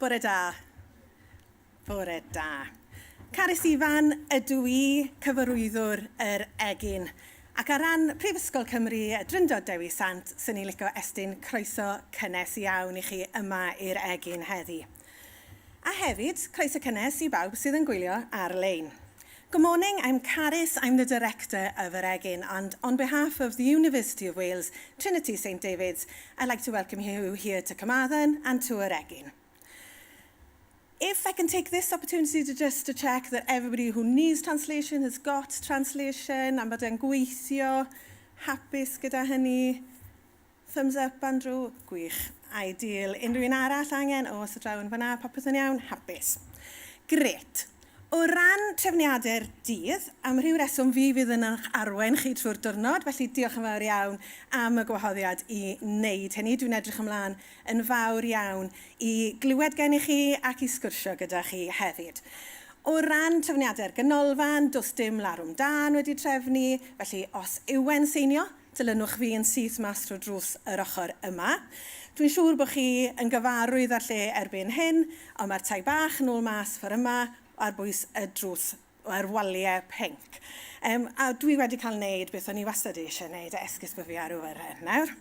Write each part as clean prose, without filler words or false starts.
Bore da. Bore da. Carys Ifan ydw i, cyfarwyddwr yr Egin. Ac ar ran Prifysgol Cymru y Drindod Dewi Sant, sy'n ni'n licio estyn croeso cynnes iawn i chi yma i'r Egin heddi. A hefyd, croeso cynnes i bawb sydd yn gwylio ar-lein. Good morning, I'm Carys, I'm the director of Yr Egin, and on behalf of the University of Wales, Trinity St David's, I'd like to welcome you here to Carmarthen and to Yr Egin. If I can take this opportunity to just to check that everybody who needs translation has got translation, am bod e'n gweithio, hapus gyda hynny. Thumbs up, Andrew. Gwych. Ideal. Unrhyw un arall angen? O, os y draw yn fanna, popeth yn iawn? Hapus. Grêt. O ran trefniadau'r dydd, am rhyw reswm fi fydd yn eich arwain chi trwy'r diwrnod, felly diolch yn fawr iawn am y gwahoddiad i wneud hynny. Dwi'n edrych ymlaen yn fawr iawn i glywed gennych chi ac i sgwrsio gyda chi hefyd. O ran trefniadau'r ganolfan, does dim larwm dân wedi trefnu, felly os yw e'n seinio, Dilynwch fi yn syth mas trwy drws yr ochr yma. Dwi'n siŵr bod chi yn gyfarwydd â'r lle erbyn hyn, ond mae'r tai bach yn ôl mas ffor yma ar bwys y drws, yr waliau pinc. Um, a dwi wedi cael wneud beth o'n i wastad eisiau wneud, a esgus bod fi ar awyren nawr.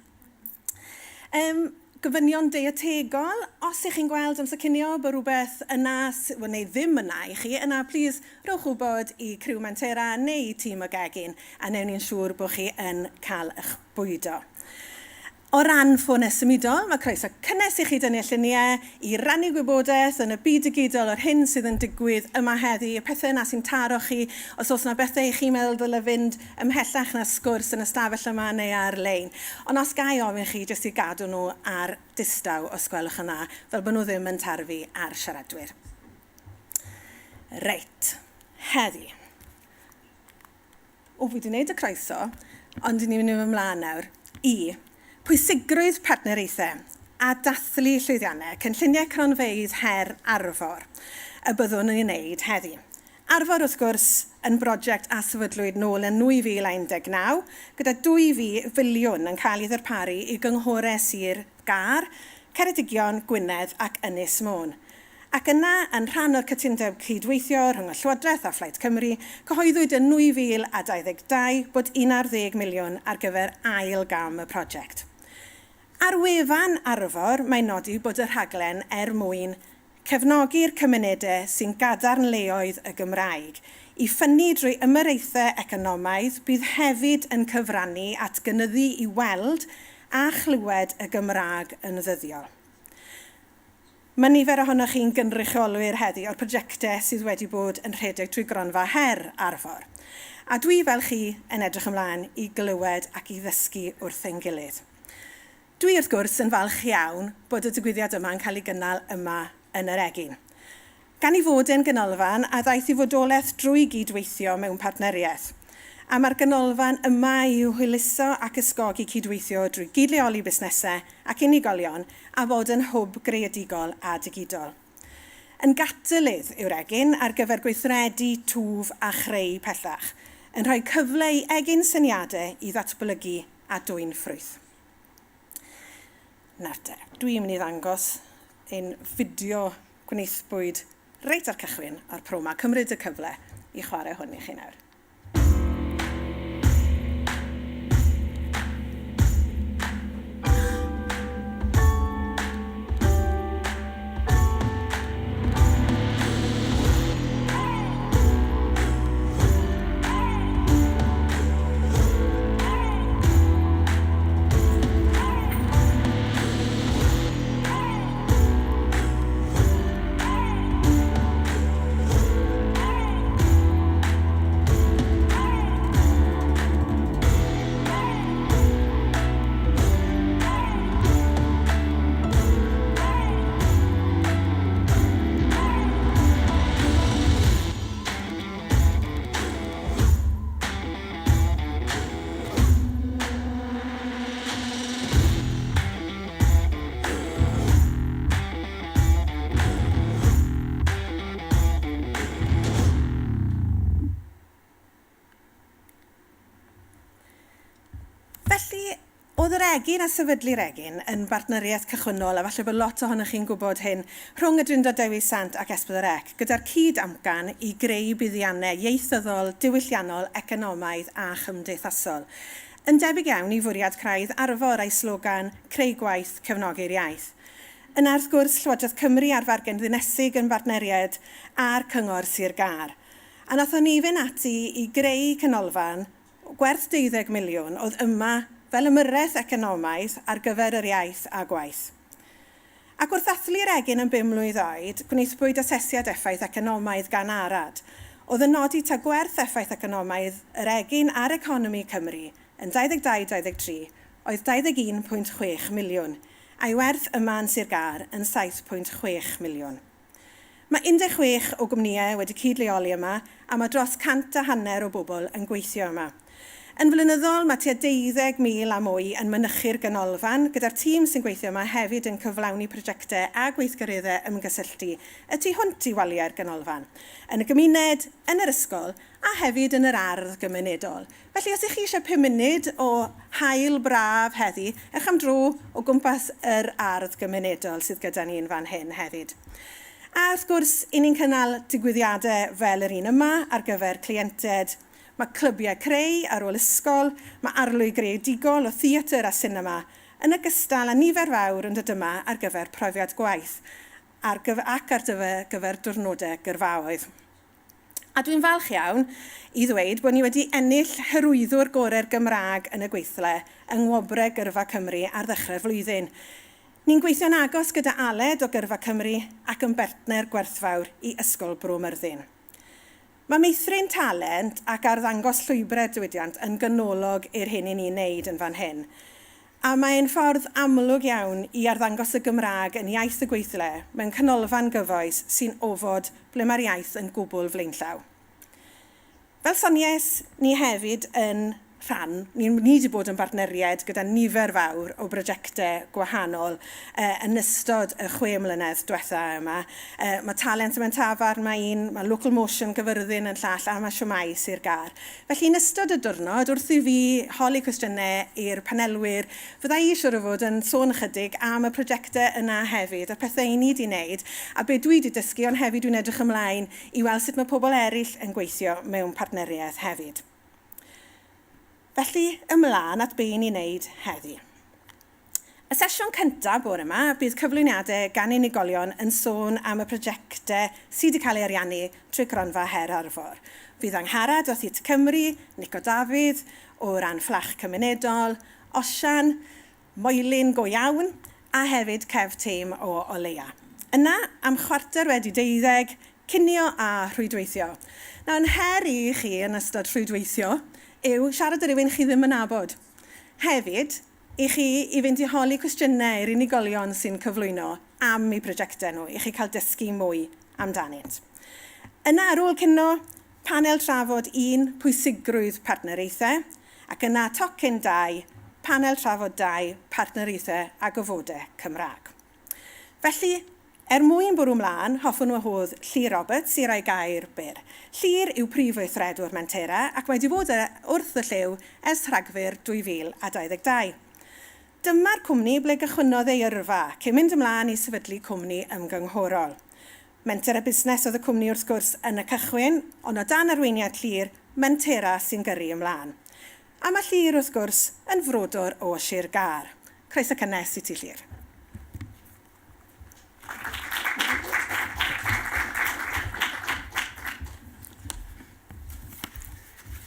Um, gofynion deietegol, os ych chi'n gweld amser cinio bod rhywbeth yna, well, neu ddim yna i chi, yna plis rhowch wybod i criw Mentera neu i tîm y gegin a newn ni'n siŵr bod chi yn cael eich bwydo. O ran ffonau symudol, mae croeso cynnes i chi dynnu lluniau, i rannu gwybodaeth yn y byd digidol o'r hyn sydd yn digwydd yma heddi, y pethau yna sy'n taro chi, os oes yna bethau i chi'n meddwl ddyle fynd ymhellach na sgwrs yn y stafell yma neu ar-lein. Ond os ga i ofyn chi jyst i gadw nhw ar distaw os gwelwch yn dda, fel bod nhw ddim yn tarfu ar siaradwyr. Reit, heddi. O, fi wedi gwneud y croeso, ond ni'n mynd ymlaen nawr i pwysigrwydd partneriaethau a dathlu llwyddiannau cynlluniau cronfeydd Her Arfor y byddwn yn ei wneud heddi. Arfor, wrth gwrs, yn brosiect a sefydlwyd nôl yn 2019, gyda 2 filiwn yn cael ei ddarparu i gynghorau Sir Gâr, Ceredigion, Gwynedd ac Ynys Môn. Ac yna, yn rhan o'r cytundeb cydweithio rhwng y Llywodraeth a Phlaid Cymru, cyhoeddwyd yn 2022 bod 11 miliwn ar gyfer ail gam y prosiect. Ar wefan Arfor, mae'n nodi bod y rhaglen er mwyn cefnogi'r cymunedau sy'n gadarnleoedd y Gymraeg, i ffynnu drwy ymyraethau economaidd, bydd hefyd yn cyfrannu at gynyddu i weld a chlywed y Gymraeg yn ddyddiol. Mae nifer ohonoch chi'n gynrychiolwyr heddi o'r prosiectau sydd wedi bod yn rhedeg trwy Gronfa Her Arfor. A dwi, fel chi, yn edrych ymlaen i glywed ac i ddysgu wrth ein gilydd. Dwi, wrth gwrs, yn falch iawn bod y digwyddiad yma yn cael ei gynnal yma yn yr Egin. Gan ei fod e'n ganolfan a ddaeth i fodolaeth drwy gyd-weithio mewn partneriaeth. A mae'r ganolfan yma i hwyluso ac ysgogi cyd-weithio drwy gyd-leoli busnesau ac unigolion a bod yn hwb greadigol a digidol. Yn gatalydd yw'r Egin ar gyfer gweithredu, twf a chreu pellach, yn rhoi cyfle i egin syniadau i ddatblygu a dwyn ffrwyth. Nawr te, dwi'n mynd i ddangos ein fideo gwnaethpwyd reit ar cychwyn o'r pro 'ma. Cymryd y cyfle i chwarae hwn i chi nawr. Egin a sefydlu'r Egin yn bartneriaeth cychwynnol, a falle bod lot ohonoch chi'n gwybod hyn, rhwng y Drindod Dewi Sant ac S4C, gyda'r cyd-amcan i greu buddiannau ieithyddol, diwylliannol, economaidd a chymdeithasol. Yn debyg iawn i fwriad craidd Arfor a'i slogan 'Creu Gwaith, Cefnogi'r Iaith'. Yna, wrth gwrs, Llywodraeth Cymru a'r Fargen Ddinesig yn bartneriaid â'r Cyngor Sir Gâr. A nathon ni fynd ati i greu canolfan gwerth deuddeg miliwn oedd yma fel ymyrraeth economaidd ar gyfer yr iaith a gwaith. Ac wrth ddathlu'r egin yn bum mlwydd oed, gwnaethpwyd asesiad effaith economaidd gan Arad, oedd yn nodi ta gwerth effaith economaidd yr egin ar economi Cymru yn 22 23 oedd 21.6 miliwn, a'i werth yma yn Sir Gâr yn 7.6 miliwn. Mae 16 o gwmnïau wedi cyd-leoli yma a mae dros 150 o bobl yn gweithio yma. Yn flynyddol, mae tua 12,000 a mwy yn mynychu'r ganolfan, gyda'r tîm sy'n gweithio yma hefyd yn cyflawni prosiectau a gweithgareddau ymgysylltu y tu hwnt i waliau'r ganolfan, yn y gymuned, yn yr ysgol a hefyd yn yr ardd gymunedol. Felly os ych chi eisiau pum munud o haul braf heddi, ewch am dro o gwmpas yr ardd gymunedol sydd gyda ni yn fan hyn hefyd. A wrth gwrs, i ni'n cynnal digwyddiadau fel yr un yma ar gyfer cleientiaid. Mae clybiau creu ar ôl ysgol, mae arlwy greadigol o theatr a sinema, yn ogystal â nifer fawr yn dod yma ar gyfer profiad gwaith ar gyfer, ac ar gyfer diwrnodau gyrfaoedd. A dwi'n falch iawn i ddweud bod ni wedi ennill Hyrwyddwr Gorau'r Gymraeg yn y Gweithle yng Ngwobrau Gyrfa Cymru ar ddechrau'r flwyddyn. Ni'n gweithio'n agos gyda Aled o Gyrfa Cymru ac yn bertner gwerthfawr i Ysgol Bro Myrddin. Mae meithrin talent ac arddangos llwybrau diwydiant yn ganolog i'r hyn i ni'n wneud yn fan hyn. A mae'n ffordd amlwg iawn i arddangos y Gymraeg yn iaith y gweithle mewn canolfan gyfoes sy'n ofod ble mae'r iaith yn gwbl flaenllaw. Fel soniais, ni hefyd yn rhan, ni ni 'di bod yn bartneriaid gyda nifer fawr o brojectau gwahanol yn ystod y chwe mlynedd diwetha yma. Mae Talent Mewn Tafarn, mae un, mae Local Motion Gaerfyrddin yn llall, a mae Shwmae Sir Gâr. Felly yn ystod y diwrnod, wrth i fi holi cwestiynau i'r panelwyr, fydda i siŵr o fod yn sôn ychydig am y prosiectau yna hefyd, a'r pethau i ni 'di wneud, a be dwi 'di dysgu, ond hefyd dwi'n edrych ymlaen i weld sut mae pobl eraill yn gweithio mewn partneriaeth hefyd. Felly, ymlaen at be i ni'n wneud heddi. Y sesiwn cyntaf bore yma, bydd cyflwyniadau gan unigolion yn sôn am y prosiectau sydd wedi cael ei ariannu trwy Gronfa Her Arfor. Fydd Angharad o Theatr Cymru, Nico Dafydd o ran Fflach Cymunedol, Osian, Moelyn go iawn, a hefyd Kev Tame o Oleia. Yna, am 12:15, cinio a rhwydweithio. Nawr, yn her i chi yn ystod rhwydweithio yw siarad â rhywun chi ddim yn nabod. Hefyd, i chi i fynd i holi cwestiynau i'r unigolion sy'n cyflwyno am eu prosiectau nhw, i chi cael dysgu mwy amdanynt. Yna, ar ôl cino, panel trafod 1, pwysigrwydd partneriaethau, ac yna tocyn 2, panel trafod 2, partneriaethau a gofodau Cymraeg. Felly, Er mwyn bwrw mlaen, hoffwn wahodd Llŷr Roberts i roi gair byr. Llŷr yw Prif Weithredwr Mentera ac mae 'di bod wrth y llyw ers Rhagfyr 2022. Dyma'r cwmni ble gychwynnodd ei yrfa, cyn mynd ymlaen i sefydlu cwmni ymgynghorol. Menter a Busnes oedd y cwmni wrth gwrs yn y cychwyn, ond o dan arweiniad Llŷr, Mentera sy'n gyrru ymlaen. A mae Llŷr wrth gwrs yn frodor o Sir Gâr. Croeso cynnes i ti Llŷr.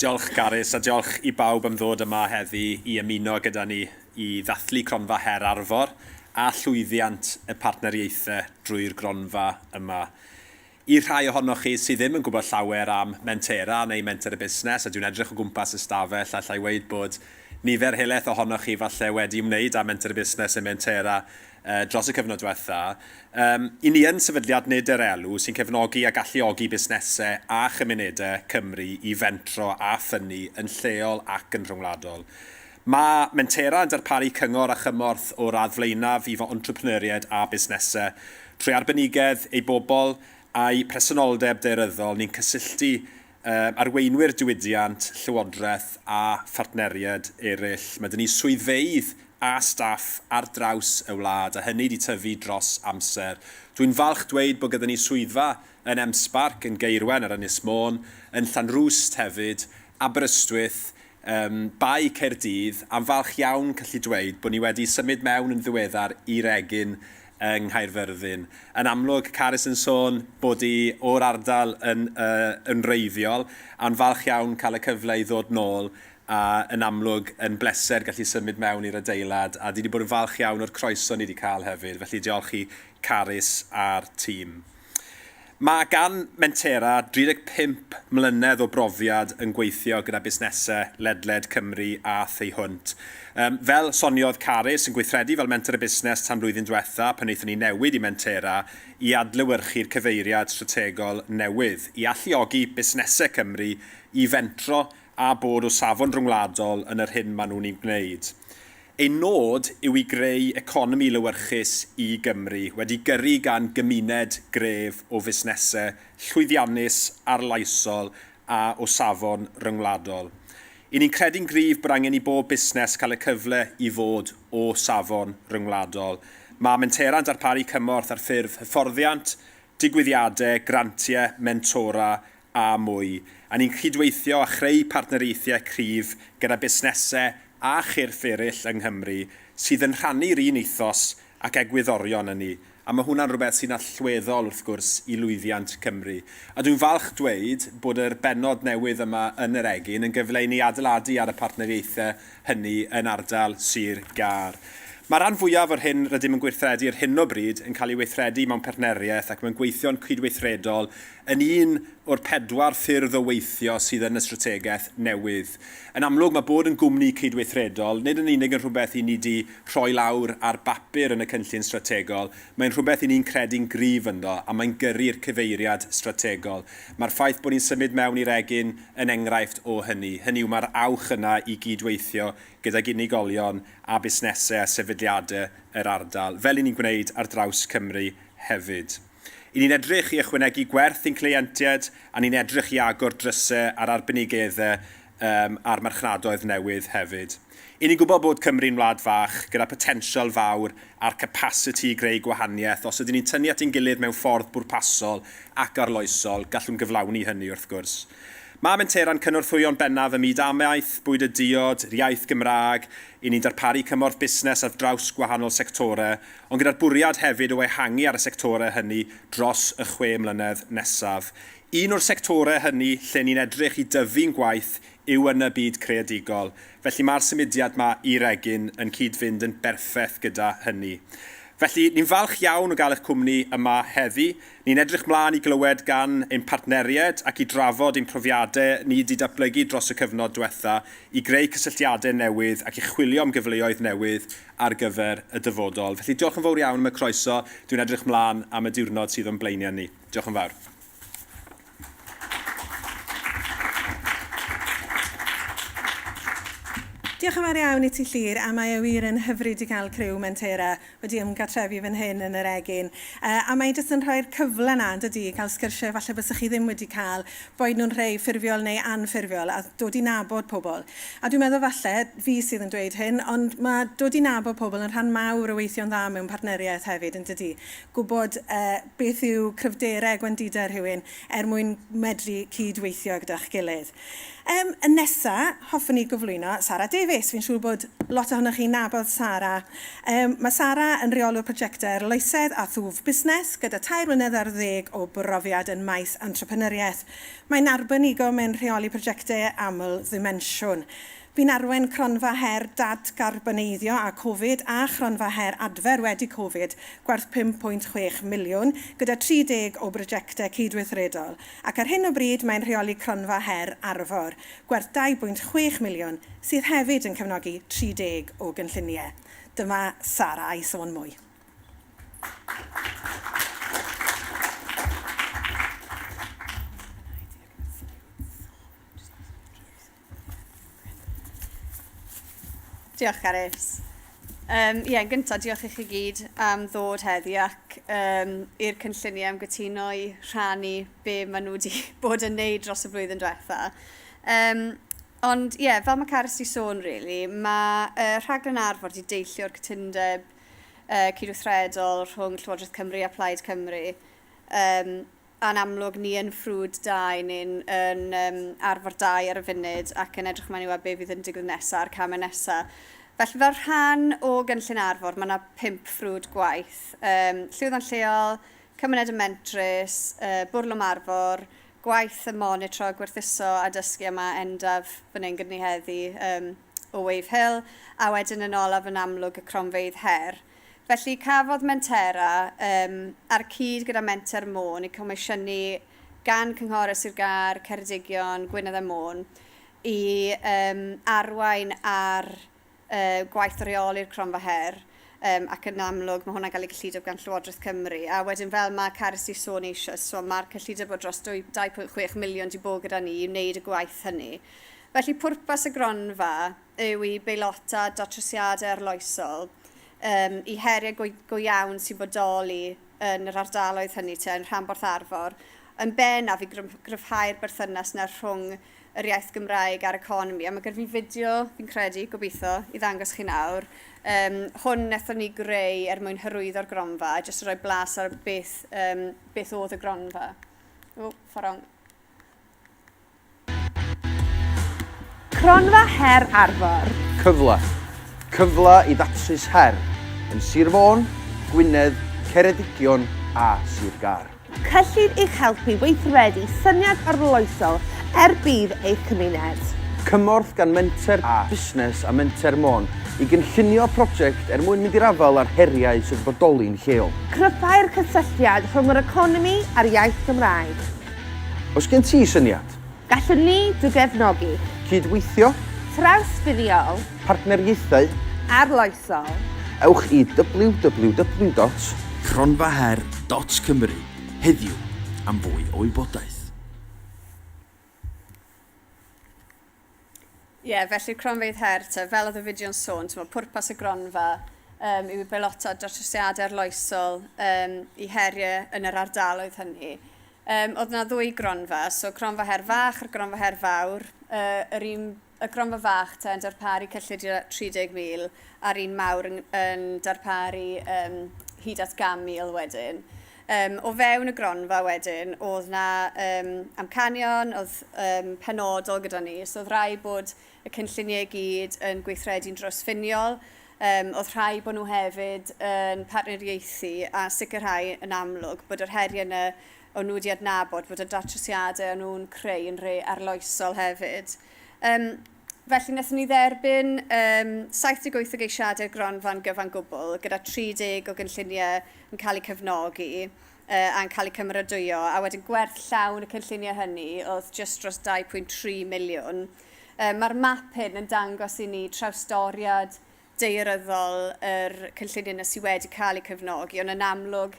Diolch Carys a diolch i bawb am ddod yma heddi i ymuno gyda ni i ddathlu Cronfa Her Arfor a llwyddiant y partneriaethau drwy'r gronfa yma. I'r rhai ohonoch chi sydd ddim yn gwybod llawer am Mentera neu Menter y Busnes, a dwi'n edrych o gwmpas y stafell, alla i weud bod nifer helaeth ohonoch chi falle wedi ymwneud â Menter y Busnes neu Mentera dros y cyfnod diwetha. Um, I ni yn sefydliad nid er elw sy'n cefnogi a galluogi busnesau a chymunedau Cymru i fentro a ffynnu yn lleol ac yn rhyngwladol. Mae Mentera yn darparu cyngor a chymorth o'r radd flaenaf i fy entrepreneuriaid a busnesau. Trwy arbenigedd ei bobl a'i presenoldeb daearyddol, ni'n cysylltu arweinwyr diwydiant, llywodraeth a phartneriaid eraill. Mae 'da ni swyddfeydd a staff ar draws y wlad, a hynny 'di tyfu dros amser. Dwi'n falch dweud bod gyda ni swyddfa yn M-SParc, yn Gaerwen ar Ynys Môn, yn Llanrwst hefyd, Aberystwyth, ym Bae Caerdydd, a'n falch iawn gallu dweud bod ni wedi symud mewn yn ddiweddar i'r Egin yng Nghaerfyrddin. Yn amlwg, Carys yn sôn bod hi o'r ardal yn uh, yn wreiddiol, a'n falch iawn cael y cyfle i ddod nôl a yn amlwg yn bleser gallu symud mewn i'r adeilad a di wedi bod yn falch iawn o'r croeso ni wedi cael hefyd, felly diolch i Carys a'r tîm. Mae gan Mentera 35 mlynedd o brofiad yn gweithio gyda busnesau ledled Cymru a thu hwnt. Um, fel soniodd Carys, yn gweithredu fel Menter y Busnes tan blwyddyn diwetha, pan wnaethon ni newid i Mentera i adlewyrchu'r cyfeiriad strategol newydd, i alluogi busnesau Cymru i fentro a bod o safon ryngwladol yn yr hyn maen nhw'n ei wneud. Ein nod yw i greu economi lewyrchus i Gymru, wedi gyrru gan gymuned gref o fusnesau llwyddiannus, arloesol a o safon ryngwladol. I ni'n credu'n gryf bod angen i bob busnes cael y cyfle i fod o safon ryngwladol. Mae Mentera'n darparu cymorth ar ffurf hyfforddiant, digwyddiadau, grantiau, mentora a mwy, a ni'n cydweithio a chreu partneriaethau cryf gyda busnesau a chyrff eraill yng Nghymru sydd yn rhannu'r un ethos ac egwyddorion â ni, a mae hwnna'n rhywbeth sy'n allweddol, wrth gwrs, i lwyddiant Cymru. A dwi'n falch dweud bod yr bennod newydd yma yn yr Egin yn gyfle i ni adeiladu ar y partneriaethau hynny yn ardal Sir Gâr. Mae rhan fwyaf o'r hyn rydym yn gweithredu ar hyn o bryd yn cael ei weithredu mewn partneriaeth ac mae'n gweithio'n cydweithredol yn un o'r pedwar ffyrdd o weithio sydd yn y strategaeth newydd. Yn amlwg, mae bod yn gwmni cydweithredol nid yn unig yn rhywbeth i ni 'di rhoi lawr ar bapur yn y cynllun strategol, mae'n rhywbeth i ni'n credu'n gryf ynddo a mae'n gyrru'r cyfeiriad strategol. Mae'r ffaith bod ni'n symud mewn i'r egin yn enghraifft o hynny. Hynny yw, mae'r awch yna i gyd-weithio gydag unigolion a busnesau a sefydliadau yr ardal, fel 'y ni'n gwneud ar draws Cymru hefyd. I ni'n edrych i ychwanegu gwerth i'n cleientiaid, a ni'n edrych i agor drysau ar arbenigeddau um, a'r marchnadoedd newydd hefyd. I ni'n gwybod bod Cymru'n wlad fach, gyda potensial fawr a'r capasiti i greu gwahaniaeth. Os ydyn ni'n tynnu at ein gilydd mewn ffordd bwrpasol ac arloesol, gallwn gyflawni hynny wrth gwrs. Mae Mentera'n cynorthwyo'n bennaf ym myd amaeth, bwyd a diod, yr iaith Gymraeg, i ni'n darparu cymorth busnes ar draws gwahanol sectorau, ond gyda'r bwriad hefyd o ehangu ar y sectorau hynny dros y chwe mlynedd nesaf. Un o'r sectorau hynny lle ni'n edrych i dyfu'n gwaith yw yn y byd creadigol, felly mae'r symudiad 'ma i'r Egin yn cyd-fynd yn berffeth gyda hynny. Felly, ni'n falch iawn o gael eich cwmni yma heddi. Ni'n edrych mlaen i glywed gan ein partneriaid ac i drafod ein profiadau ni 'di datblygu dros y cyfnod diwetha' i greu cysylltiadau newydd ac i chwilio am gyfleoedd newydd ar gyfer y dyfodol. Felly diolch yn fawr iawn am y croeso, dwi'n edrych mlaen am y diwrnod sydd o'n blaenau ni. Diolch yn fawr. Diolch yn fawr iawn i ti Llyr, a mae e wir yn hyfryd i gael criw Mentera wedi ymgartrefu fan hyn yn yr egin. Uh, a mae jyst yn rhoi'r cyfle na, yn dydy, i cael sgyrsiau falle bysych chi ddim wedi cael, boed nhw'n rhai ffurfiol neu anffurfiol, a dod i nabod pobl. A dwi'n meddwl falle, fi sydd yn dweud hyn, ond mae dod i nabod pobl yn rhan mawr o weithio'n dda mewn partneriaeth hefyd, yn dydy. Gwybod uh, beth yw cryfderau, gwendidau rhywun, er mwyn medru cyd-weithio gyda'ch gilydd. Yym, yn nesa, hoffwn i gyflwyno Sara Davies. Fi'n siŵr bod lot ohonoch chi'n nabod Sara. Yym, mae Sara yn reolwr prosiectau arloesedd a thwf busnes, gyda tair mlynedd ar ddeg o brofiad yn maes entrepreneuriaeth. Mae'n arbenigo mewn rheoli prosiectau aml-ddimensiwn. Bu'n arwain Cronfa Her Dadgarboneiddio a Covid a Chronfa Her Adfer wedi Covid gwerth 5.6 miliwn, gyda 30 o brojectau cydweithredol, ac ar hyn o bryd mae'n rheoli Cronfa Her Arfor, gwerth 2.6 miliwn, sydd hefyd yn cefnogi 30 o gynlluniau. Dyma Sara i sôn mwy. Diolch, Carys. Um, ie, yn gyntaf, diolch i chi gyd am ddod heddi ac um, i'r cynlluniau am gytuno i rhannu be maen nhw wedi bod yn neud dros y flwyddyn diwetha. Um, Ond ie, yeah, fel mae Carys 'di sôn, really, mae rhaglen Arfor 'di deillio o'r cytundeb cydweithredol rhwng Llywodraeth Cymru a Plaid Cymru. Um, a'n amlwg ni yn ffrwd 2 neu'n yn, um, Arfor 2 ar y funud ac yn edrych ymlaen i weld beth fydd yn digwydd nesaf a'r camau nesaf. Felly fel rhan o gynllun Arfor mae yna 5 ffrwd gwaith. Llwyddo'n lleol, cymuned y mentrus, bwrlwm Arfor, gwaith y monitro, gwerthuso a dysgu a mae Endaf fan hyn gyda ni heddi um, o Wave Hill, a wedyn yn olaf yn amlwg y cronfeydd her. Felly cafodd Mentera, um, ar y cyd gyda Menter Môn, ei comisiynu gan Cynghorau Sir Gâr, Ceredigion, Gwynedd a Môn, i um, arwain ar uh, gwaith o reoli'r Cronfa Her, um, ac yn amlwg mae hwnna'n cael ei gyllido gan Llywodraeth Cymru. A wedyn fel mae Carys 'di sôn eisoes, so mae'r cyllideb o dros 2.6 miliwn 'di bod gyda ni i wneud y gwaith hynny. Felly pwrpas y gronfa yw i beilota datrysiadau arloesol um, i heriau go, go iawn sy'n bodoli yn yr ardaloedd hynny te, yn rhanbarth Arfor, yn bennaf i gryfhau'r berthynas yna rhwng yr iaith Gymraeg a'r economi. A mae gyda fi fideo, fi'n credu, gobeithio, i ddangos chi nawr. Um, hwn wnaethon ni greu er mwyn hyrwyddo'r gronfa, jyst i roi blas ar beth, um, beth oedd y gronfa. O, ffordd wrong. Cronfa Her Arfor. Cyfle. Cyfle i ddatrys her yn Sir Fôn, Gwynedd, Ceredigion a Sir Gâr. Cyllid i'ch helpu weithredu syniad arloesol er budd eich cymuned. Cymorth gan Menter a Busnes a Menter Môn i gynllunio prosiect er mwyn mynd i'r afael â'r heriau sydd yn bodoli'n lleol. Cryfhau'r cysylltiad rhwng yr economi a'r iaith Gymraeg. Oes gen ti syniad? Gallwn ni dy gefnogi. Cyd-weithio. Trawsfuddiol. Partneriaethau. Arloesol. Ewch i www. Cronfaher dot Cymru heddiw am fwy o wybodaeth. Ie, yeah, felly cronfeydd her te, fel oedd y fideo'n sôn, ti'n pwrpas y gronfa yw i beilota datrysiadau arloesol i heriau yn yr ardaloedd hynny. Oedd yna ddwy gronfa, so cronfa her fach a'r gronfa her fawr. Yr un, y gronfa fach te yn darparu cyllid i 30,000 a'r un mawr yn, yn darparu hyd at 100,000 wedyn. O fewn y gronfa wedyn, oedd na amcanion, oedd penodol gyda ni, so oedd rhaid bod y cynlluniau i gyd yn gweithredu'n drawsffiniol, oedd rhaid bod nhw hefyd yn partneriaethu a sicrhau yn amlwg bod yr heriau yna o'n nhw wedi adnabod, bod y datrysiadau o'n nhw'n creu yn rhai arloesol hefyd. Felly wnaethon ni dderbyn 78 o geisiadau'r gronfa'n gyfan gwbl, gyda 30 o gynlluniau yn cael eu cefnogi a'n cael eu cymeradwyo, a wedyn gwerth llawn y cynlluniau hynny oedd jyst dros 2.3 miliwn. Mae'r map hyn yn dangos i ni trawstoriad daearyddol yr cynlluniau yna sydd wedi cael eu cefnogi, ond yn amlwg,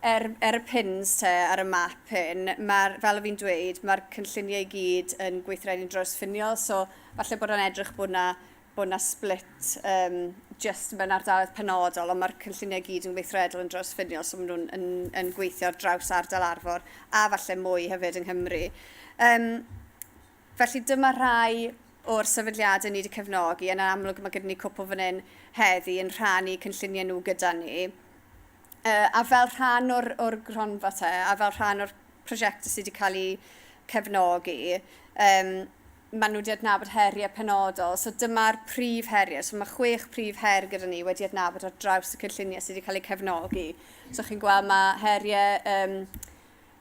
er y pins te ar y map hyn, mae'r, fel o fi'n dweud, mae'r cynlluniau i gyd yn gweithredu'n drawsffiniol, so falle bod o'n edrych bod na, bod na split just mewn ardaloedd penodol, ond mae'r cynlluniau i gyd yn weithredol yn drawsffiniol, so maen nhw'n yn, yn gweithio ar draws ardal Arfor, a falle mwy hefyd yng Nghymru. Felly dyma rhai o'r sefydliadau ni wedi cefnogi, yn amlwg mae gyda ni cwpl fan hyn heddi yn rhannu cynlluniau nhw gyda ni. A fel rhan o'r, or gronfa te, a fel rhan o'r prosiectau sydd wedi cael eu cefnogi, maen nhw wedi adnabod heriau penodol. So dyma'r prif heriau. So mae 6 prif her gyda ni wedi adnabod ar draws y cynlluniau sydd wedi cael eu cefnogi. So chi'n gweld mae heriau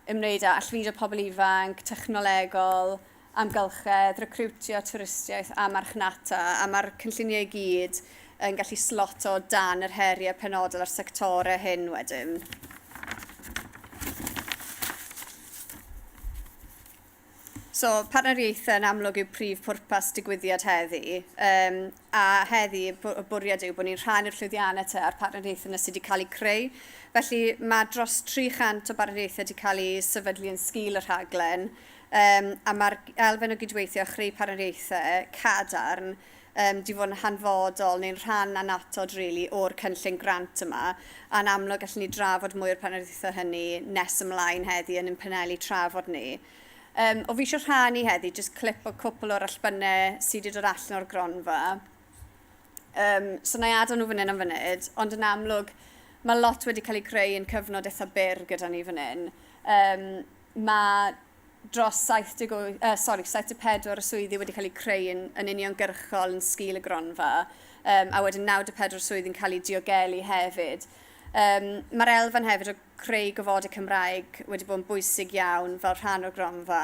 ymwneud â allfudo pobl ifanc, technolegol, amgylchedd, recriwtio, twristiaeth a marchnata, a mae'r cynlluniau i gyd yn gallu sloto dan yr heriau penodol a'r sectorau hyn wedyn. So, partneriaethau yn amlwg yw prif pwrpas digwyddiad heddi, a heddi y bwriad yw bod ni'n rhannu'r llwyddiannau te a'r partneriaethau yna sydd wedi cael eu creu. Felly mae dros 300 o bartneriaethau wedi cael eu sefydlu yn sgil y rhaglen, a mae'r elfen o gydweithio a chreu partneriaethau cadarn 'di fod yn hanfodol neu'n rhan annatod really o'r cynllun grant yma, a'n amlwg gallwn ni drafod mwy o'r partneriaethau hynny nes ymlaen heddi yn ein paneli trafod ni. Um, o fi eisiau rhannu heddi, jyst clip o cwpl o'r allbynnau sydd wedi dod allan o'r gronfa. Um, so na i adael nhw fan hyn am funud, ond yn amlwg mae lot wedi cael ei creu yn cyfnod eitha byr gyda ni fan hyn. Um, mae dros 70, uh, sorry, 74 o swyddi wedi cael eu creu yn, yn uniongyrchol yn sgil y gronfa, um, a wedyn 94 swyddi'n cael eu diogelu hefyd. Um, Mae'r elfen hefyd o creu gofodau Cymraeg wedi bod yn bwysig iawn fel rhan o'r gronfa,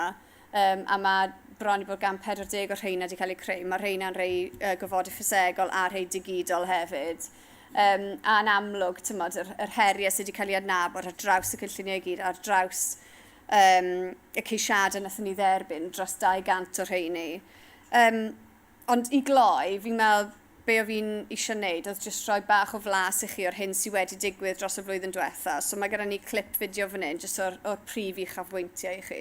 um, a mae bron i bod gan 40 o rheina wedi cael eu creu. Mae rheina'n rhai uh, gofodau ffisegol a rhai digidol hefyd. Um, a'n amlwg, tymod, yr, yr heriau sydd wedi cael eu adnabod ar draws y cynlluniau i gyd, ar draws um, y ceisiadau wnaethon ni dderbyn, dros 200 o rheini. Um, ond i gloi, fi'n meddwl be o fi'n eisiau wneud oedd jyst rhoi bach o flas i chi o'r hyn sydd wedi digwydd dros y flwyddyn diwetha. So mae gyda ni clip fideo fan hyn, jyst o'r, or prif uchafbwyntiau i chi.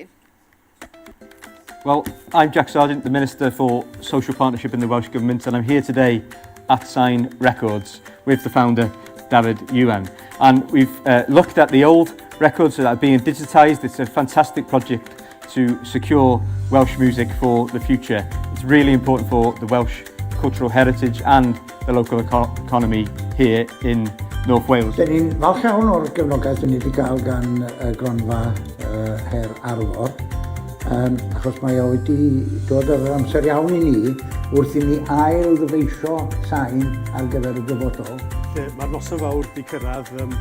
Well, I'm Jack Sargent, the Minister for Social Partnership in the Welsh Government, and I'm here today at Sign Records with the founder, David Ewan. And we've uh, looked at the old records that are being digitised. It's a fantastic project to secure Welsh music for the future. It's really important for the Welsh cultural heritage and the local eco economy here in North Wales. Dyn ni'n falch iawn o'r gefnogaeth dyn ni wedi cael gan y gronfa uh, Her Arfor, um, achos mae o wedi dod ar yr amser iawn i ni wrth i ni ail ddyfeisio sain ar gyfer y dyfodol. Lle mae'r noson fawr wedi cyrraedd, um,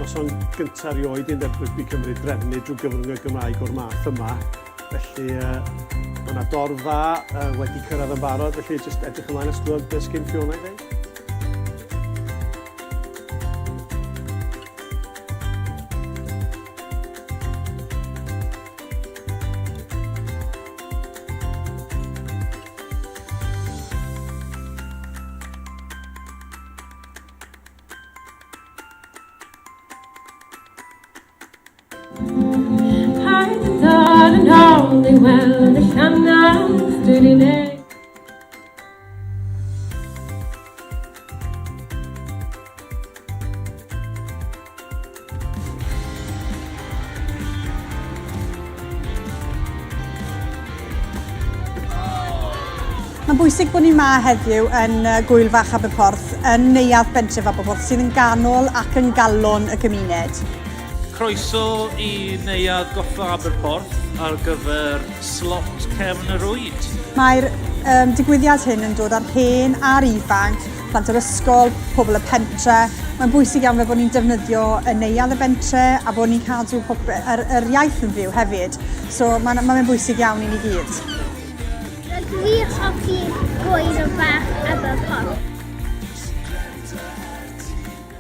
noson gyntaf erioed i Undeb Rygbi Cymru drefnu drwy gyfrwng y Gymraeg o'r math yma. Felly, uh, mae yna dorf dda uh, wedi cyrraedd yn barod, felly jyst edrych ymlaen at glywed beth sgyn Fiona i ddeud. Paid yn dod yn ôl i weld y llanast dwi 'di neud. Mae'n bwysig bod ni ma heddiw yn Gŵyl Fach Aberporth, yn Neuadd Bentref Aberporth, sydd yn ganol ac yn galon y gymuned. Croeso i Neuadd Goffa Aberporth ar gyfer slot cefn y rwyd. Mae'r um, digwyddiad hyn yn dod â'r hen a'r ifanc, plant yr ysgol, pobl y pentre. Mae'n bwysig iawn fel bod ni'n defnyddio y neuadd y bentre a bod ni'n cadw popeth, yr, yr iaith yn fyw hefyd. So mae'n ma bwysig iawn i ni gyd. Rydw i'n hoffi gŵyl fach Aberporth.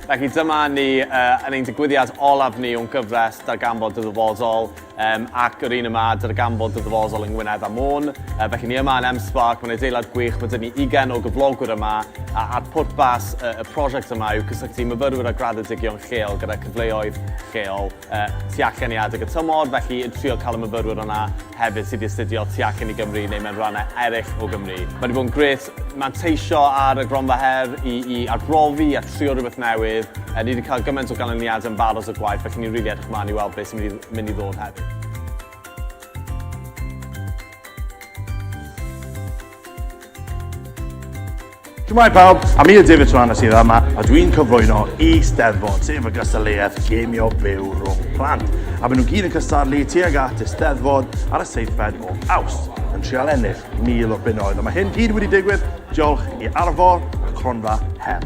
Felly dyma ni uh, yn ein digwyddiad olaf ni o'n gyfres Darganfod y Dyfodol um, ac yr un yma Darganfod y Dyfodol yng Ngwynedd a Môn. Uh, felly ni yma yn M-Sparc, mae'n adeilad gwych, mae dyn ni 20 o gyflogwyr yma a, a'r pwrpas uh, y prosiect yma yw cysylltu myfyrwyr a graddedigion lleol gyda cyfleoedd lleol uh, tu allan i adeg y tymor, felly yn trio cael y myfyrwyr yna hefyd sydd wedi astudio tu allan i Gymru neu mewn rhannau eraill o Gymru. Mae wedi bod yn gret manteisio ar y gronfa her i, i arbrofi a trio rhywbeth newydd. Uh, ni wedi cael gymaint o ganlyniadau yn barod o gwaith, felly ni'n rili really edrych ymlaen i weld beth sy'n mynd i, mynd i ddod hefyd. Shwmae pawb, a mi yw David Solana sydd yma, a dwi'n cyflwyno Eisteddfod, sef y gystadleuaeth gemio byw rhwng plant. A maen nhw gyd yn cystadlu tuag at Eisteddfod ar y seithfed o Awst, yn trial ennill 1,000 o bunnoedd. A mae hyn gyd wedi digwydd diolch i Arfor a Cronfa Her.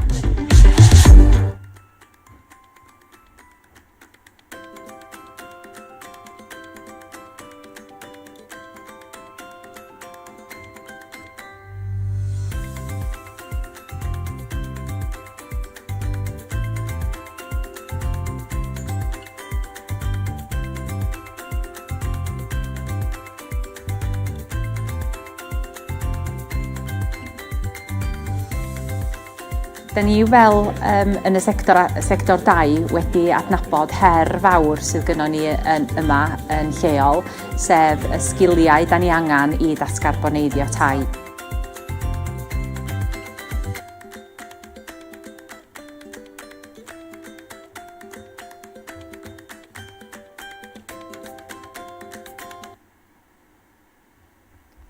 Da ni fel um, yn y sector, sector dai wedi adnabod her fawr sydd gynnon ni yn, yma yn lleol, sef y sgiliau da ni angen i ddatgarboneiddio tai.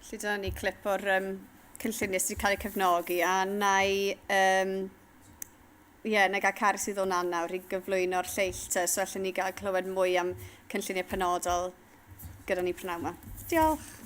Felly dyna ni clip o'r um, cynlluniau sydd wedi cael eu cefnogi a na i, um, yeah, na i gael Carys i ddod lan nawr i gyflwyno'r lleill te, so allwn ni gael clywed mwy am cynlluniau penodol gyda ni prynhawn yma. Diolch!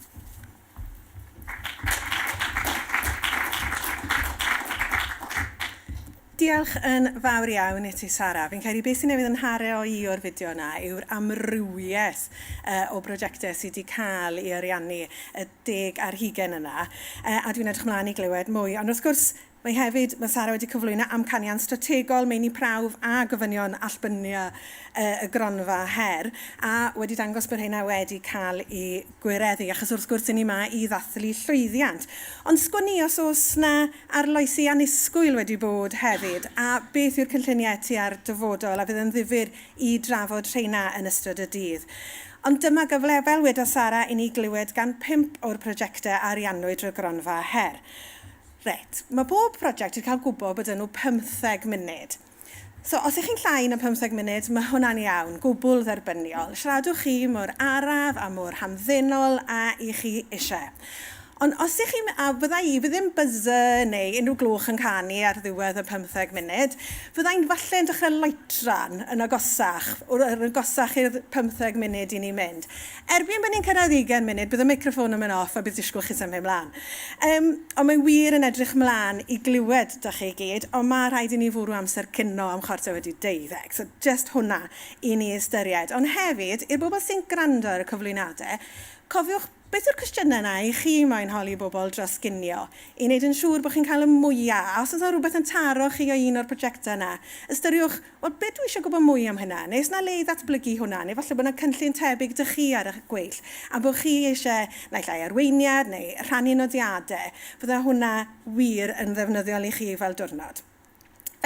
Diolch yn fawr iawn i ti, Sara. Fi'n credu beth sy'n newydd yn nharo i o'r fideo yna yw'r amrywiaeth uh, o brosiectau sydd wedi cael ei ariannu y deg ar hugen yna. Uh, a dwi'n edrych mlaen i glywed mwy. Ond wrth gwrs, Mae hefyd, mae Sara wedi cyflwyno amcanion strategol, meini prawf a gofynion allbynio y gronfa her, a wedi dangos bod rheina wedi cael eu gwireddu, achos wrth gwrs, 'yn ni 'ma i ddathlu llwyddiant. Ond sgwn i os oes 'na arloesi annisgwyl wedi bod hefyd, a beth yw'r cynlluniau tua'r dyfodol, a fydd yn ddifyr i drafod rheina yn ystod y dydd. Ond dyma gyfle, fel wedodd Sara, i ni glywed gan pump o'r prosiectau a ariannwyd drwy'r gronfa her. Reit, mae bob prosiect wedi cael gwybod bod 'da nhw pymtheg munud. So, os ych chi'n llai na 15 munud, mae hwnna'n iawn, gwbl dderbyniol. Siaradwch chi mor araf a mor hamddenol a i chi eisiau. Ond os ych chi'n... A fydda i, fydd ddim buzzer neu unrhyw gloch yn canu ar ddiwedd y 15 munud. Fydda i'n falle yn dechrau loetran yn agosach, yn agosach i'r 15 munud i ni mynd. Erbyn bod ni'n cyrraedd ugain munud, bydd y meicroffon yn mynd off a bydd disgwyl chi symud mlaen. Yym, ond mae wir yn edrych mlaen i glywed 'da chi gyd, ond ma' rhaid i ni fwrw amser cino am chwarter wedi deuddeg, so jyst hwnna i ni ystyried. Ond hefyd, i'r bobl sy'n gwrando ar y cyflwyniadau, cofiwch beth yw'r cwestiynau 'na i chi moyn holi bobl dros ginio, i wneud yn siŵr bod chi'n cael y mwya', a os oes 'na rhywbeth yn taro chi o un o'r prosiectau 'na, ystyriwch Wel, be dwi eisiau gwybod mwy am hynna? Neu oes 'na le i ddatblygu hwnna? Neu falle bod 'na cynllun tebyg 'da chi ar y gweill, a bod chi eisiau naill ai arweiniad neu rhannu nodiadau. Fydda hwnna wir yn ddefnyddiol i chi fel diwrnod.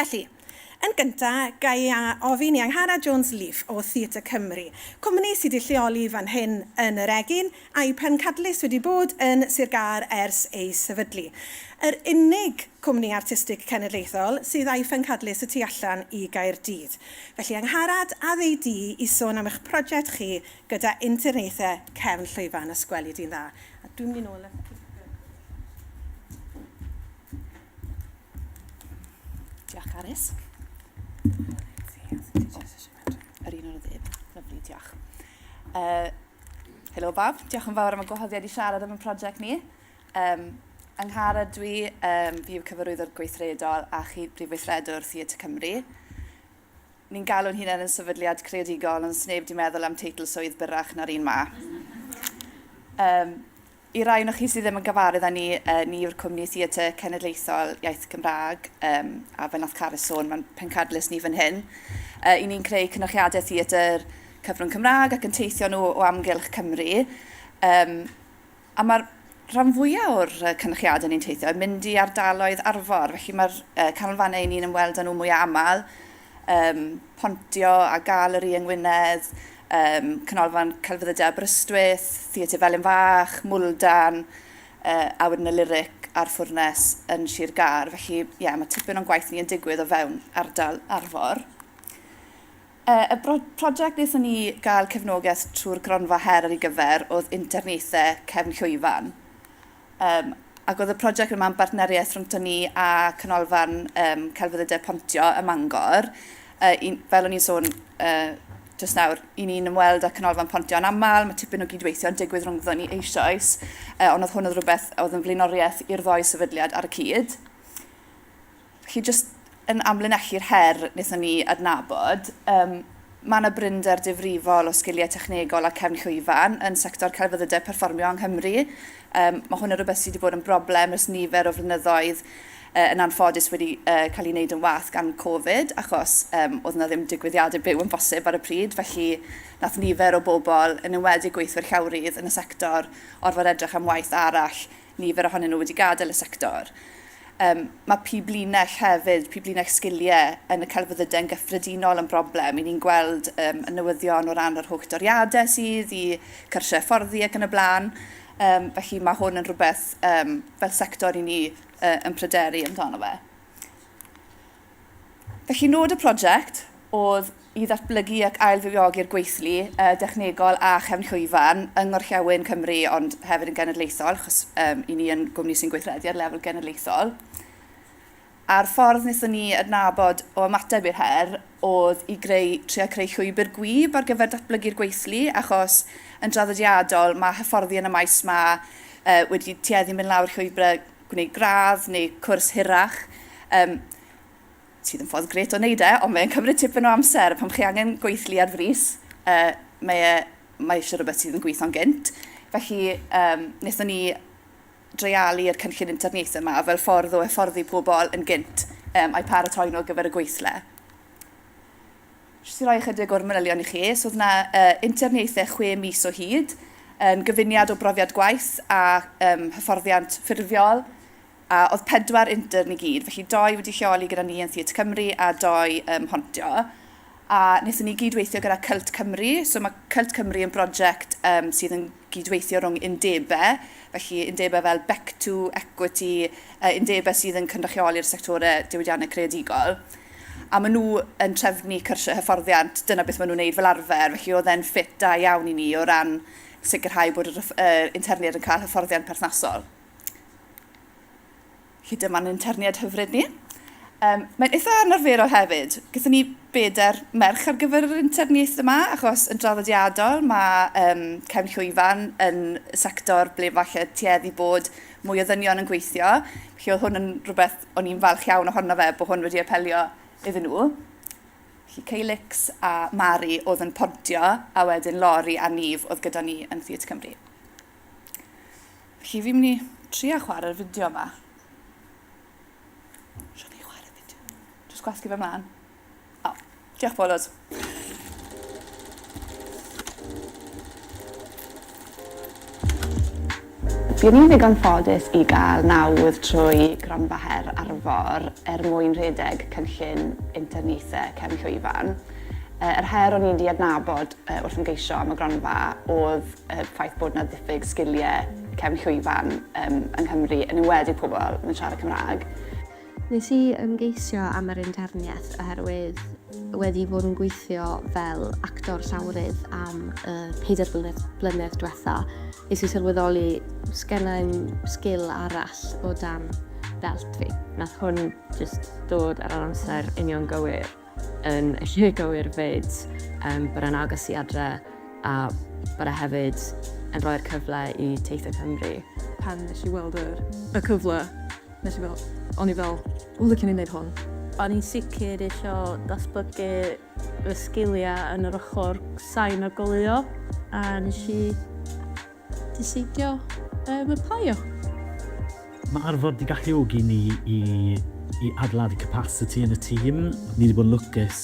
Felly, yn gynta, ga i ofyn i Angharad Jones-Leaf o Theatr Cymru, cwmni sydd 'di lleoli fan hyn yn yr Egin, a'i phencadlys wedi bod yn Sir Gâr ers ei sefydlu. Yr unig cwmni artistig cenedlaethol sydd â'i phencadlys y tu allan i Gaerdydd. Felly Angharad, a ddei di i sôn am eich prosiect chi gyda interniaethau cefn llwyfan os gweli di'n dda. A dwi'n mynd i nôl y Diolch, Carys. Yr un o'r dde. Lyfli, diolch. Uh, helo bawb, diolch yn fawr am y gwahoddiad i siarad am y prosiect ni. Um, Angharad dwi, um, fi yw cyfarwyddwr gweithredol a chi brif weithredwr Theatr Cymru. Ni'n galw'n hunain yn sefydliad creadigol, ond sneb di meddwl am teitl swydd byrrach na'r un ma. Um, I rai ohonoch chi sydd ddim yn gyfarwydd â ni, uh, ni yw'r cwmni theatr cenedlaethol iaith Gymraeg, um, a fel nath Carys sôn, mae'n pencadlys ni fan hyn. Uh, I ni'n creu cynyrchiadau theatr cyfrwng Cymraeg ac yn teithio nhw o amgylch Cymru. Um, A mae'r rhan fwyaf o'r cynyrchiadau ni'n teithio yn mynd i ardaloedd arfor, felly mae'r canolfannau ni'n ymweld â nhw mwy aml, um, Pontio a Galeri yng Ngwynedd, um, Canolfan Celfyddydau Aberystwyth, Theatr Felin Fach, Mwldan, uh, a wedyn y Lyric a'r Ffwrnes yn Sir Gâr. Felly, ie, yeah, mae tipyn o'n gwaith ni yn digwydd o fewn ardal Arfor. Y prosiect wnaethon ni gael cefnogaeth trwy'r gronfa her ar ei gyfer oedd interniaethau cefn llwyfan. Um, ac oedd y prosiect yma'n bartneriaeth rhwngto ni a Canolfan um, Celfyddydau Pontio ym Mangor. Uh, un, fel o'n i'n sôn uh, jyst nawr, i ni'n ymweld â Canolfan Pontio yn aml, mae tipyn o gydweithio yn digwydd rhwngddo ni eisoes, uh, ond oedd hwn oedd rhywbeth oedd yn flaenoriaeth i'r ddoi sefydliad ar y cyd. Felly jyst yn amlinellu'r her wnaethon ni adnabod, um, mae yna brinder difrifol o sgiliau technegol a cefn llwyfan yn sector celfyddydau perfformio yng Nghymru. Um, mae hwn yn rhywbeth sydd wedi bod yn broblem ers nifer o flynyddoedd uh, yn anffodus wedi uh, cael ei wneud yn wath gan Covid, achos um, oedd yna ddim digwyddiadau byw yn bosib ar y pryd, felly nath nifer o bobl, yn enwedig gweithwyr llawrydd yn y sector, orfod edrych am waith arall nifer ohonyn nhw wedi gadael y sector. Um, mae piblinell hefyd, piblinell sgiliau yn y celfyddydau yn gyffredinol yn broblem. I ni'n gweld um, y newyddion o ran yr holl doriadau sydd i cyrsiau hyfforddi ac yn y blaen. Um, felly mae hwn yn rhywbeth um, fel sector i ni uh, yn pryderu amdano fe. Felly nod y prosiect oedd i ddatblygu ac ailfywiogi'r gweithlu uh, dechnegol a chefn llwyfan yng Ngorllewin Cymru, ond hefyd yn genedlaethol, achos um, i ni yn gwmni sy'n gweithredu ar lefel genedlaethol. A'r ffordd wnaethon ni adnabod o ymateb i'r her oedd i greu, trio creu llwybr gwib ar gyfer datblygu'r gweithlu, achos yn draddodiadol mae hyfforddi yn y maes 'ma uh, wedi tueddu mynd lawr llwybrau gwneud gradd neu cwrs hirach, um, sydd yn ffordd gret o wneud e, ond mae'n cymryd tipyn o amser. Pan chi angen gweithlu ar frys, uh, mae, e, mae eisiau rhywbeth sydd yn gweithio'n gynt. Felly, um, wnaethon ni dreialu'r cynllun interniaethau yma fel ffordd o hyfforddi pobl yn gynt um, a'u paratoi nhw ar gyfer y gweithle. Jyst i roi ychydig o'r manylion i chi, so oedd yna uh, interniaethau chwe mis o hyd, yn gyfuniad o brofiad gwaith a um, hyfforddiant ffurfiol, a oedd pedwar intern i gyd, felly doi wedi lleoli gyda ni yn Theatr Cymru a doi ym Mhontio. A wnaethon ni gydweithio gyda Cult Cymru, so mae Cult Cymru yn brosiect um, sydd yn gydweithio rhwng undebau, felly undebau fel Bectu, Equity, uh, undebau sydd yn cynrychioli'r sectorau diwydiannau creadigol. A maen nhw yn trefnu cyrsiau hyfforddiant, dyna beth maen nhw'n wneud fel arfer, felly oedd e'n ffit da iawn i ni o ran sicrhau bod yr uh, interniad yn cael hyfforddiant perthnasol. Felly dyma'n interniad hyfryd ni. Um, mae'n eitha anarferol hefyd. Gyda ni bedair merch ar gyfer yr interniaeth yma, achos yn draddodiadol mae um, cefn llwyfan yn sector ble falle tueddu bod mwy o ddynion yn gweithio. Felly oedd hwn yn rhywbeth o'n i'n falch iawn ohono fe, bod hwn wedi apelio iddyn nhw. Felly Caelix a Mari oedd yn pontio, a wedyn Lori a Nif oedd gyda ni yn Theatr Cymru. Felly fi'n mynd i trio chwarae'r fideo yma. Siwn i chwarae fideo. Just gwasgu fe mlaen. O, oh, diolch Bolos. Buon ni'n ddigon ffodus i gael nawdd trwy Gronfa Her Arfor er mwyn rhedeg cynllun interniaethau cefn llwyfan. Yr her o'n i'n di adnabod wrth ymgeisio am y gronfa oedd y ffaith bod 'na ddiffyg sgiliau cefn llwyfan um, yng Nghymru, yn enwedig pobl yn siarad Cymraeg. Nes i ymgeisio am yr interniaeth oherwydd wedi bod yn gweithio fel actor llawrydd am y pedair blynedd, blynedd diwetha. Nes i sylweddoli sgennai'm sgil arall o dan belt fi. Nath hwn just dod ar yr amser union gywir. yn y lle gywir 'fyd, um, bod e'n agos i adre a bod e hefyd yn rhoi'r cyfle i teithio Cymru. Pan nes i weld yr, y cyfle, nes i fel, o'n i fel, o, licen i wneud hwn. O'n i'n sicr eisiau datblygu fy sgiliau yn yr ochr sain a goleuo, a nes i Diseidio um, applio. Mae Arfor wedi galluogi ni i, i adeiladu capacity yn y tîm. Ni wedi bod yn lwcus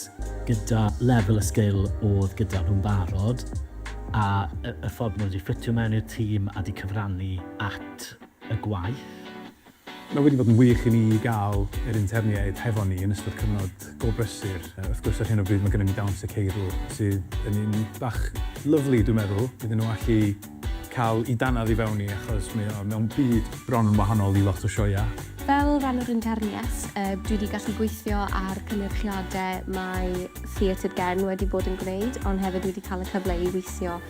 gyda lefel y sgil oedd gyda nhw'n barod a y, y ffordd maen nhw wedi ffitio mewn i'r tîm a wedi cyfrannu at y gwaith. Mae wedi bod yn wych i ni gael yr interniaid hefo ni yn ystod cyfnod go brysur. Wrth gwrs ar hyn o bryd mae gennym ni Dawns y Ceirw sydd yn un bach lyfli dwi'n meddwl iddyn nhw allu cael i dannadd i fewn i achos mae o mewn byd bron yn wahanol i lot o sioeau. Fel rhan o'r interniaeth, dwi wedi gallu gweithio ar cynyrchiadau mae Theatr Gen wedi bod yn gwneud, ond hefyd wedi cael y cyfle i weithio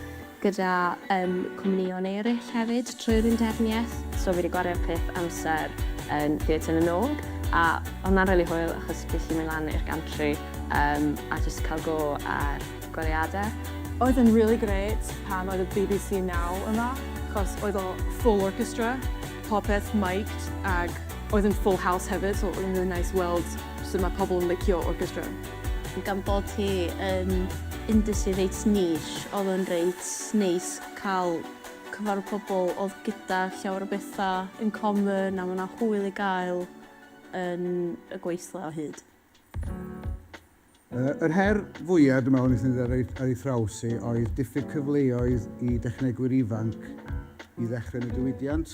gyda um, cwmnïon eraill hefyd trwy'r interniaeth. So fi wedi gwario peth amser yn Theatr na nOg a hwnna'n rili hwyl achos ges i mynd lan i'r gantry um, a just cael go ar gweliadau. Oedd yn really great pan oedd y BBC Now yma, achos oedd o full orchestra, popeth mic'd, ag oedd yn full house hefyd, so oedd yn really nice weld sut mae pobl yn licio orchestra. Gan bod hi yn industry reit niche, oedd o'n reit neis cael cyfarfod pobl oedd gyda llawer o bethau in common a mae 'na hwyl i gael yn y gweithle o hyd. Yr her fwyaf dwi'n meddwl wnaethon ni ar ei, ar ei thraws hi oedd diffyg cyfleoedd i dechnegwyr ifanc i ddechrau yn y diwydiant.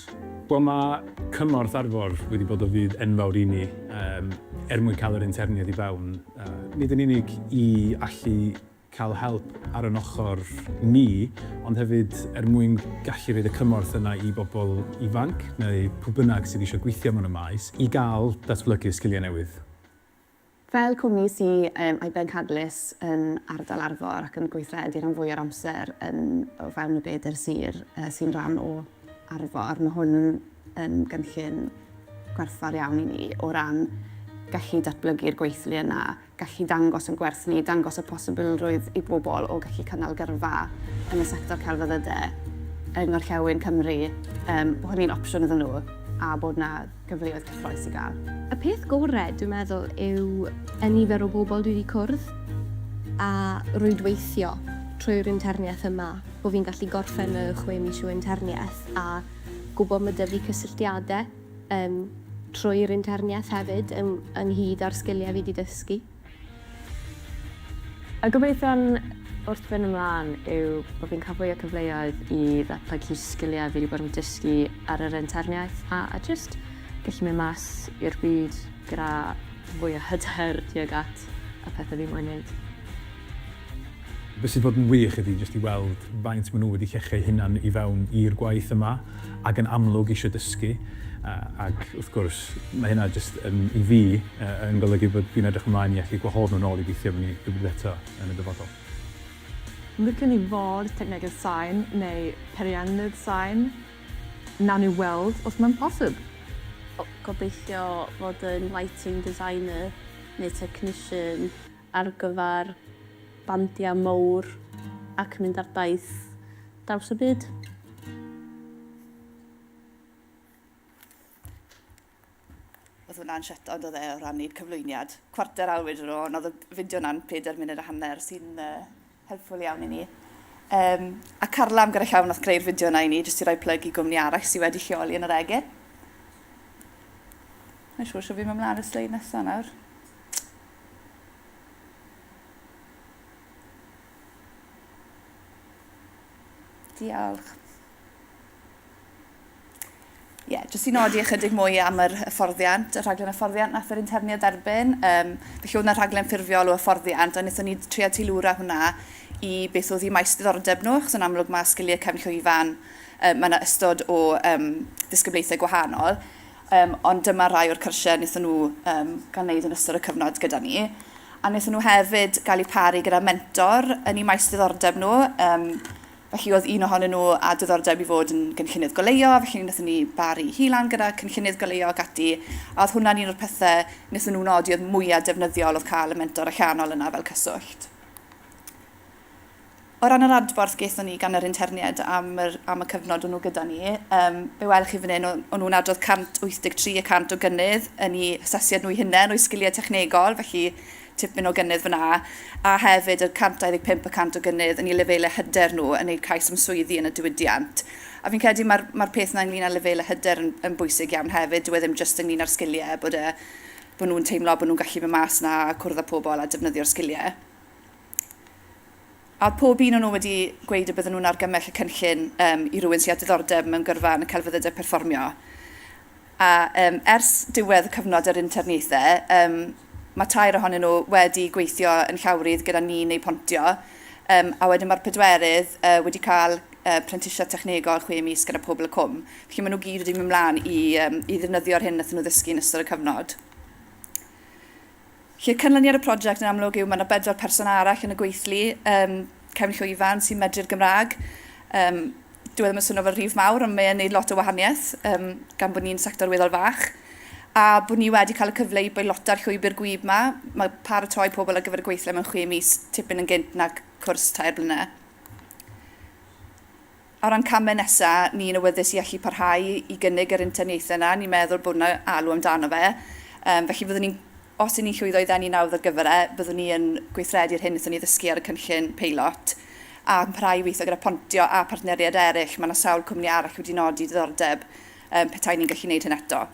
Wel mae cymorth Arfor wedi bod o fudd enfawr i ni um, er mwyn cael yr interniad i fewn. Uh, nid yn unig i allu cael help ar yn ochr ni, ond hefyd er mwyn gallu rhoi y cymorth yna i bobl ifanc neu pwy bynnag sydd eisiau gweithio mewn y maes i gael datblygu sgiliau newydd. Fel cwmni sy um, a'i bencadlys yn ardal Arfor ac yn gweithredu rhan fwy o'r amser yn o fewn y bedair sir uh, sy'n rhan o Arfor, mae hwn yn, yn gynllun gwerthfawr iawn i ni o ran gallu datblygu'r gweithlu yna, gallu dangos yn gwerth ni, dangos y posibilrwydd i bobl o gallu cynnal gyrfa yn y sector celfyddydau yng Ngorllewin Cymru, um, bod hynny'n opsiwn iddyn nhw a bod yna gyfleoedd cyffroes i gael. Y peth gorau, dwi'n meddwl, yw y nifer o bobl dwi wedi cwrdd a rwydweithio trwy'r interniaeth yma, bod fi'n gallu gorffen y chwe mis o interniaeth a gwybod mae 'da fi cysylltiadau um, trwy'r interniaeth hefyd, yng, ynghyd â'r sgiliau fi wedi dysgu. Y gobeithion wrth fynd ymlaen yw bod fi'n cael fwy o cyfleoedd i ddatblygu sgiliau fi wedi bod yn dysgu ar yr interniaeth a, a jyst gallu mynd mas i'r byd gyda fwy o hyder tuag at y pethau fi moyn wneud. Be sydd bod yn wych ydy jyst i weld faint maen nhw wedi llechu eu hunan i fewn i'r gwaith yma ac yn amlwg eisiau dysgu ac wrth gwrs mae hynna jyst yn, i fi, yn golygu bod fi'n edrych ymlaen i allu gwahodd nhw nôl i weithio efo ni rhywbryd eto yn y dyfodol. Licen i fod technegydd sain neu peiriannydd sain. Nawn ni weld os mae'n posib. Gobeithio fod yn lighting designer neu technician ar gyfer bandiau mowr ac mynd ar daith draws y byd. Oedd hwnna'n shut on, oedd e, o ran neud cyflwyniad. Cwarter awr wedyn nhw, ond oedd y fideo na'n 4 munud a hanner sy'n uh, helpful iawn i ni. Um, a Carla am gyda llaw nath greu'r fideo yna i ni, jyst i roi plug i gwmni arall sydd wedi lleoli yn yr egin. Mae'n siŵr siw fi'n mynd mlaen y sleid nesaf nawr. Diolch. Ie, yeah, jyst i nodi ychydig mwy am yr hyfforddiant, y rhaglen hyfforddiant nath yr interniad derbyn. Um, felly oedd yna rhaglen ffurfiol o hyfforddiant, a wnaethon ni trio teilwra hwnna i beth oedd i maes diddordeb nhw, achos yn amlwg mae sgiliau cefn llwyfan, um, mae yna ystod o um, ddisgyblaethau gwahanol. Um, ond dyma rai o'r cyrsiau wnaethon nhw um, gael wneud yn ystod y cyfnod gyda ni. A wnaethon nhw hefyd gael eu paru gyda mentor yn eu maes diddordeb nhw. Um, felly oedd un ohonyn nhw â diddordeb i fod yn gynllunydd goleuo, felly wnaethon ni baru hi lan gyda cynllunydd goleuo ac ati. A oedd hwnna'n un o'r pethau wnaethon nhw nodi oedd mwyaf defnyddiol oedd cael y mentor allanol yna fel cyswllt. O ran yr adborth gaethon ni gan yr interniaid am yr, am y cyfnod o'n nhw gyda ni, um, fe welch chi fan hyn, o'n nhw'n adrodd 183 y cant o gynnydd yn eu asesiad nhw eu hunain o'u sgiliau technegol, felly tipyn o gynnydd fyna, a hefyd y 125 y cant o gynnydd yn eu lefelau hyder nhw yn eu cais am swyddi yn y diwydiant. A fi'n credu mae'r mae peth yna ynglyn â lefelau hyder yn, yn bwysig iawn hefyd, dyw e ddim jyst ynglyn â'r sgiliau, bod, e, bod nhw'n teimlo bod nhw'n gallu mynd mas na a cwrdd â pobl a defnyddio'r sgiliau. A oedd pob un o'n nhw wedi gweud y bydden nhw'n argymell y cynllun um, i rywun sydd â diddordeb mewn gyrfa yn y celfyddydau perfformio. A um, ers diwedd y cyfnod yr interniaethau, um, mae tair ohonyn nhw wedi gweithio yn llawrydd gyda ni neu Pontio, um, a wedyn mae'r pedwerydd uh, wedi cael uh, prentisiaeth technegol chwe mis gyda Pobl y Cwm. Felly maen nhw gyd wedi mynd mlaen i, um, i ddefnyddio'r hyn wnaethon nhw ddysgu yn ystod y cyfnod. Lle canlyniad y prosiect yn amlwg yw mae yna bedwar person arall yn y gweithlu um, cefn llwyfan sy'n medru'r Gymraeg. Um, dyw e ddim yn swnio fel rhif mawr, ond mae'n gwneud lot o wahaniaeth, um, gan bod ni'n sector weddol fach. A bod ni wedi cael y cyfle i bailota'r llwybr gwib yma. Mae paratoi pobl ar gyfer y gweithle mewn chwe mis tipyn yn gynt nag cwrs tair blynedd. O ran camau nesa, ni'n awyddus i allu parhau i gynnig yr interniaethau yna. Ni'n meddwl bod yna alw amdano fe. Um, felly fyddwn ni'n, os y'n ni'n llwyddo i ddenu nawdd ar gyfer e, byddwn ni yn gweithredu'r hyn wnaethon ni ddysgu ar y cynllun peilot a yn parhau i weithio gyda Pontio a partneriaid eraill. Mae yna sawl cwmni arall wedi nodi diddordeb um, petai ni'n gallu gwneud hyn eto.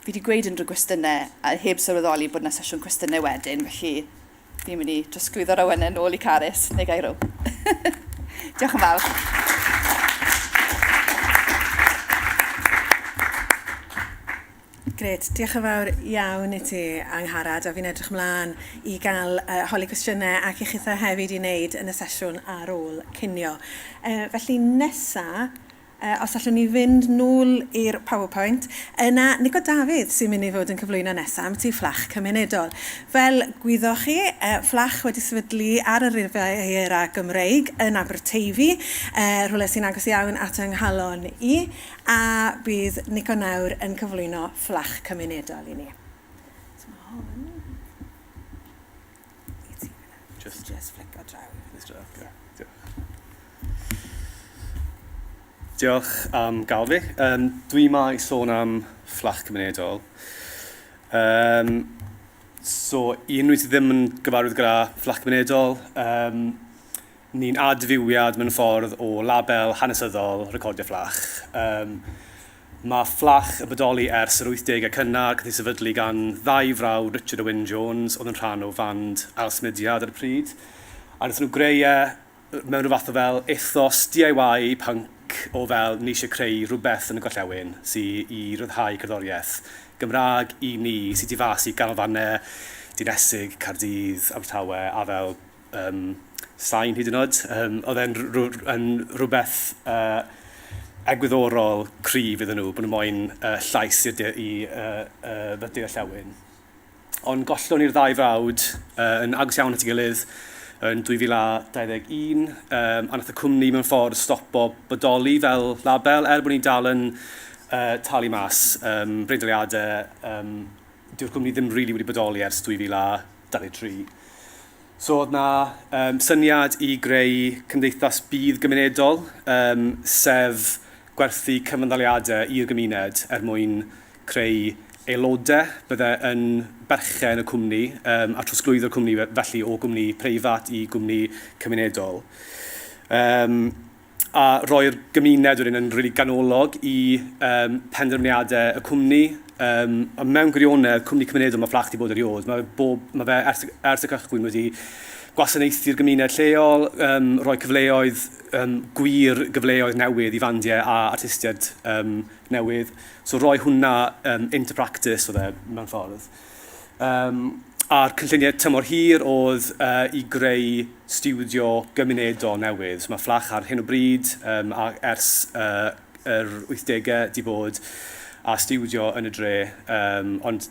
Fi wedi gweud unrhyw gwestiynau a heb sylweddoli bod yna sesiwn cwestiynau wedyn, felly fi'n mynd i drosglwyddo'r awenau nôl i Carys neu Gairo. Diolch yn fawr. Gret, diolch yn fawr iawn i ti, Angharad, a fi'n edrych mlaen i gael uh, holi cwestiynau ac i chitha hefyd i wneud yn y sesiwn ar ôl cinio. Uh, felly nesa, Os allwn ni fynd nôl i'r PowerPoint, yna Nico Dafydd sy'n mynd i fod yn cyflwyno nesaf am ti Fflach Cymunedol. Fel gwyddoch chi, Fflach wedi sefydlu ar y Riviera Gymreig yn Aberteifi, rhywle sy'n agos iawn at yng nghalon i, a bydd Nico nawr yn cyflwyno Fflach Cymunedol i ni. So mae hwn i ti fyna. Just, Just flico draw. Just draw, okay. Diolch. Diolch am gael fi. Um, dwi ma i sôn am fflach cymunedol. Um, so, i unrhyw sydd ddim yn gyfarwydd gyda fflach cymunedol, um, ni'n adfywiad mewn ffordd o label hanesyddol recordio fflach. Um, mae fflach yn bodoli ers yr 80au cynnar, cath ei sefydlu gan ddau frawd, Richard a Wyn Jones, oedd yn rhan o fand ailsymudiad ar y pryd. A wnaethon nhw greu e mewn rhyw fath o fel ethos DIY punk o fel ni eisiau creu rhywbeth yn y gorllewin sy i ryddhau cerddoriaeth Gymraeg i ni sy tu fas i ganolfannau dinesig Caerdydd, Abertawe a fel um, sain hyd yn oed. Um, oedd e'n yn rhywbeth uh, egwyddorol cryf iddyn nhw, bod nhw moyn uh, llais i'r i uh, uh, ddydd orllewin. Ond gollon ni'r ddau frawd uh, yn agos iawn at ei gilydd yn 2021, um, a nath y cwmni mewn ffordd stopo bodoli fel label, er bod ni'n dal yn uh, talu mas um, breindaliadau, um, dyw'r cwmni ddim really wedi bodoli ers 2023. So oedd na um, syniad i greu cymdeithas budd gymunedol, um, sef gwerthu cyfandaliadau i'r gymuned er mwyn creu aelodau bydde yn berchen y cwmni um, a trosglwyddo'r cwmni felly o gwmni preifat i gwmni cymunedol. Um, a roi'r gymuned wedyn yn rili ganolog i um, penderfyniadau y cwmni. Um, a mewn gwirionedd, cwmni cymunedol mae Fflach wedi bod erioed. Mae, bob, mae fe ers, ers y cychwyn wedi gwasanaethu'r gymuned lleol, um, rhoi cyfleoedd, um, gwir gyfleoedd newydd i fandiau a artistiaid um, newydd. So rhoi hwnna um, into practice oedd e mewn ffordd. Um, a'r cynlluniau tymor hir oedd uh, i greu stiwdio gymunedol newydd. So mae Fflach ar hyn o bryd um, a ers uh, yr 80au di bod a stiwdio yn y dre, um, ond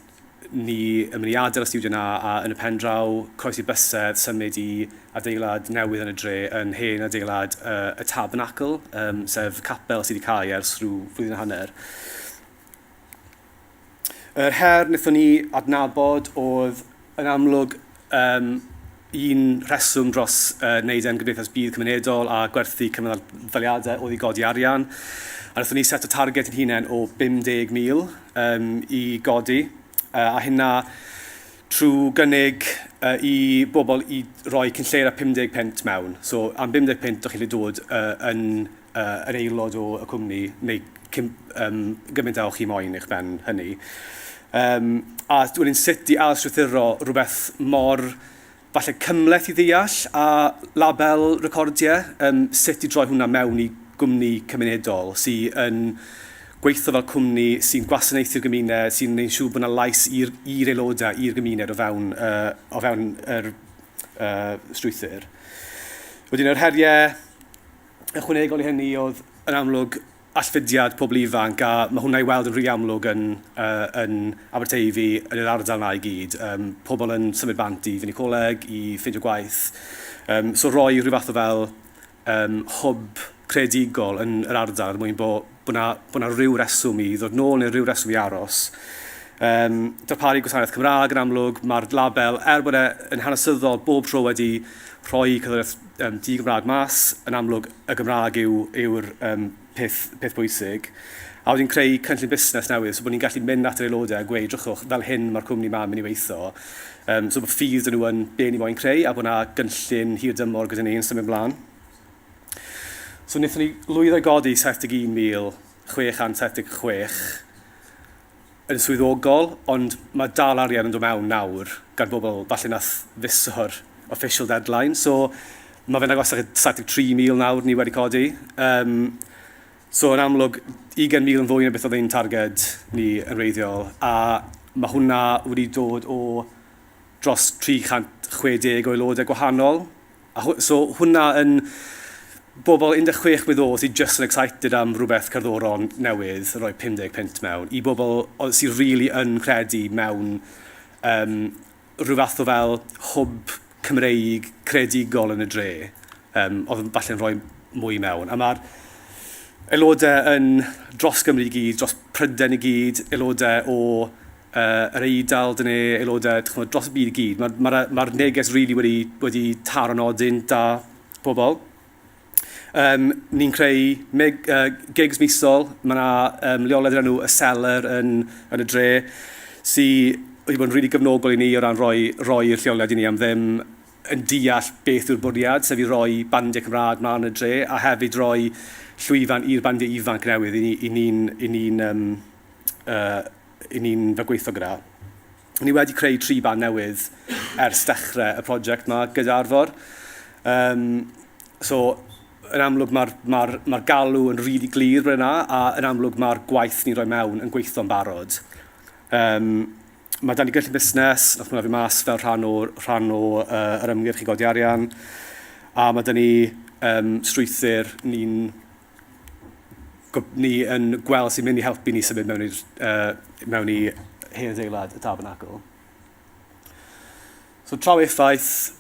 ni yn mynd i adael y stiwdio na a yn y pen draw croesi bysedd symud i adeilad newydd yn y dre yn hen adeilad uh, y Tabernacle, um, sef capel sydd wedi cau ers rhyw flwyddyn a hanner. Yr her wnaethon ni adnabod oedd yn amlwg um, un rheswm dros uh, wneud e'n gymdeithas budd cymunedol a gwerthu cyfnodaliadau oedd i godi arian. A wnaethon ni set o target yn hunain o 50,000 um, i godi. Uh, a hynna trwy gynnig uh, i bobl i roi cyn lleir a 50 punt mewn. So am 50 punt, o'ch chi'n gallu dod uh, yn uh, yn aelod o y cwmni, neu cyn, um, gymaint â o'ch chi moyn eich ben hynny. Um, a wedyn sut i ailstrwythuro rhywbeth mor falle cymhleth i ddeall a label recordiau, um, sut i droi hwnna mewn i gwmni cymunedol sy'n yn gweithio fel cwmni sy'n gwasanaethu'r gymuned, sy'n gwneud siŵr bod yna lais i'r aelodau, i'r gymuned o fewn, uh, o fewn yr uh, strwythur. Wedyn yr heriau Ychwanegol i hynny oedd yn amlwg allfudiad pobl ifanc a mae hwnna i weld yn rili amlwg yn, uh, yn Aberteifi, yn yr ardal na i gyd. Um, pobl yn symud bant i fynd i coleg, i ffeindio gwaith. Um, so roi rhyw fath o fel um, hwb creadigol yn yr ardal er mwyn bod bo na, bo na rhyw reswm i ddod nôl neu rhyw reswm i aros. Um, darparu gwasanaeth Cymraeg yn amlwg, mae'r label, er bod e yn hanesyddol, bob tro wedi rhoi cerddoriaeth um, di-Gymraeg mas, yn amlwg y Gymraeg yw, yw'r um, peth, peth bwysig. A wedyn creu cynllun busnes newydd, so bod ni'n gallu mynd at yr aelodau a gweud, drychwch, fel hyn mae'r cwmni ma'n mynd i weithio. Um, so bod ffydd dyn nhw yn be ni moyn creu, a bod yna gynllun hir dymor gyda ni yn symud mlaen. So wnaethon ni lwyddo i godi 71,676 yn swyddogol, ond mae dal arian yn dod mewn nawr gan bobl falle nath fuso'r official deadline. So mae fe'n agosach i 73,000 nawr ni wedi codi. Um, so yn amlwg, 20,000 yn fwy na beth oedd ein targed ni yn wreiddiol, a mae hwnna wedi dod o dros 360 o aelodau gwahanol. A so hwnna yn bobl 16 mlwydd oed sydd just yn excited am rhywbeth cerddorol newydd, rhoi 50 punt mewn, i bobl sydd really yn credu mewn um, rhyw fath o fel hwb Cymreig creadigol yn y dre, um, oedd yn falle'n rhoi mwy mewn. A mae'r aelodau yn dros Gymru i gyd, dros Prydain i gyd, aelodau o uh, yr Eidal, dyn ni, aelodau ch'mod, dros y byd i gyd. Mae'r ma, ma, ma neges really wedi, wedi taro nodyn da pobl. Um, ni'n creu mig, uh, gigs misol, mae yna um, leoliad o'r enw Y Seller yn, yn y dre, sydd wedi bod yn rili really gefnogol i ni o ran rhoi, roi'r lleoliad i ni am ddim yn deall beth yw'r bwriad, sef i roi bandiau Cymraeg mlaen yn y dre, a hefyd roi llwyfan i'r bandiau ifanc newydd i ni'n i ni'n i ni'n um, uh, i ni'n fel gweithio gyda. Ni wedi creu tri band newydd ers dechrau y prosiect yma gyda Arfor. Um, so, yn amlwg mae'r ma ma galw yn rili really glir bod yna, a yn amlwg mae'r gwaith ni'n rhoi mewn yn gweithio'n barod. Um, mae dan ni gynllun busnes, nath hwnna fi mas fel rhan o, rhan o uh, yr ymgyrch i godi arian, a mae dan ni um, strwythur ni'n ni yn gweld sy'n mynd i helpu ni symud mewn i'r uh, mewn i hen adeilad y Tabernacl. So traw effaith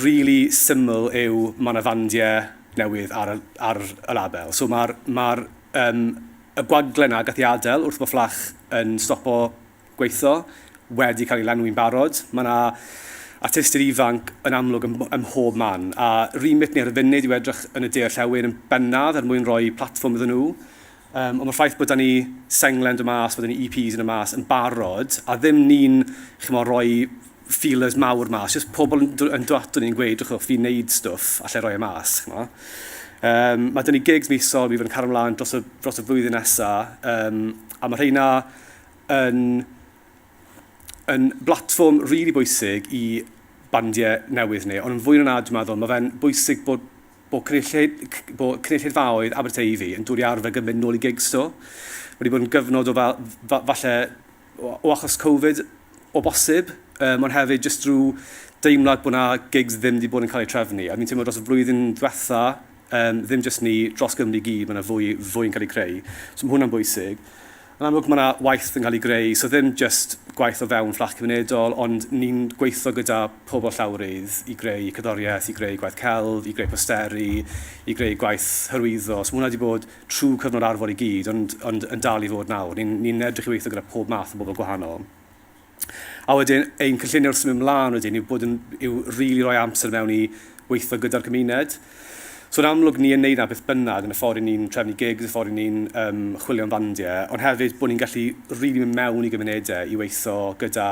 really syml yw mae yna fandiau newydd ar y, ar y label. So mae'r ma um, y gwagle 'na gath ei adael wrth bod Fflach yn stopo gweithio wedi cael ei lenwi'n barod. Mae yna artistiaid ifanc yn amlwg ym, ym mhob man, a remit ni ar y funud yw edrych yn y de orllewin yn bennaf er mwyn rhoi platfform iddyn nhw. Um, ond mae'r ffaith bod da ni senglen dod mas, bod da ni EPs yn y mas yn barod, a ddim ni'n chymod, rhoi feelers mawr mas, jyst pobl yn, yn dod ato ni'n gweud, drychwch, fi'n neud stwff, allai roi e mas. Chymod. Um, mae da ni gigs misol, mi fydd yn cario ymlaen dros y, dros y flwyddyn nesaf, um, a mae rheina yn, yn blatfform rili really bwysig i bandiau newydd ni, ond yn fwy na na, dwi'n meddwl, mae fe'n bwysig bod, bod, cynulleid, bod cynulleidfaoedd Aberteifi yn dod i arfer gyda mynd nôl i gigs to. Wedi bod yn gyfnod o fel, fa, falle o, o achos Covid o bosib, um, ond hefyd jyst drwy deimlad bod na gigs ddim wedi bod yn cael eu trefnu. A fi'n teimlo dros y flwyddyn diwetha, um, ddim jyst ni, dros Gymru i gyd, mae yna fwy, fwy yn cael ei creu. So mae hwnna'n bwysig. Yn amlwg mae yna waith yn cael ei greu, so ddim jyst gwaith o fewn fflach cymunedol, ond ni'n gweithio gyda pobl llawrydd i greu cerddoriaeth, i greu gwaith celf, i greu posteri, i greu gwaith hyrwyddo. So mae hwnna wedi bod trwy cyfnod Arfor i gyd, ond, ond yn dal i fod nawr. Ni'n ni edrych i weithio gyda pob math o bobl gwahanol. A wedyn, ein cynlluniau wrth symud ymlaen wedyn yw bod yn, yw rili rhoi amser mewn i weithio gyda'r cymuned. So yn amlwg ni yn neud 'na beth bynnag yn y ffordd 'y ni'n trefnu gigs, y ffordd 'y ni'n um, chwilio am fandiau, ond hefyd bod ni'n gallu rili mynd mewn i gymunedau i weithio gyda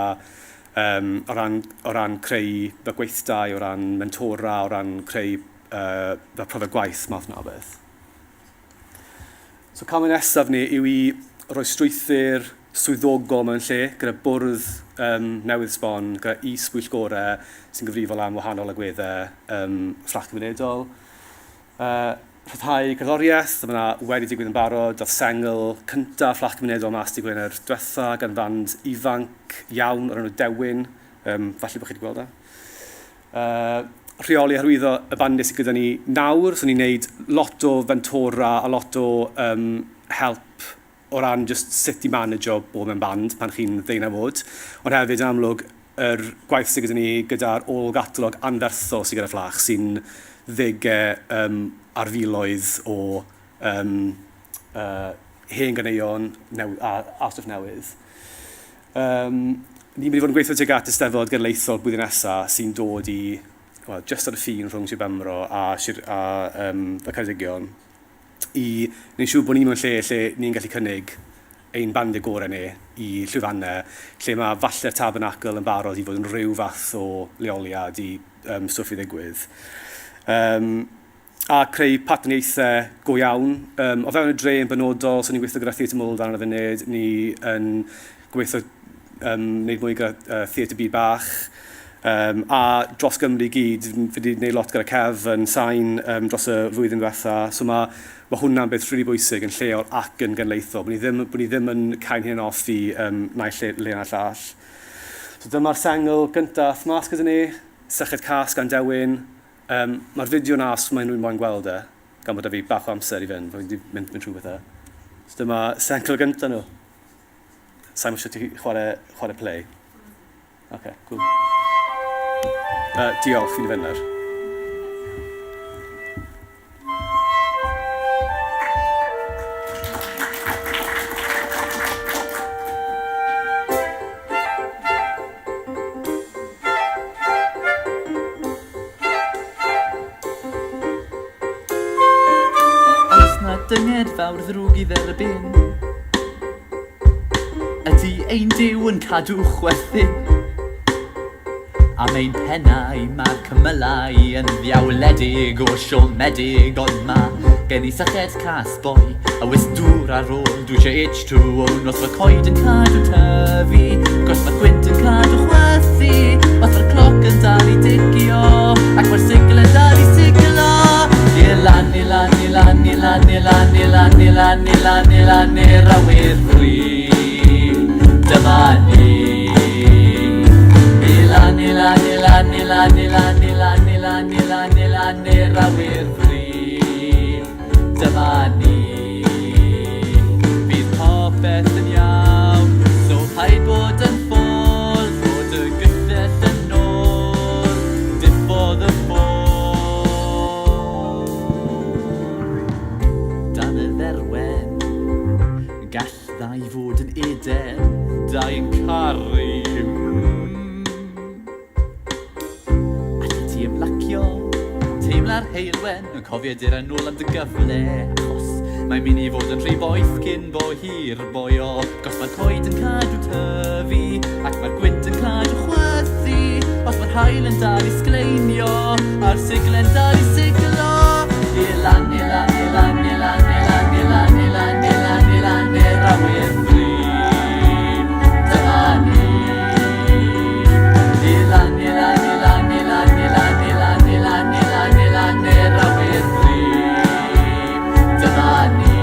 um, o, ran, o ran creu fel gweithdai, o ran mentora, o ran creu uh, fel profiad gwaith, math 'na o beth. So camau nesaf ni yw i roi strwythur swyddogol mewn lle gyda bwrdd um, newydd sbon, gyda is-bwyllgorau sy'n gyfrifol am wahanol agweddau um, fflach cymunedol. Uh, rhyddhau cerddoriaeth, mae yna wedi digwydd yn barod, dath sengl cyntaf fflach cymunedol mas digwydd yr diwetha gan fand ifanc iawn o'r enw Dewin, um, falle bod chi wedi gweld e. Uh, rheoli a hyrwyddo y bandiau sydd gyda ni nawr, so ni'n neud lot o fentora a lot o um, help o ran just sut i manageo bod mewn band pan chi'n ddeunaw oed. Ond hefyd yn amlwg yr gwaith sydd gyda ni gyda'r ôl-gatalog anferthol sydd gyda Fflach sy'n ddegau um, ar filoedd o um, uh, hen ganeuon new a, a stwff newydd. Um, ni'n mynd i fod yn gweithio tuag at Eisteddfod Genedlaethol blwyddyn nesaf sy'n dod i, well, just ar y ffin rhwng Sir Benfro a, Sir, a um, y Ceredigion, i wneud siŵr bod ni mewn lle lle ni'n gallu cynnig ein bandiau gorau ni i llwyfannau, lle mae falle'r tabernacl yn barod i fod yn rhyw fath o leoliad i um, stwff i ddigwydd. Um, a creu partneriaethau go iawn. Um, o fewn y dre yn benodol, so ni'n gweithio gyda Theatr Mwldan ar y funud, ni yn gweithio um, wneud mwy gyda uh, Theatr Byd Bach, um, a dros Gymru i gyd, fi wedi gwneud lot gyda Kev yn Sain um, dros y flwyddyn diwetha, so mae, mae hwnna'n beth rili really bwysig yn lleol ac yn genedlaethol, bod ni ddim, bod ni ddim yn cael hyn off i um, naill le, le na'r llall. So dyma'r sengl gyntaf mas gyda ni, Syched Cas gan Dewin. Um, Mae'r fideo na os mae unrhywun moyn gweld e. Gan bod 'da fi bach o amser i fynd, fi'n mynd i mynd, mynd trwy bethau. So dyma sengl gyntaf nhw. Sa'n eisiau ti chwarae, chwarae play? Ok, cool. Diolch, fi'n fynd nawr. Oes 'na dynged fawr ddrwg i dderbyn? Ydy ein Duw yn cadw chwerthin? Am ein pennau mae'r cymylau yn ddiawledig o siomedig ond ma' gen i syched cas boi a wisg dŵr ar ôl dwi eisiau H2O nos mae'r coed yn cadw tyfu gos mae'r gwynt yn cadw chwythu os mae'r cloc yn dal i dicio ac mae'r sigl yn dal i siglo i lan i lan i lan i lan i lan i lan i lan i lan i lan i'r awyr free Dyma ni. I lan, i lan, i lan, i lan, i lan, i lan, i lan, i lan, i lan i'r awyr free. Dyma ni. Bydd popeth yn iawn, so paid bod yn ffôl, rho dy gyllell yn ôl, diffodd y ffôn. Dan y dderwen, gall Ddau fod yn Eden, dau yn caru. Mm. Allet ti ymlacio, teimla'r heulwen, yn cofio dira nôl am dy gyfle, achos mae'n mynd i fod yn rhy boeth cyn bo hir, boi o. Gos mae'r coed yn cadw tyfu, ac mae'r gwynt yn cadw chwythu, os mae'r haul yn dal i sgleinio, a'r siglen dal i siglo. I lan, i lan, i lan, i lan, i lan, i lan, i lan, i lan, i lan i'r awyr free. Dyma ni. I lan, i lan, i lan, i lan, i lan, i lan, i lan, i lan, i lan i'r awyr free. Dyma ni.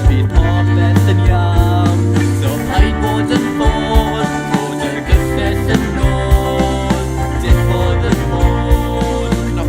Bydd popeth yn iawn, so paid bod yn ffôl, bod y gyllell yn ôl, diffodd y ffôn.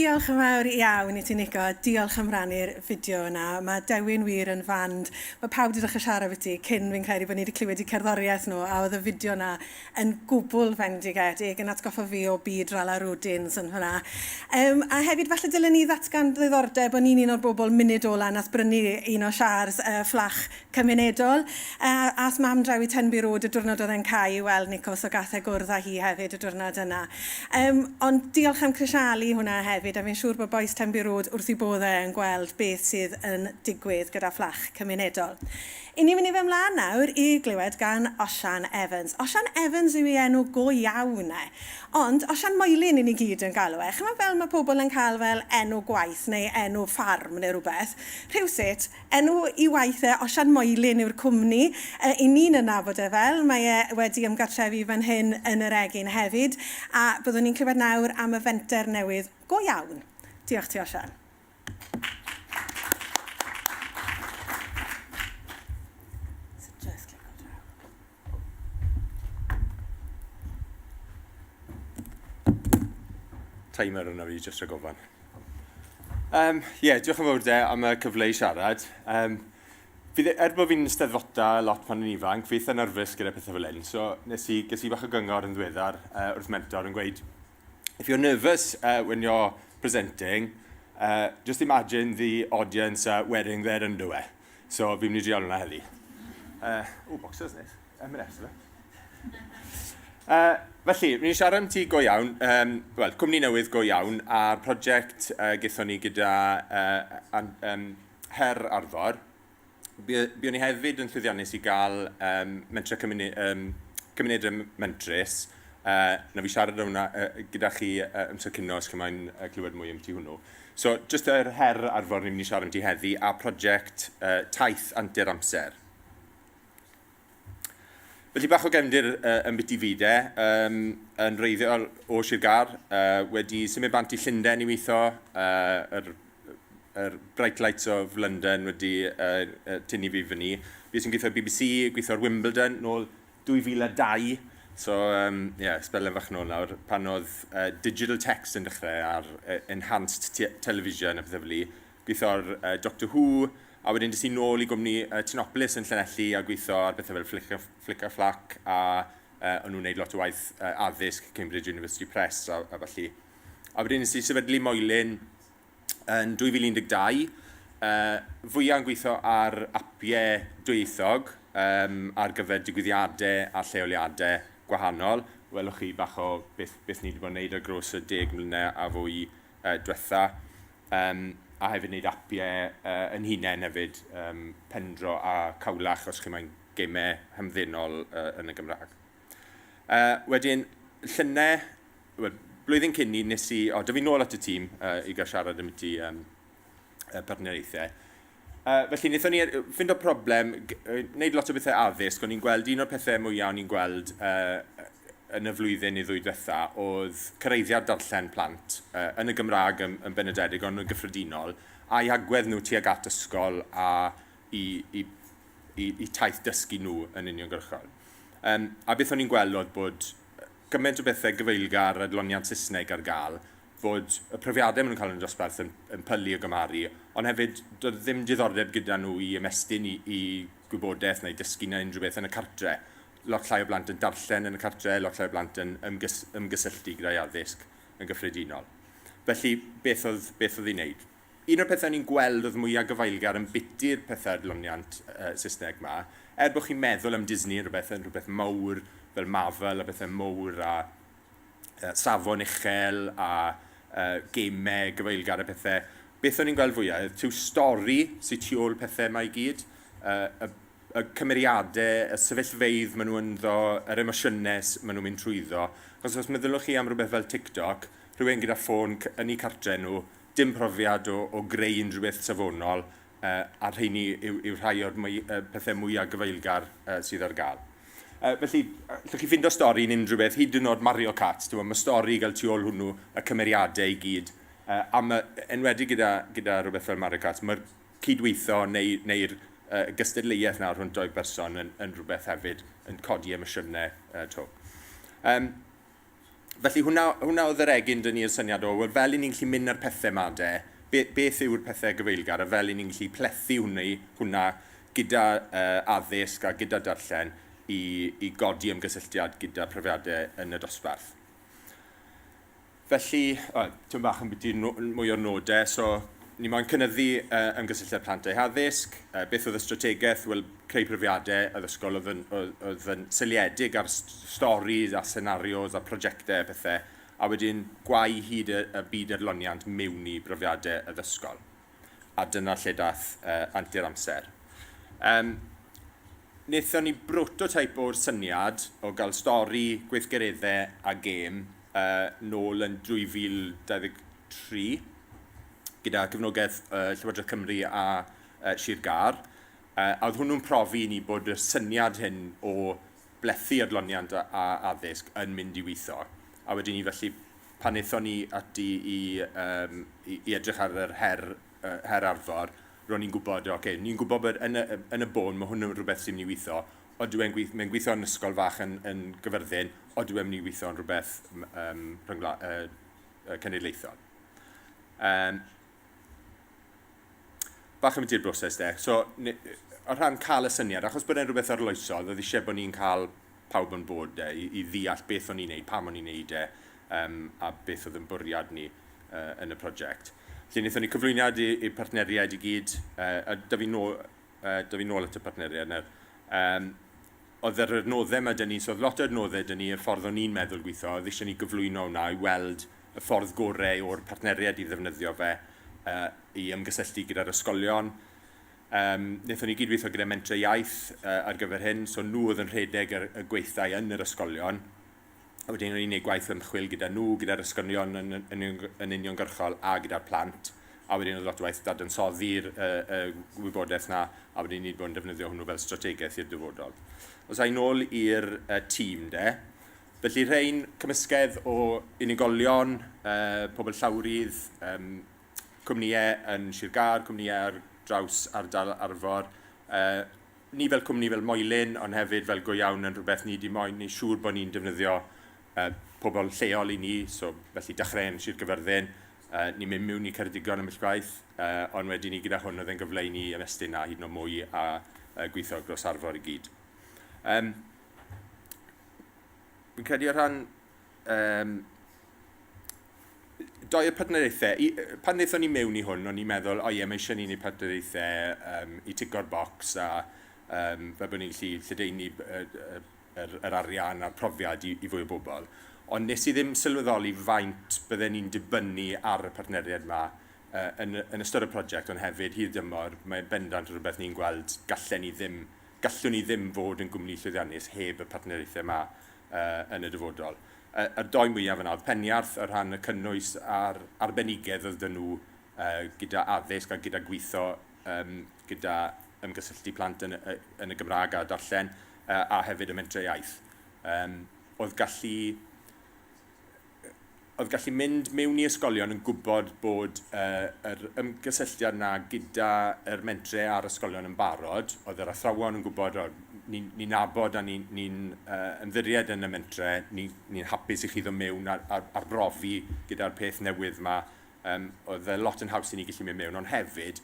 Diolch yn fawr iawn i ti, Nico, a diolch am rannu'r fideo yna. Mae Dewin wir yn fand. Mae pawb wedi dechrau siarad byti cyn fi'n credu bod ni wedi clywed eu cerddoriaeth nhw, a oedd y fideo yna yn gwbl fendigedig, yn atgoffa fi o byd Rala Rwdins yn hwnna. Um, a hefyd, falle dylen ni ddatgan ddiddordeb, o'n i'n un o'r bobl munud ola nath brynu un o siars fflach cymunedol. Uh, ath mam draw i Tenby Road y diwrnod oedd e'n cau i weld Nico, so gath e gwrdd â hi hefyd y diwrnod yna. Um, ond diolch am crisialu hwnna hefyd, a fi'n siŵr bod bois Tenby Road wrth i bodd e yn gweld beth sydd yn digwydd gyda fflach cymunedol. I ni'n mynd i fy mlaen nawr i glywed gan Osian Evans. Osian Evans yw ei enw go iawn e, ond Osian Moelyn i ni gyd yn galw e. Chimod fel mae pobl yn cael fel enw gwaith neu enw ffarm neu rhywbeth, rhywsut, Enw i waith e, Osian Moelyn yw'r cwmni. Yy, 'y ni'n yn nabod e fel. Mae e wedi ymgartrefu fan hyn yn yr Egin hefyd. A byddwn ni'n clywed nawr am y fenter newydd go iawn. Diolch ti, Osian. So just click on draw. Timer yna fi, jyst rhag ofan. Um, yeah, diolch yn fawr de am y cyfle i siarad. Um, fi, er bod fi'n steddfota lot pan yn ifanc, fi eitha nerfus gyda pethau fel hyn, so nes i, ges i bach o gyngor yn ddiweddar wrth mentor yn gweud, if you're nervous when you're presenting, just imagine the audience wearing their underwear. So fi'n mynd i drial hwnna heddi. Uh, o, boxers neis. M&S, yfe? Felly, ni'n siarad am ti go iawn, um, wel, cwmni newydd go iawn, a'r prosiect gaethon ni gyda uh, um, Her Arfor. Buon ni hefyd yn llwyddiannus i gael um, mentrau cymune, um, cymunedau mentrus. Na fi siarad am hwnna gyda chi amser cino os chi moyn clywed mwy am ti hwnnw. So, jyst yr Her Arfor ni'n mynd i siarad am ti heddi, a prosiect Taith Antur Amser. Felly bach o gefndir yn biti fi de, um, yn wreiddiol o Sir Gâr, wedi symud bant i Llundain i weithio, yr, yr Bright Lights of London wedi tynnu fi fyny. Fi sy'n gweithio ar BBC, gweithio ar Wimbledon nôl 2002, so um, yeah, sbelen fach nôl nawr, pan oedd digital text yn dechrau ar enhanced television a pethau fel 'ny. Gweithio ar Doctor Who, a wedyn des i nôl i gwmni Tinopolis yn Llanelli a gweithio ar bethau fel Flick a, Flick a Flack a o'n nhw'n gwneud lot o waith addysg Cambridge University Press a, a ballu. A wedyn nes i sefydlu Moelyn yn 2012, fwyaf yn gweithio ar apiau dwyieithog um, ar gyfer digwyddiadau a lleoliadau gwahanol. Welwch chi bach o beth, beth ni wedi bod yn gwneud ar gros y 10 mlynedd a fwy diwetha. Um, a hefyd wneud apiau yn hunain hefyd, um, Pendro a Cawlach os chi moyn gemau hamddenol yn y Gymraeg. Wedyn, llynau, well, blwyddyn cyn ni, nes i, o, dy fi nôl at y tîm i gael siarad am ti um, partneriaethau. Felly, wnaethon ni ffindo problem, wneud lot o bethau addysg, o'n i'n gweld un o'r pethau mwyaf o'n i'n gweld yn y flwyddyn neu ddwy diwetha oedd cyraeddiad darllen plant, yn y Gymraeg yn, yn benodedig, ond yn gyffredinol, a'i agwedd nhw tuag at ysgol a i, i, i, i taith dysgu nhw yn uniongyrchol. Um, a beth o'n i'n gweld oedd bod gymaint o bethau gyfeillgar a adloniant Saesneg ar gael, fod y profiadau maen nhw'n cael yn y dosbarth yn, yn pylu o gymharu, ond hefyd doedd ddim diddordeb gyda nhw i ymestyn i, i gwybodaeth neu dysgu neu unrhyw beth yn y cartre. Lot llai o blant yn darllen yn y cartre, lot llai o blant yn ymgys, ymgysylltu gyda'i addysg yn gyffredinol. Felly, beth oedd, beth oedd ei wneud? Un o'r pethau o'n i'n gweld oedd mwyaf gafaelgar yn biti'r pethau adloniant Saesneg 'ma, er bod chi'n meddwl am Disney yn rhywbeth, yn rhywbeth mawr fel Marvel a pethau mawr a safon uchel a gemau gyfeillgar a pethau, beth o'n i'n gweld fwyaf oedd tyw stori sydd tu ôl pethau yma i gyd, y, y cymeriadau, y sefyllfeydd maen nhw ynddo, yr emosiynau maen nhw'n mynd trwyddo. Achos os meddylwch chi am rhywbeth fel TikTok, rhywun gyda ffôn yn eu cartre nhw, dim profiad o, o greu unrhyw beth safonol, a rheini yw, yw rhai o'r mwy, pethau mwyaf gyfeillgar sydd ar gael. Felly, allwch chi ffindo stori yn unrhyw beth, hyd yn oed Mario Kart, ti'n mae stori i gael tu ôl hwnnw, y cymeriadau i gyd. A ma, enwedig gyda, gyda rhywbeth fel Mario Kart, mae'r cydweithio neu, neu'r gystadleuaeth nawr rhwng doi berson yn, yn rhywbeth hefyd yn codi emosiynau to. Um, Felly hwnna, hwnna oedd yr egin dyn ni'r syniad o, wel fel i ni'n gallu mynd ar pethau ma de, be, beth yw'r pethau gyfeillgar a fel i ni'n gallu plethu hwnna, hwnna gyda uh, addysg a gyda darllen i, i godi ymgysylltiad gyda profiadau yn y dosbarth. Felly, o, tipyn bach ambiti no, mwy o'r nodau, so ni moyn cynyddu uh, ymgysylltiad plant a'u haddysg. Uh, beth oedd y strategaeth? Wel, creu profiadau addysgol oedd yn, oedd, oedd yn seiliedig ar storis a senarios a prosiectau a pethau, a wedyn gwau hyd y, y byd adloniant mewn i brofiadau addysgol. A dyna lle dath uh, Antur Amser. Um, wnaethon ni brototype o'r syniad o gael stori, gweithgareddau a gêm uh, nôl yn 2023 gyda cefnogaeth uh, Llywodraeth Cymru a uh, Sir Gâr. Uh, a oedd hwnnw'n profi i ni bod y syniad hyn o blethu adloniant a, a addysg yn mynd i weithio. A wedyn ni felly pan aethon ni ati i, um, i, i edrych ar yr her, uh, her arfor, ro'n ni'n gwybod, oce, okay, ni'n gwybod bod yn y, yn y bôn mae hwn yn rhywbeth sy'n mynd i weithio, odw e'n gweith, mae'n gweithio yn ysgol fach yn, yn Gyfyrddin, odw e'n mynd i weithio yn rhywbeth um, rhyngla, uh, cenedlaethol. Um, bach am ydy'r broses de. So, o rhan cael y syniad, achos bod e'n rhywbeth arloesol, oedd eisiau bod ni'n cael pawb yn bod de, i, i ddeall beth o'n i'n neud, pam o'n i'n neud e, um, a beth oedd yn bwriad ni uh, yn y prosiect. Felly wnaethon ni cyflwyniad i'r partneriaid i gyd, uh, a da fi nôl, uh, da fi nôl at y partneriaid nawr. Um, oedd yr adnoddau yma dyn ni, so oedd lot o adnoddau dyn ni, y ffordd o'n i'n meddwl gweithio, oedd eisiau ni gyflwyno hwnna i weld y ffordd gorau o'r partneriaid i ddefnyddio fe uh, i ymgysylltu gyda'r ysgolion. Um, wnaethon ni gydweithio gyda Mentrau Iaith uh, ar gyfer hyn, so nhw oedd yn rhedeg y, y gweithdai yn yr ysgolion. A wedyn o'n i'n gwneud gwaith ymchwil gyda nhw, gyda'r ysgolion yn, yn, yn, yn uniongyrchol a gyda'r plant. A wedyn oedd lot o waith dadansoddi'r uh, uh, wybodaeth na, a wedyn ni wedi bod yn defnyddio hwnnw fel strategaeth i'r dyfodol. Os ai nôl i'r uh, tîm de, felly rhain cymysgedd o unigolion, uh, pobl llawrydd, um, cwmnïau yn Sir Gâr, cwmnïau ar draws ardal Arfor, uh, ni fel cwmni fel Moelyn, ond hefyd fel go iawn yn rhywbeth ni 'di moyn neud siŵr bod ni'n defnyddio uh, pobl lleol i ni, so felly dechrau yn Sir Gyfyrddin, uh, ni'n mynd mewn i Ceredigion ambell gwaith, uh, ond wedyn ni gyda hwn oedd e'n gyfle i ni ymestyn na hyd yn oed mwy a uh, gweithio dros Arfor i gyd. Um, fi'n credu o rhan um, doi y partneriaethau, i, pan wnaethon ni mewn i hwn, o'n i'n meddwl, o ie, mae eisiau ni wneud partneriaethau um, i tico'r bocs a um, fel bod ni'n gallu lledaenu yr, yr, yr arian a'r profiad i, i fwy o bobl. Ond nes i ddim sylweddoli faint bydden ni'n dibynnu ar y partneriaid yma uh, yn, yn ystod y prosiect, ond hefyd hir dymor, mae'n bendant rhywbeth ni'n gweld gallen ni ddim, gallwn ni ddim fod yn gwmni llwyddiannus heb y partneriaethau yma uh, yn y dyfodol. Y, y doi mwyaf yna oedd Peniarth o rhan y cynnwys a'r arbenigedd oedd dyn nhw uh, gyda addysg a gyda gweithio um, gyda ymgysylltu plant yn, y, yn y Gymraeg a darllen, uh, a hefyd y mentrau iaith. Um, oedd gallu oedd gallu mynd mewn i ysgolion yn gwybod bod uh, yr ymgysylltiad na gyda yr mentre a'r ysgolion yn barod, oedd yr athrawon yn gwybod, o, ni'n ni nabod a ni'n ni, uh, ymddiried yn y mentre, ni'n ni hapus i chi ddod mewn ar, ar, arbrofi gyda'r peth newydd yma. Um, oedd e lot yn haws i ni gallu mynd mewn, ond hefyd,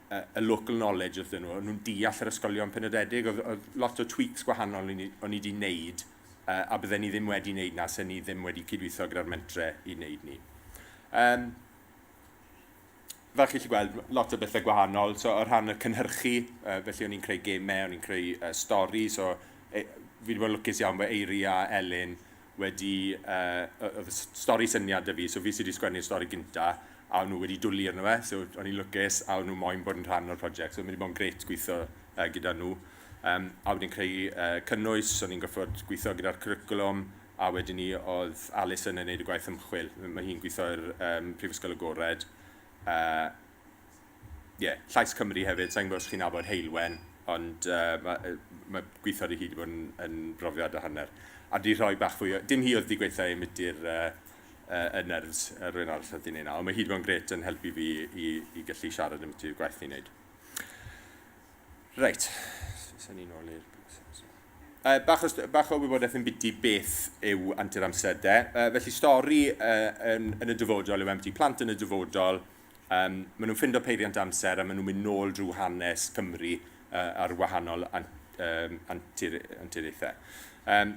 y, y local knowledge oedd nhw, o'n nhw'n deall yr ysgolion penodedig, oedd, oedd lot o tweaks gwahanol o'n i wedi wneud, uh, a bydden ni ddim wedi wneud na, sen ni ddim wedi cydweithio gyda'r mentre i wneud ni. Um, fel chi'n gallu gweld, lot o bethau gwahanol. So, o rhan y cynhyrchu, uh, felly o'n i'n creu gemau, o'n i'n creu uh, stori, so e, fi wedi bod yn lwcus iawn bod Eiri a Elin wedi, uh, oedd y stori syniad 'da fi, so fi sydd wedi sgwennu'r stori gynta, a o'n nhw wedi dwlu arno fe, so o'n i'n lwcus, a o'n nhw moyn bod yn rhan o'r prosiect, so mae wedi bod yn grêt gweithio uh, gyda nhw. Um, a wedyn creu uh, cynnwys, o'n i'n gorfod gweithio gyda'r cwricwlwm, a wedyn ni oedd Alison yn neud y gwaith ymchwil. Mae hi'n gweithio i'r um, Prifysgol Agored. Uh, yeah, Llais Cymru hefyd, sa'n gwybod os chi'n nabod Heulwen, ond uh, mae, mae gweithio ar hi wedi bod yn, yn brofiad a hanner. A di rhoi bach fwy o... Dim hi oedd di gweithio i mydi'r uh, uh, y nerves, uh, rhywun arall oedd di wneud na, ond mae hi wedi bod yn gret yn helpu fi i, i gallu siarad am y gwaith ni'n wneud. Reit, so ni'n ôl i'r... Bach, o, bach o wybodaeth yn biti beth yw Antur Amser de. Felly stori yn, yn y dyfodol yw empty plant yn y dyfodol. Um, maen nhw'n ffindo peiriant amser a maen nhw'n mynd nôl drwy hanes Cymru ar wahanol an, um, antur, anturiaethau. Um,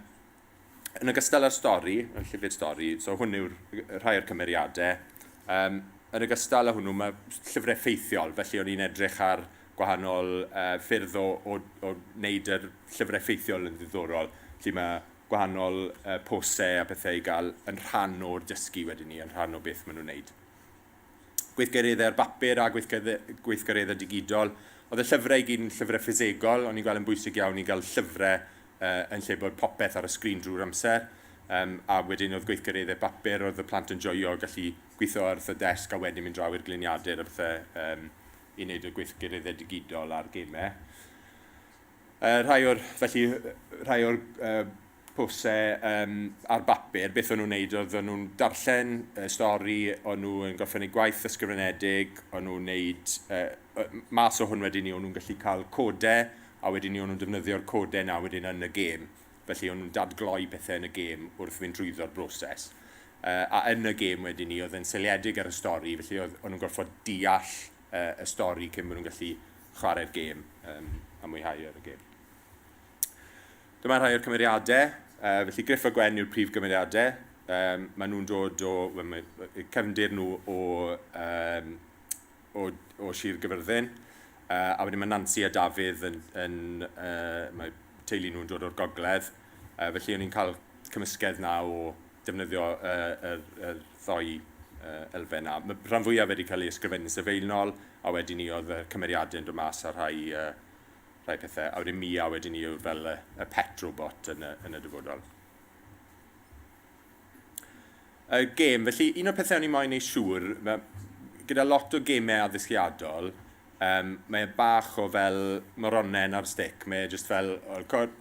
yn ogystal â'r stori, y llyfr stori, so hwn yw'r rhai o'r cymeriadau. Um, yn ogystal â hwnnw, mae llyfrau ffeithiol, felly o'n i'n edrych ar gwahanol uh, ffyrdd o, o, o wneud yr llyfrau ffeithiol yn ddiddorol. Felly mae gwahanol uh, posau a pethau i gael yn rhan o'r dysgu wedyn ni, yn rhan o beth maen nhw'n wneud. Gweithgareddau ar bapur a gweithgareddau digidol. Oedd y llyfrau i gyd yn llyfrau ffisegol, o'n i'n gweld yn bwysig iawn i gael llyfrau uh, yn lle bod popeth ar y sgrin drwy'r amser. Um, a wedyn oedd gweithgareddau bapur, oedd y plant yn joio gallu gweithio wrth y desg a wedyn mynd draw i'r gliniadur a pethau um, i wneud y gweithgareddau digidol a'r gemau. Uh, rhai o'r, felly, rhai o'r uh, posau um, ar bapur, beth o'n nhw'n wneud oedd o'n nhw'n darllen y stori, o'n nhw yn gorffen eu gwaith ysgrifenedig, o'n nhw'n wneud, uh, mas o hwn wedyn ni, o'n nhw'n gallu cael codau, a wedyn ni o'n nhw'n defnyddio'r codau na wedyn yn y gêm. Felly o'n nhw'n dadgloi pethau yn y gêm wrth fynd drwyddo'r broses. Uh, a yn y gêm wedyn ni, oedd yn seiliedig ar y stori, felly oedd, o'n nhw'n gorfod deall uh, y stori cyn bod nhw'n gallu chwarae'r gêm um, a mwyhau ar y gêm. Dyma rhai o'r cymeriadau. Uh, felly Griff a Gwen yw'r prif gymeriadau. Um, maen nhw'n dod o, well, mae cefndir nhw o, um, o, o Sir Gyfyrddin. Uh, a wedyn mae Nancy a Dafydd yn, yn uh, mae teulu nhw'n dod o'r gogledd. Uh, felly o'n i'n cael cymysgedd na o defnyddio uh, yr, yr ddoi uh, elfen na. Mae rhan fwyaf wedi cael ei ysgrifennu'n sylfaenol, a wedyn ni oedd y cymeriadau yn dod mas ar rhai, uh, rhai pethau. A wedyn Mia wedyn ni yw'r fel y, y pet robot yn y, yn y dyfodol. Y gêm, felly un o'r pethau o'n i moyn ei siŵr, mae, gyda lot o gemau addysgiadol, um, mae e bach o fel moronen ar stick, mae e just fel,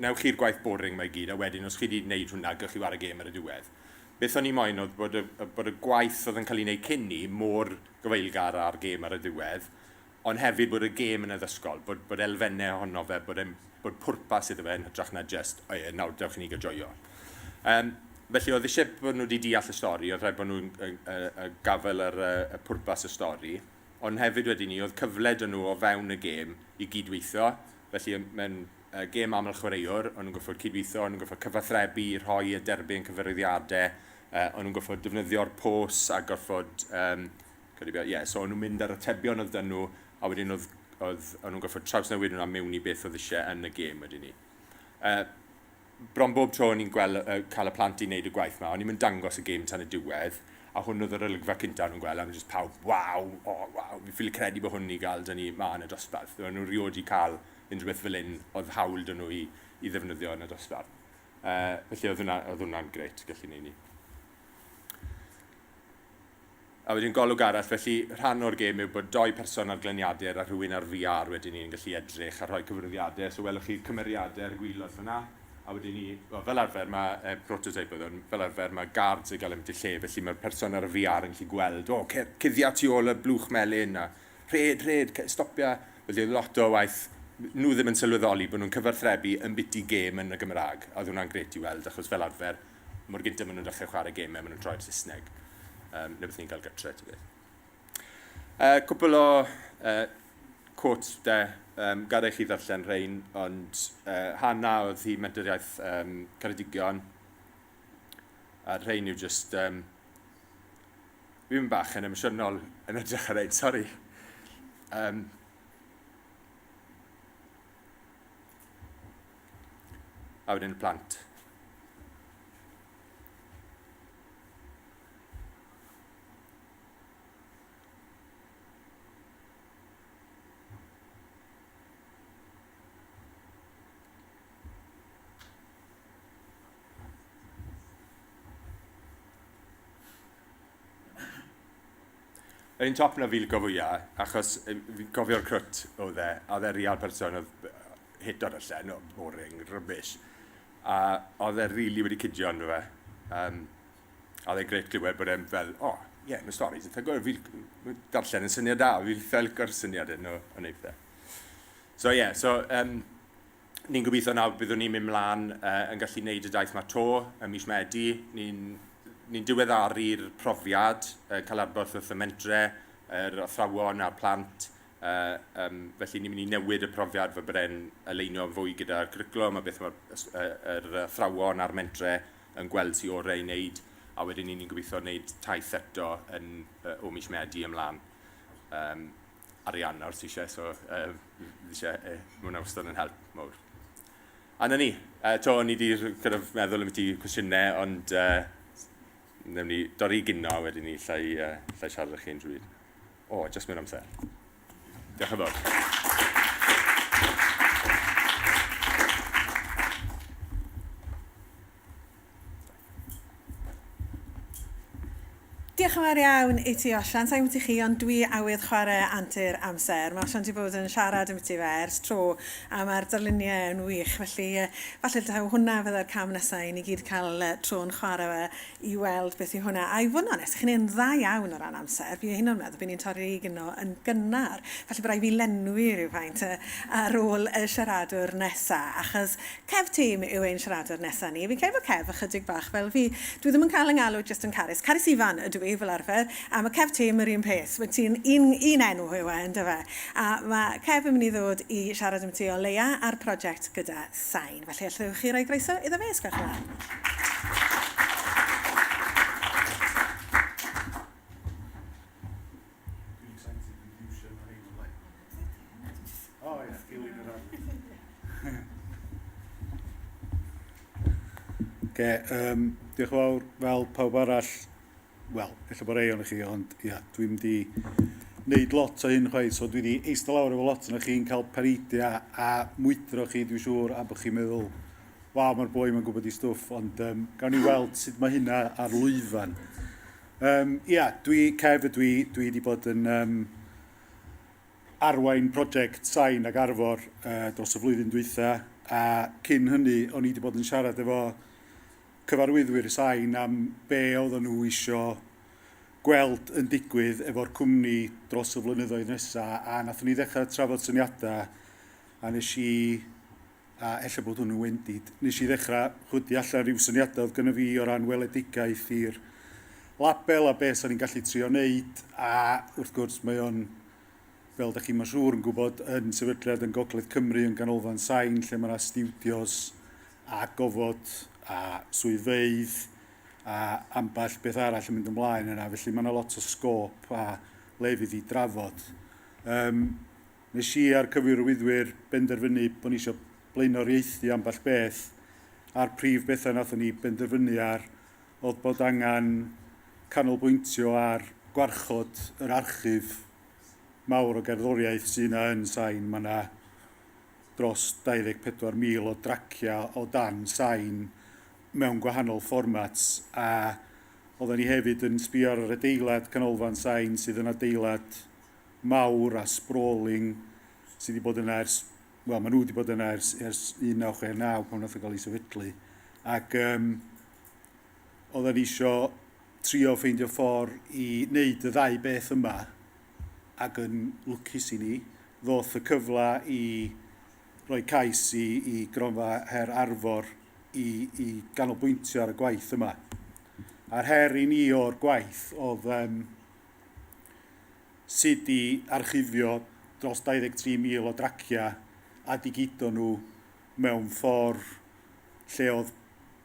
newch chi'r gwaith boring mae gyd, a wedyn os chi wedi gwneud hwnna, gewch chi ware gêm ar y diwedd. Beth o'n i moyn oedd bod y, bod y gwaith oedd yn cael ei wneud cyn ni mor gyfeillgar â'r gêm ar y diwedd, ond hefyd bod y gêm yn addysgol, bod, bod elfennau ohono fe, bod, en, bod pwrpas iddo fe yn hytrach na just, o ie, nawr dewch i ni gael joio. Um, felly oedd eisiau bod nhw wedi deall y stori, oedd rhaid bod nhw'n gafael ar y, y pwrpas y stori, ond hefyd wedyn ni, oedd cyfle dyn nhw o fewn y gêm i gydweithio, felly mae'n uh, gêm aml chwaraewr, o'n nhw'n gorfod cydweithio, o'n nhw'n gorfod cyfathrebu, rhoi a derbyn cyfarwyddiadau, uh, o'n nhw'n gorfod defnyddio'r pos a gorfod um, Credu ie, so o'n nhw'n mynd ar atebion oedd dyn nhw, a wedyn oedd, oedd, o'n nhw'n gorfod trawsnewid hwnna mewn i beth oedd eisiau yn y gêm wedyn ni. Uh, bron bob tro o'n i'n gweld, uh, cael y plant i wneud y gwaith yma, o'n i'n mynd dangos y gêm tan y diwedd, a hwn oedd yr olygfa cynta o'n nhw'n gweld, a o'n just pawb, waw, oh, waw, fi'n ffili credu bod hwn i gael dyn ni ma yn y dosbarth. O'n nhw rioed i cael unrhyw beth fel un oedd hawl dyn nhw i, i ddefnyddio yn y dosbarth. Uh, felly oedd hwnna, oedd hwnna'n grêt gallu neud ni. A wedyn golwg arall, felly rhan o'r gêm yw bod doi person ar gliniadur a rhywun ar VR wedyn ni'n gallu edrych a rhoi cyfrifiadau. So welwch chi'r cymeriadau ar y gwylod fyna. A wedyn ni, well, fel arfer mae eh, prototype oedd hwn, fel arfer mae guards yn gael eu lle, felly mae'r person ar y VR yn gallu gweld, o, oh, cuddia tu ôl y blwch melyn, a rhed, rhed, stopia. Felly oedd lot o waith, nhw ddim yn sylweddoli bod nhw'n cyfarthrebu yn biti gêm yn y Gymraeg. A oedd hwnna'n gret i weld, achos fel arfer, mor gyntaf maen nhw'n dechrau chwarae gemau, maen nhw'n troi'r Saesneg. Um, neu beth ni'n cael gytre, ti beth. Uh, cwpl o uh, quotes de, um, gadael chi ddarllen rhain, ond uh, Hana oedd hi Menter Iaith um, Ceredigion, a rhain yw just... Um, fi'n bach yn emosiynol yn edrych ar rhain, sori. Um, a wedyn y plant. Yr un top na fi'n licio fwya, achos fi'n cofio'r crwt oedd e, a oedd e real person oedd hit ar y llen, oh, boring, rubbish. A oedd e rili wedi cydio arno fe. Um, a oedd e'n grêt clywed bod e'n fel, o, oh, ie, yeah, mae stories eitha good, fi'n darllen yn syniad da, fi'n eitha licio'r syniad hyn o, o wneud pethau. So ie, yeah, so um, Ni'n gobeithio nawr byddwn ni'n mynd mlaen uh, yn gallu gwneud y daith ma to ym mis Medi. Ni'n ni diweddaru'r profiad, uh, cael adborth wrth y mentre, yr athrawon a'r plant. Uh, um, felly ni'n mynd i newid y profiad fel bod e'n aleinio fwy gyda'r cwricwlwm a beth mae'r yr athrawon a'r mentre yn gweld sy'n orau i wneud. A wedyn ni'n gobeithio wneud taith eto yn, uh, o mis Medi ymlaen. Um, arian nawr sy'n eisiau, so uh, eisiau, uh, mae hwnna wastad yn help mawr. A na ni, uh, to, ni wedi kind of meddwl am ti cwestiynau, ond uh, newn ni dorri gino a wedyn ni llai, uh, llai siarad â chi unrhyw bryd. O, oh, just mewn amser. Diolch yn fawr. Diolch yn fawr iawn i ti, Osian. Sa'n gwybod i chi, ond dwi awydd chwarae antur amser. Mae Osian wedi bod yn siarad am ti fe ers tro, a mae'r darluniau yn wych. Felly, falle taw hwnna fydde'r cam nesaf i ni gyd cael tro'n chwarae fe i weld beth yw hwnna. A i fod yn onest, chi'n un dda iawn o ran amser. Fi hyn o'n meddwl bod ni'n torri gyno yn gynnar. Falle bod rhaid fi lenwi rhywfaint ar ôl y siaradwr nesaf, achos Kev Tame yw ein siaradwr nesa ni. Fi'n credu bod Kev ychydig bach fel fi. Dwi ddim yn cael 'y ngalw jyst yn Carys. Carys Ifan ydw i fel arfer, a mae Kev Tame yr un peth. Wyt ti'n un, un enw yw e, yndyfe? A mae Kev yn mynd i ddod i siarad am ti o leia ar prosiect gyda Sain. Felly allwch chi roi groeso iddo fe, os gwelwch yn dda. Dwi'n excited, dwi wedi iwsio yna rhain o blaen. O ie, dilyn yr arwydd. Oce, um, diolch yn fawr. Fel pawb arall, wel, ella bod rei ohonoch chi, ond ia, dwi'n mynd i wneud lot o hyn chwaith, so dwi wedi eistedd lawr efo lot ohonoch chi'n cael pareidiau a mwydro chi, dwi'n siŵr, a bod chi'n meddwl, waw, mae'r boi mae'n gwybod i stwff, ond um, gawn ni weld sut mae hynna ar lwyfan. Um, ia, dwi, Kev ydw i, dwi wedi bod yn um, arwain prosiect Sain ag Arfor uh, dros y flwyddyn dwytha, a cyn hynny o'n i wedi bod yn siarad efo cyfarwyddwyr Sain am be oedden nhw isio gweld yn digwydd efo'r cwmni dros y flynyddoedd nesaf, a nathon ni ddechrau trafod syniadau, a nes i a ella bod hwn yn wendid, nes i ddechrau chwydu allan rhyw syniadau oedd gynno fi o ran weledigaeth i'r label a beth sa'n ni'n gallu trio wneud, a wrth gwrs mae o'n, fel da chi mae'n siŵr yn gwybod, yn sefydliad yn Gogledd Cymru, yn Ganolfan Sain, lle mae yna stiwdios a gofod a swyddfeydd a ambell beth arall yn mynd ymlaen yna, felly mae yna lot o sgôp a lefydd i drafod. Um, Nes i a'r cyfarwyddwyr benderfynu bod ni eisiau blaenoriaethu ambell beth, a'r prif bethau nathon ni benderfynu ar oedd bod angen canolbwyntio ar gwarchod yr archif mawr o gerddoriaeth sydd yna yn Sain. Mae yna dros 24,000 o draciau o dan Sain mewn gwahanol formats, a oedden ni hefyd yn sbio ar yr adeilad Canolfan Sain sydd yn adeilad mawr a sprawling sydd wedi bod yna ers, wel, maen nhw wedi bod yna ers, ers 1969 pan wnaeth o gael ei sefydlu. Ac um, oedden ni isio trio ffeindio ffordd i wneud y ddau beth yma ac yn lwcus i ni, ddoth y cyfle i roi cais i, i Gronfa Her Arfor i, i ganolbwyntio ar y gwaith yma. A'r her i ni o'r gwaith oedd um, sut i archifio dros 23,000 o draciau a digido nhw mewn ffordd lle oedd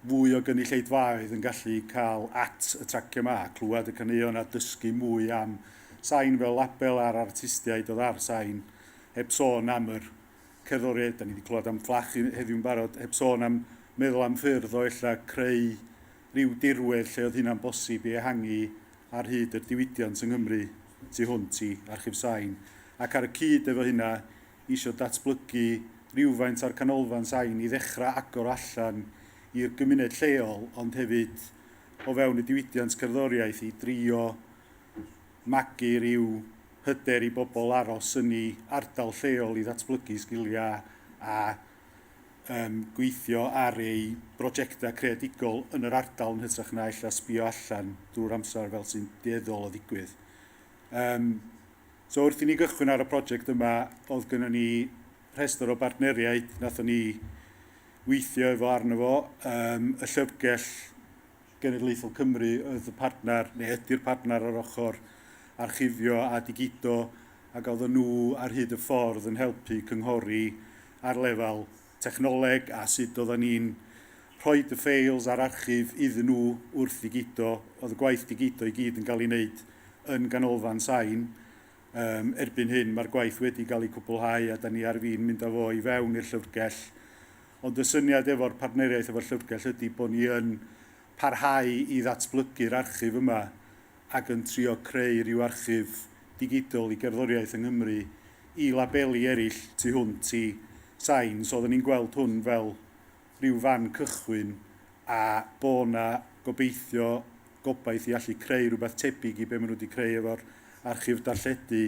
fwy o gynulleidfaoedd yn gallu cael at y traciau yma, clywed y caneuon a dysgu mwy am sain fel label a'r artistiaid oedd ar sain, heb sôn am yr cerddoriaeth, da ni wedi clywed am fflach heddiw'n barod, heb sôn am meddwl am ffyrdd o ella creu rhyw dirwedd lle oedd hynna'n bosib i ehangu ar hyd yr diwydiant yng Nghymru tu hwnt i Archif Sain, ac ar y cyd efo hynna isio datblygu rywfaint ar Canolfan Sain i ddechrau agor allan i'r gymuned lleol ond hefyd o fewn y diwydiant cerddoriaeth i drio magu rhyw hyder i bobl aros yn ei ardal lleol i ddatblygu sgiliau a um, gweithio ar ei brosiectau creadigol yn yr ardal yn hytrach na ella sbio allan drwy'r amser fel sy'n dueddol o ddigwydd. Um, so wrth i ni gychwyn ar y prosiect yma, oedd gynnon ni rhestr o bartneriaid nathon ni weithio efo arno fo. Um, y Llyfrgell Genedlaethol Cymru oedd y partner, neu ydy'r partner ar ochr archifio a digido, ac oedden nhw ar hyd y ffordd yn helpu cynghori ar lefel technoleg a sut oedden ni'n rhoi y ffeils a'r archif iddyn nhw wrth ddigido. Oedd y gwaith digido i gyd yn cael ei wneud yn ganolfan sain. Um, erbyn hyn mae'r gwaith wedi cael ei cwblhau a da ni ar fin mynd â fo i fewn i'r llyfrgell. Ond y syniad efo'r partneriaeth efo'r llyfrgell ydy bod ni yn parhau i ddatblygu'r archif yma ac yn trio creu rhyw archif digidol i gerddoriaeth yng Nghymru i labeli eraill tu hwnt i sain. So oedden ni'n gweld hwn fel rhyw fan cychwyn a bo' 'na gobeithio gobaith i allu creu rhywbeth tebyg i be maen nhw wedi creu efo'r archif darlledu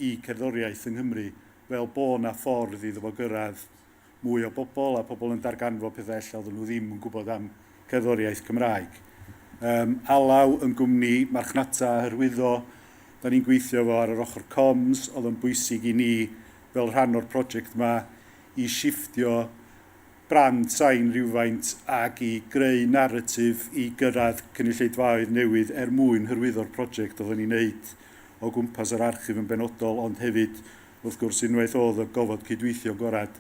i cerddoriaeth yng Nghymru, fel bo' 'na ffordd iddo fo gyrraedd mwy o bobl a pobl yn darganfod pethau ella oedden nhw ddim yn gwybod am cerddoriaeth Cymraeg. Um, Alaw yn gwmni marchnata a hyrwyddo, da ni'n gweithio fo ar yr ochr comms, oedd yn bwysig i ni fel rhan o'r prosiect yma i shifftio brand sain rhywfaint ac i greu naratif i gyrraedd cynulleidfaoedd newydd er mwyn hyrwyddo'r prosiect oedden ni'n neud o gwmpas yr archif yn benodol, ond hefyd, wrth gwrs, unwaith oedd y gofod cydweithio gorad,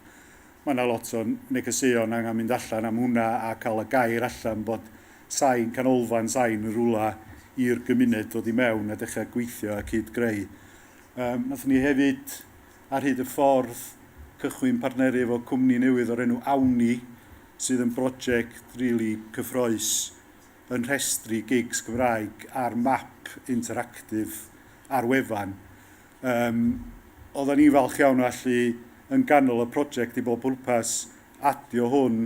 mae yna lot o negeseuon angen mynd allan am hwnna a cael y gair allan bod sain, canolfan sain yn rhywle i'r gymuned ddod i mewn a dechrau gweithio a cyd-greu. Um, nathon ni hefyd ar hyd y ffordd cychwyn partneru efo cwmni newydd o'r enw Awni, sydd yn brosiect rili cyffrous yn rhestru gigs Cymraeg ar map interactif ar wefan. Um, oedden ni'n falch iawn o allu yn ganol y prosiect i bob pwrpas adio hwn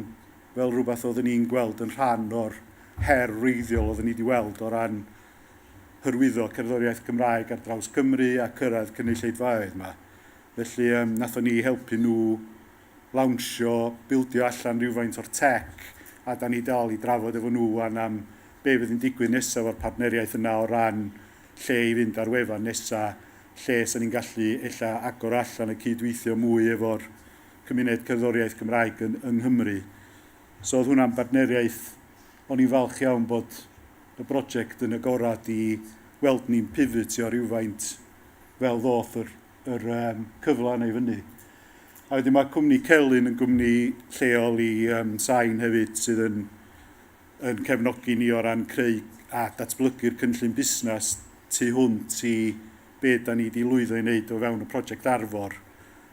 fel rhywbeth oedden ni'n gweld yn rhan o'r her wreiddiol oedden ni wedi weld o ran hyrwyddo cerddoriaeth Cymraeg ar draws Cymru a cyrraedd cynulleidfaoedd yma. Felly um, nathon ni helpu nhw lawnsio, bildio allan rhywfaint o'r tech, a da ni dal i drafod efo nhw wan am be fydd yn digwydd nesaf o'r partneriaeth yna o ran lle i fynd ar wefan nesa, lle 'sa ni'n gallu ella agor allan y cydweithio mwy efo'r cymuned cerddoriaeth Cymraeg yn, yng Nghymru. So oedd hwnna'n bartneriaeth, o'n i'n falch iawn bod y brosiect yn agorad i weld ni'n pivotio rhywfaint fel ddoth yr, yr um, cyfle yna i fyny. A wedyn mae cwmni Celyn yn gwmni lleol i um, Sain hefyd sydd yn, yn cefnogi ni o ran creu a datblygu'r cynllun busnes tu hwnt i be da ni wedi lwyddo i wneud o fewn y prosiect Arfor.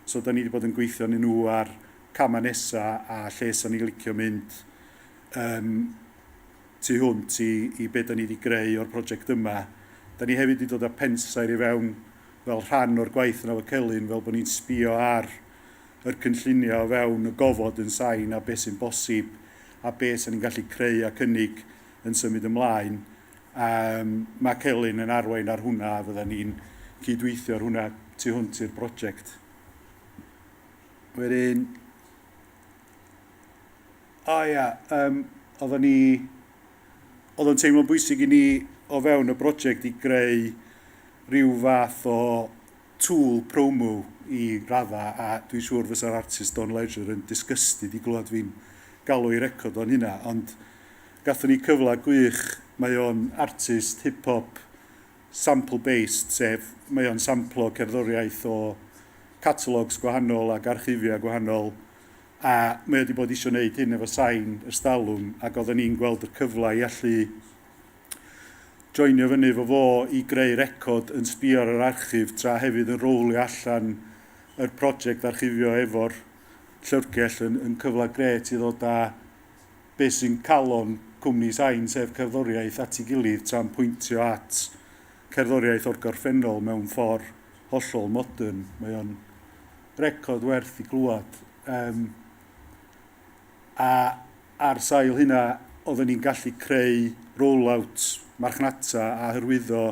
So da ni wedi bod yn gweithio ni nhw ar camau nesaf a lle sa ni licio mynd um, tu hwnt i, i be da ni wedi greu o'r prosiect yma. Da ni hefyd wedi dod â pensaer i fewn fel rhan o'r gwaith yna efo Celyn, fel bod ni'n sbio ar yr cynlluniau o fewn y gofod yn sain a beth sy'n bosib a beth sy'n ni'n gallu creu a cynnig yn symud ymlaen. Um, mae Celyn yn arwain ar hwnna a fydda ni'n cydweithio ar hwnna tu hwnt i'r brosiect. Wedyn, O ia, um, oedden ni... Oedd o'n teimlo'n bwysig i ni o fewn y brosiect i greu rhyw fath o tool promo i radda a dwi'n siŵr fysa'r artist Don Leisure yn disgusted i glywed fi'n galw i record o'n hynna, ond gathon ni cyfle gwych, mae o'n artist hip-hop sample-based, sef mae o'n samplo cerddoriaeth o catalogs gwahanol ac archifiau gwahanol A mae o 'di bod isio wneud hyn efo sain ers talwm ac oedden ni'n gweld y cyfle i allu joinio fyny efo fo i greu record yn sbio ar yr archif tra hefyd yn rowlio allan yr prosiect archifio efo'r llyfrgell yn, yn cyfle grêt i ddod â beth sy'n calon cwmni sain sef cerddoriaeth at ei gilydd tra'n pwyntio at cerddoriaeth o'r gorffennol mewn ffordd hollol modern. Mae o'n record werth i glwad. Um, a ar sail hynna, oedden ni'n gallu creu roll-out marchnata a hyrwyddo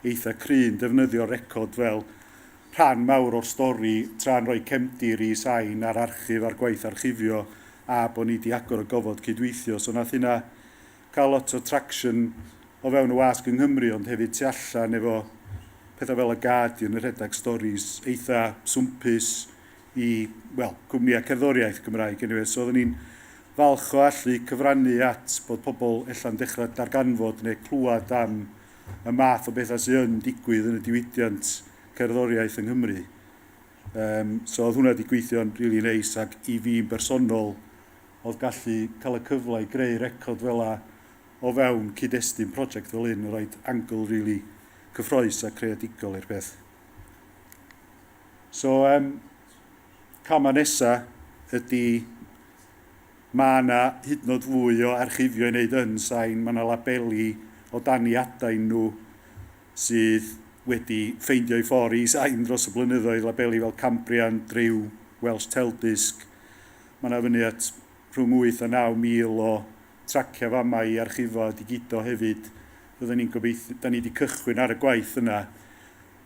eitha cry'n defnyddio'r record fel rhan mawr o'r stori tra'n rhoi cefndir i sain a'r archif a'r gwaith archifio a bod ni wedi agor y gofod cydweithio. So nath hynna cael lot o traction o fewn y wasg yng Nghymru ond hefyd tu allan efo pethau fel y Guardian yn rhedeg storis eitha swmpus i, wel, cwmnïau cerddoriaeth Gymraeg anyway. So oedden ni'n falch o allu cyfrannu at bod pobl ella'n dechrau darganfod neu clywed am y math o bethau sydd yn digwydd yn y diwydiant cerddoriaeth yng Nghymru. Um, so oedd hwnna wedi gweithio'n rili really neis ac i fi'n bersonol oedd gallu cael y cyfle i greu record fel a o fewn cyd-destun prosiect fel hyn yn rhoi angle really cyffroes a creadigol i'r peth. So, um, camau nesa ydy mae yna hyd yn oed fwy o archifio i wneud yn sain, mae yna labeli o dan i adain nhw sydd wedi ffeindio eu ffordd i sain dros y blynyddoedd, labeli fel Cambrian, Driw, Welsh Teldisc. Mae yna fyny at rhwng 8 a 9 mil o traciau fama i archifo a digido hefyd. Fydden ni'n gobeithio, da ni wedi cychwyn ar y gwaith yna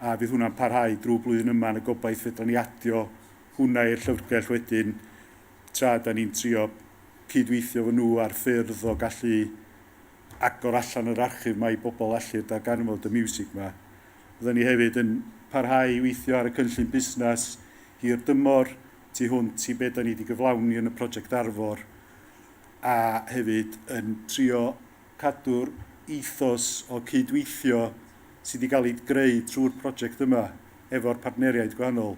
a fydd hwnna'n parhau drwy blwyddyn yma yn y gobaith fedra ni adio hwnna i'r llyfrgell wedyn tra da ni'n trio cydweithio efo nhw ar ffyrdd o gallu agor allan yr archif 'ma i bobl allu darganfod y miwsig 'ma. Fydden ni hefyd yn parhau i weithio ar y cynllun busnes hir dymor tu hwnt i be da ni wedi gyflawni yn y prosiect Arfor a hefyd yn trio cadw'r ethos o cydweithio sydd wedi cael ei greu trwy'r prosiect yma efo'r partneriaid gwahanol.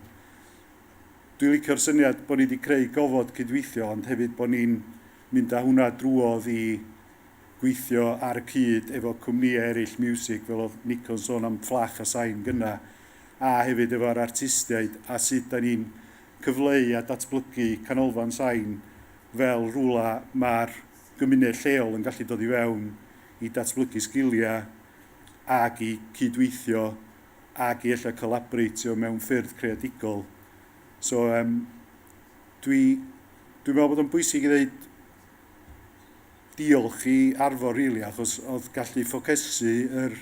Dwi'n licio'r syniad bod ni wedi creu gofod cydweithio ond hefyd bod ni'n mynd â hwnna drwodd i gweithio ar y cyd efo cwmnïau eraill miwsig fel oedd Nico'n sôn am Fflach a Sain gynna a hefyd efo'r artistiaid a sut da ni'n cyfleu a datblygu Canolfan Sain fel rhywle mae'r gymuned lleol yn gallu dod i fewn i datblygu sgiliau ac i cydweithio ac i ella collaboratio mewn ffyrdd creadigol. So um, dwi, dwi'n meddwl bod o'n bwysig i ddeud diolch i Arfor really, achos oedd gallu ffocysu yr,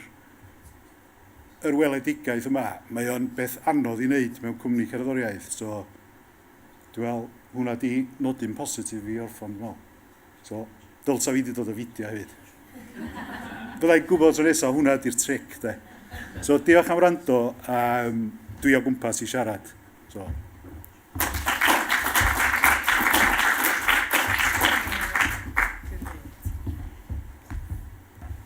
yr weledigaeth yma. Mae o'n beth anodd i wneud mewn cwmni cerddoriaeth, so Dwi'n meddwl, hwnna di nodyn positif i orffan, dwi'n meddwl. So, dylsa fi di dod o fideo hefyd. Byddai'n gwybod tro nesaf, hwnna di'r tric, de. So, diolch am wrando, a um, dwi o gwmpas i siarad. So.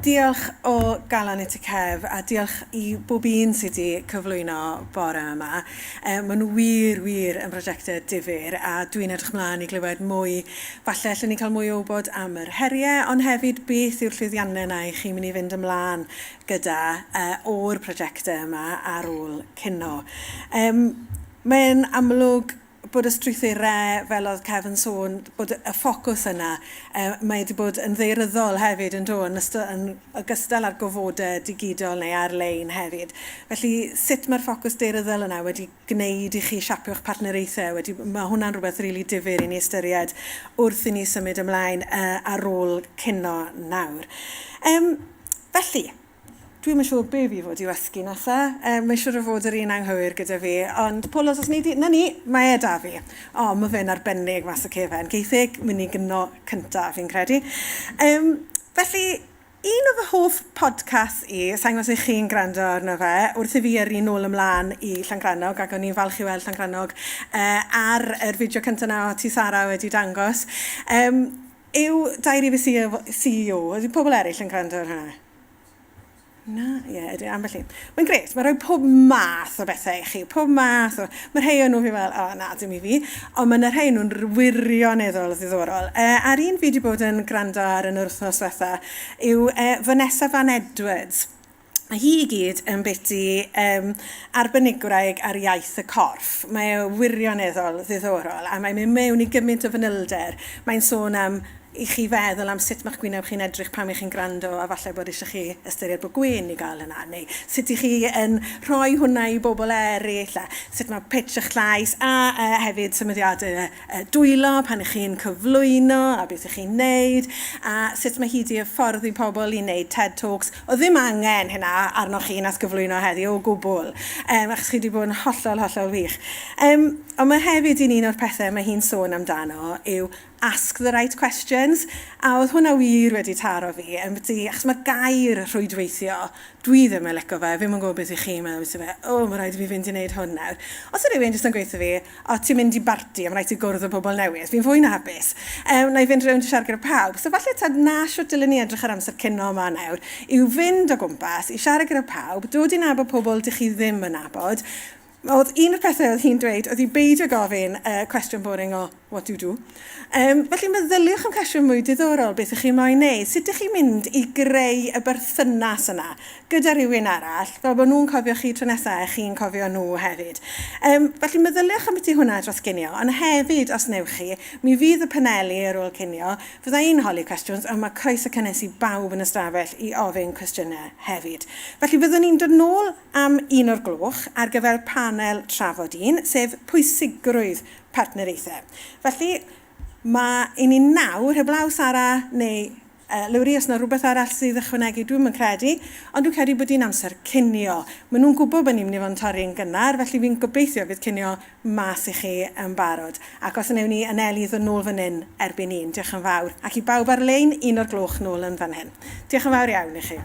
Diolch o galon i ti Kev, a diolch i bob un sydd wedi cyflwyno bore yma. E, maen nhw wir, wir yn brosiectau difyr, a dwi'n edrych mlaen i glywed mwy. Falle allen ni cael mwy o wybod am yr heriau, ond hefyd beth yw'r llwyddiannau yna i chi'n mynd i fynd ymlaen gyda uh, o'r prosiectau yma ar ôl cino. Um, mae'n amlwg bod y strwythurau, fel oedd Kev yn sôn, bod y ffocws yna, uh, mae wedi bod yn ddaearyddol hefyd yn do, yn, ystod, yn ogystal â'r gofodau digidol neu ar-lein hefyd. Felly, sut mae'r ffocws daearyddol yna wedi gwneud i chi siapio'ch partneriaethau? Wedi, mae hwnna'n rhywbeth rili really difyr i ni ystyried wrth i ni symud ymlaen uh, ar ôl cino nawr. Um, felly, Dwi'm yn siŵr be fi fod i wasgu nesa. Um, mae'n siŵr o fod yr un anghywir gyda fi. Ond Paul, os oes ni di... Na ni, mae e da fi. O, mae fe'n arbennig mas o cefen. Geith e mynd i gyno cyntaf, fi'n credu. Um, felly, un o fy hoff podcasts i, sa'n gwybod os ych chi'n gwrando arno fe, wrth i fi yrru nôl ymlaen i Llangrannog, ac o'n i'n falch i weld Llangrannog uh, ar yr fideo cyntaf na o ti Sara wedi dangos, um, yw Diary of a CEO. Ydy pobl eraill yn gwrando ar hwnna? Na, ie, yeah, ydy, ambell un. Mae'n gret, mae'n rhoi pob math o bethau i chi, pob math o... Mae rhai o'n nhw fi fel, o na, dim i fi, ond mae yna rhai nhw'n wirioneddol ddiddorol. E, a'r un fi wedi bod yn gwrando ar yn yr wythnos diwetha yw e, Vanessa Van Edwards. Mae hi i gyd yn beti um, arbenigwraig ar iaith y corff. Mae e wirioneddol ddiddorol a mae'n mynd mewn i gymaint o fanylder. Mae'n sôn am i chi feddwl am sut mae'ch gwyneb chi'n edrych pan ych chi'n gwrando a falle bod eisiau chi ystyried bod gwên i gael yna, neu sut i chi yn rhoi hwnna i bobl eraill, a sut mae pitch eich llais, a uh, hefyd symudiadau uh, dwylo pan ych chi'n cyflwyno, a beth ych chi'n neud, a sut mae hi 'di hyfforddi pobl i wneud TED Talks. Oedd ddim angen hynna arnoch chi nas gyflwyno heddi o gwbl, um, achos chi wedi bod yn hollol, hollol wych. Um, ond mae hefyd un o'r pethau mae hi'n sôn amdano yw ask the right questions. A oedd hwnna wir wedi taro fi, ambyti, achos mae'r gair rhwydweithio, dwi ddim yn licio fe, fi'm yn gwybod beth i chi meddwl ambyti fe, o, mae rhaid i fi fynd i wneud hwn nawr. Os yw rhywun jyst yn gweithio fi, o, ti'n mynd i barti, a mae rhaid ti gwrdd â pobl newydd, fi'n fwy na hapus. Um, na i fynd rownd i siarad gyda pawb. So falle ta na shwt dylen ni edrych ar amser cino yma nawr, yw fynd o gwmpas i siarad gyda pawb, dod i nabod pobl dych chi ddim yn nabod. Oedd un o'r pethau oedd hi'n dweud oedd i beidio gofyn y uh, cwestiwn boring o what do you do? Um, felly meddyliwch am cwestiwn mwy diddorol, beth ych chi'n moyn neud? Sut ydych chi'n mynd i greu y berthynas yna gyda rhywun arall, fel bod nhw'n cofio chi tro nesaf a chi'n cofio nhw hefyd. Um, felly meddyliwch am beth hwnna dros cinio, ond hefyd, os newch chi, mi fydd y paneli ar ôl cinio, fydda i'n holi cwestiwn, ond mae croeso cynnes i bawb yn y stafell i ofyn cwestiynau hefyd. Felly fyddwn ni'n dod nôl am un o'r gloch ar gyfer panel trafod un, sef pwysigrwydd partneriaethau. Felly, mae i ni nawr, heblaw Sara neu uh, Lowri, os yna rhywbeth arall sydd ychwanegu, dwi'm yn credu, ond dwi'n credu bod hi'n amser cinio. Maen nhw'n gwybod bod ni'n mynd i fod yn torri'n gynnar, felly fi'n gobeithio fydd cinio mas i chi yn barod. Ac os wnewn ni anelu ddod nôl fan hyn erbyn un, diolch yn fawr. Ac i bawb ar-lein, un o'r gloch nôl yn fan hyn. Diolch yn fawr iawn i chi.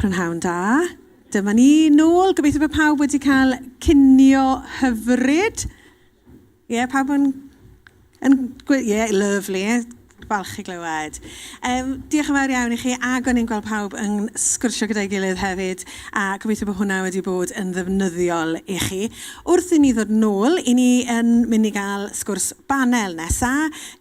Prynhawn da. Dyma ni nôl. Gobeithio bod pawb wedi cael cinio hyfryd. Ie, yeah, pawb yn... yn ie, yeah, lovely. Falch i glywed. Um, diolch yn fawr iawn i chi, ac o'n i'n gweld pawb yn sgwrsio gyda'i gilydd hefyd, a gobeithio bod hwnna wedi bod yn ddefnyddiol i chi. Wrth i ni ddod nôl, i ni yn mynd i gael sgwrs banel nesa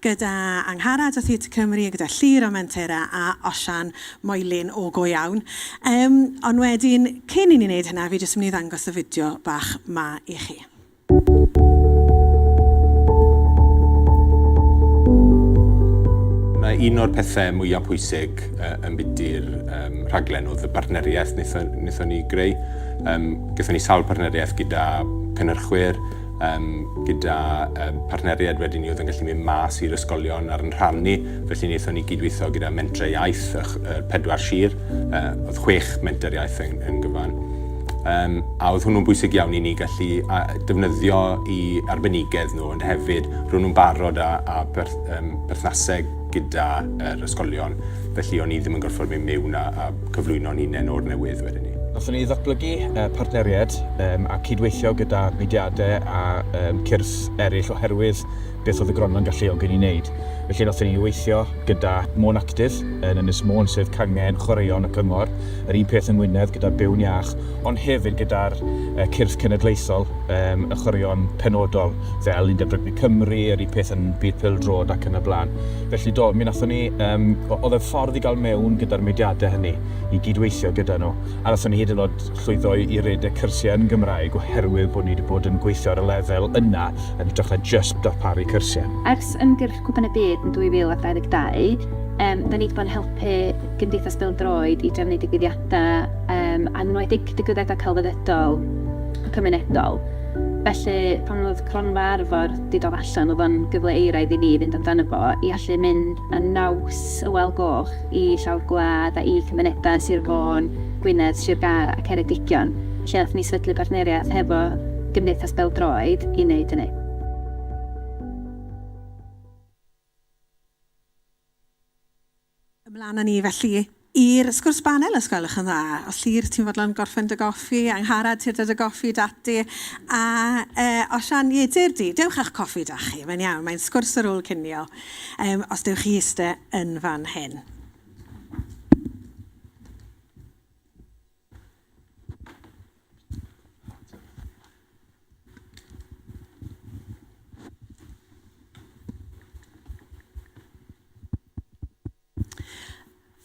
gyda Angharad o Theatr Cymru, gyda Llŷr o Mentera a Osian Moelyn o Go Iawn. Um, ond wedyn, cyn i ni wneud hynna, fi jyst yn mynd i ddangos y fideo bach ma i chi. Mae un o'r pethau mwyaf pwysig uh, yn biti'r um, rhaglen oedd y bartneriaeth wnaethon, wnaethon ni greu. Um, Gaethon ni sawl partneriaeth gyda cynnyrchwyr, um, gyda um, partneriaid wedyn ni oedd yn gallu mynd mas i'r ysgolion ar yn rhan ni. Felly wnaethon ni gydweithio gyda Mentrau Iaith, y, y pedwar sir, uh, oedd chwech menter iaith yn, yn gyfan. Um, a oedd hwnnw'n bwysig iawn i ni gallu a, defnyddio i arbenigedd nhw, ond hefyd ro'n nhw'n barod a, a berth, um, berthnasau gyda yr ysgolion, felly o'n i ddim yn gorfod mynd mewn a, a cyflwyno'n hunain o'r newydd wedyn ni. Nathon ni ddatblygu uh, partneriaid um, a cydweithio gyda mudiadau a um, cyrff eraill oherwydd beth oedd y gronfa'n galluogi ni wneud. Felly wnaethon ni weithio gyda Môn Actif yn Ynys Môn, sef cangen chwaraeon y cyngor, yr un peth yng Ngwynedd gyda Byw'n Iach, ond hefyd gyda'r cyrff cenedlaethol, um, y chwaraeon penodol, fel Undeb Rygbi Cymru, yr un peth yn byd pêl-droed ac yn y blaen. Felly do, mi wnaethon ni, um, oedd e'n ffordd i gael mewn gyda'r mudiadau hynny, i gydweithio gyda nhw. A wnaethon ni hyd yn oed llwyddo i redeg cyrsiau yn Gymraeg oherwydd bod ni wedi bod yn gweithio ar y lefel yna yn hytrach na jyst darparu cyrsiau. Ers ymgyrch Cwpan y Byd yn 2022, um, da ni wedi bod yn helpu Gymdeithas Bêl-droed i drefnu digwyddiadau, um, a enwedig digwyddiadau celfyddydol cymunedol. Felly, pan oedd Cronfa Arfor 'di dod allan, oedd o'n gyfle euraidd i ni fynd amdano fo, i allu mynd â naws y Wal Goch i llawr gwlad a i cymunedau Sir Fôn, Gwynedd, Sir Gâr a Ceredigion, lle nathon ni sefydlu partneriaeth hefo Gymdeithas Bêl-droed i wneud hynny. Ymlaen â ni felly i'r sgwrs banel os gwelwch yn dda. Os Llŷr, ti'n fodlon gorffen dy goffi, Angharad, ti'n dod dy goffi dati, a uh, Osian, ie, dyr di, dewch â'ch coffi da chi, mae'n iawn, mae'n sgwrs ar ôl cinio, um, os dewch chi eistedd yn fan hyn.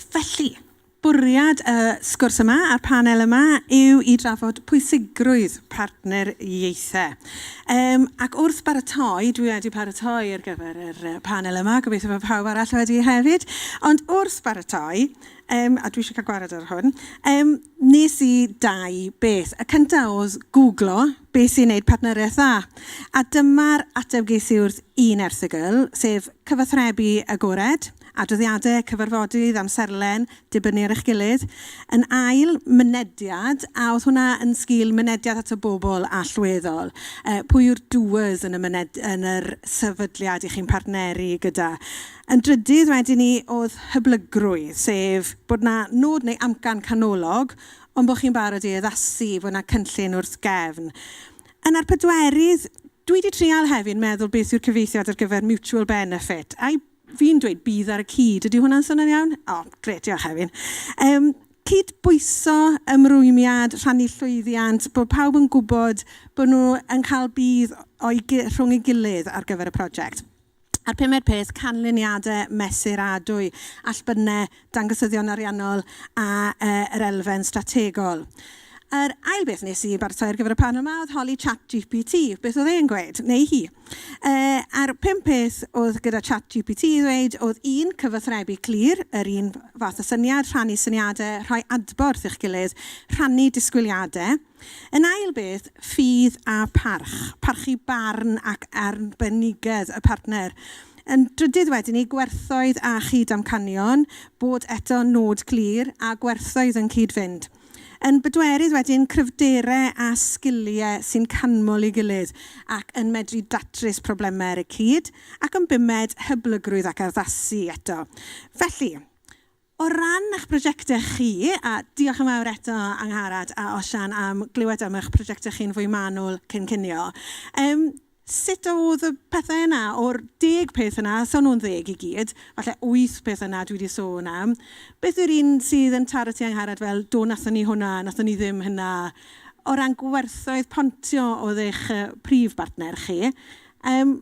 Felly, bwriad y sgwrs yma a'r panel yma yw i drafod pwysigrwydd partneriaethau. Um, ac wrth baratoi, dwi wedi paratoi ar gyfer yr panel yma, gobeithio bod pawb arall wedi hefyd, ond wrth baratoi, um, a dwi eisiau cael gwared ar hwn, um, nes i dau beth. Y cyntaf oedd googlo beth sy'n gwneud partneriaeth dda. A dyma'r ateb ges i wrth un erthygl, sef cyfathrebu agored, adroddiadau, cyfarfodydd, amserlen, dibynnu ar eich gilydd. Yn ail, mynediad, a oedd hwnna yn sgil mynediad at y bobl allweddol. Uh, pwy yw'r doers yn y, myned, yn yr sefydliad i chi'n partneru gyda? Yn drydydd wedyn ni oedd hyblygrwydd, sef bod 'na nod neu amcan canolog, ond bod chi'n barod i addasu, bod 'na cynllun wrth gefn. Yna'r pedwerydd, dwi 'di trial hefyd meddwl beth yw'r cyfieithiad ar gyfer mutual benefit, a'i fi'n dweud budd ar y cyd, ydy hwnna'n swnio'n iawn? O, grêt, diolch Hefin. Um, cydbwyso ymrwymiad, rhannu llwyddiant, bod pawb yn gwybod bod nhw yn cael budd o'i, rhwng ei gilydd ar gyfer y prosiect. A'r pumed peth, canlyniadau mesuradwy, allbynnau, dangosyddion ariannol a uh, yr elfen strategol. Yr ail beth nes i baratoi ar gyfer y panel yma oedd holi ChatGPT, beth oedd e'n gweud, neu hi. Uh, a'r pum peth oedd gyda ChatGPT i ddweud oedd un, cyfathrebu clir, yr un fath o syniad, rhannu syniadau, rhoi adborth i'ch gilydd, rhannu disgwyliadau. Yn ail beth, ffydd a parch. Parchu barn ac arbenigedd y partner. Yn drydydd wedyn ni, gwerthoedd a chyd-amcanion, bod eto nod clir a gwerthoedd yn cyd-fynd. Yn bedwerydd wedyn, cryfderau a sgiliau sy'n canmol ei gilydd ac yn medru datrys problemau ar y cyd. Ac yn bumed, hyblygrwydd ac addasu eto. Felly, O ran eich prosiectau chi, a diolch yn fawr eto Angharad a Osian am glywed am eich prosiectau chi'n fwy manwl cyn cinio. Um, sut oedd y pethau yna, o'r deg peth yna, so nhw'n ddeg i gyd, falle wyth peth yna dwi wedi sôn am, beth yw'r un sydd yn taro ti Angharad fel, do, nathon ni hwnna, nathon ni ddim hynna, o ran gwerthoedd Pontio oedd eich prif bartner chi. Um,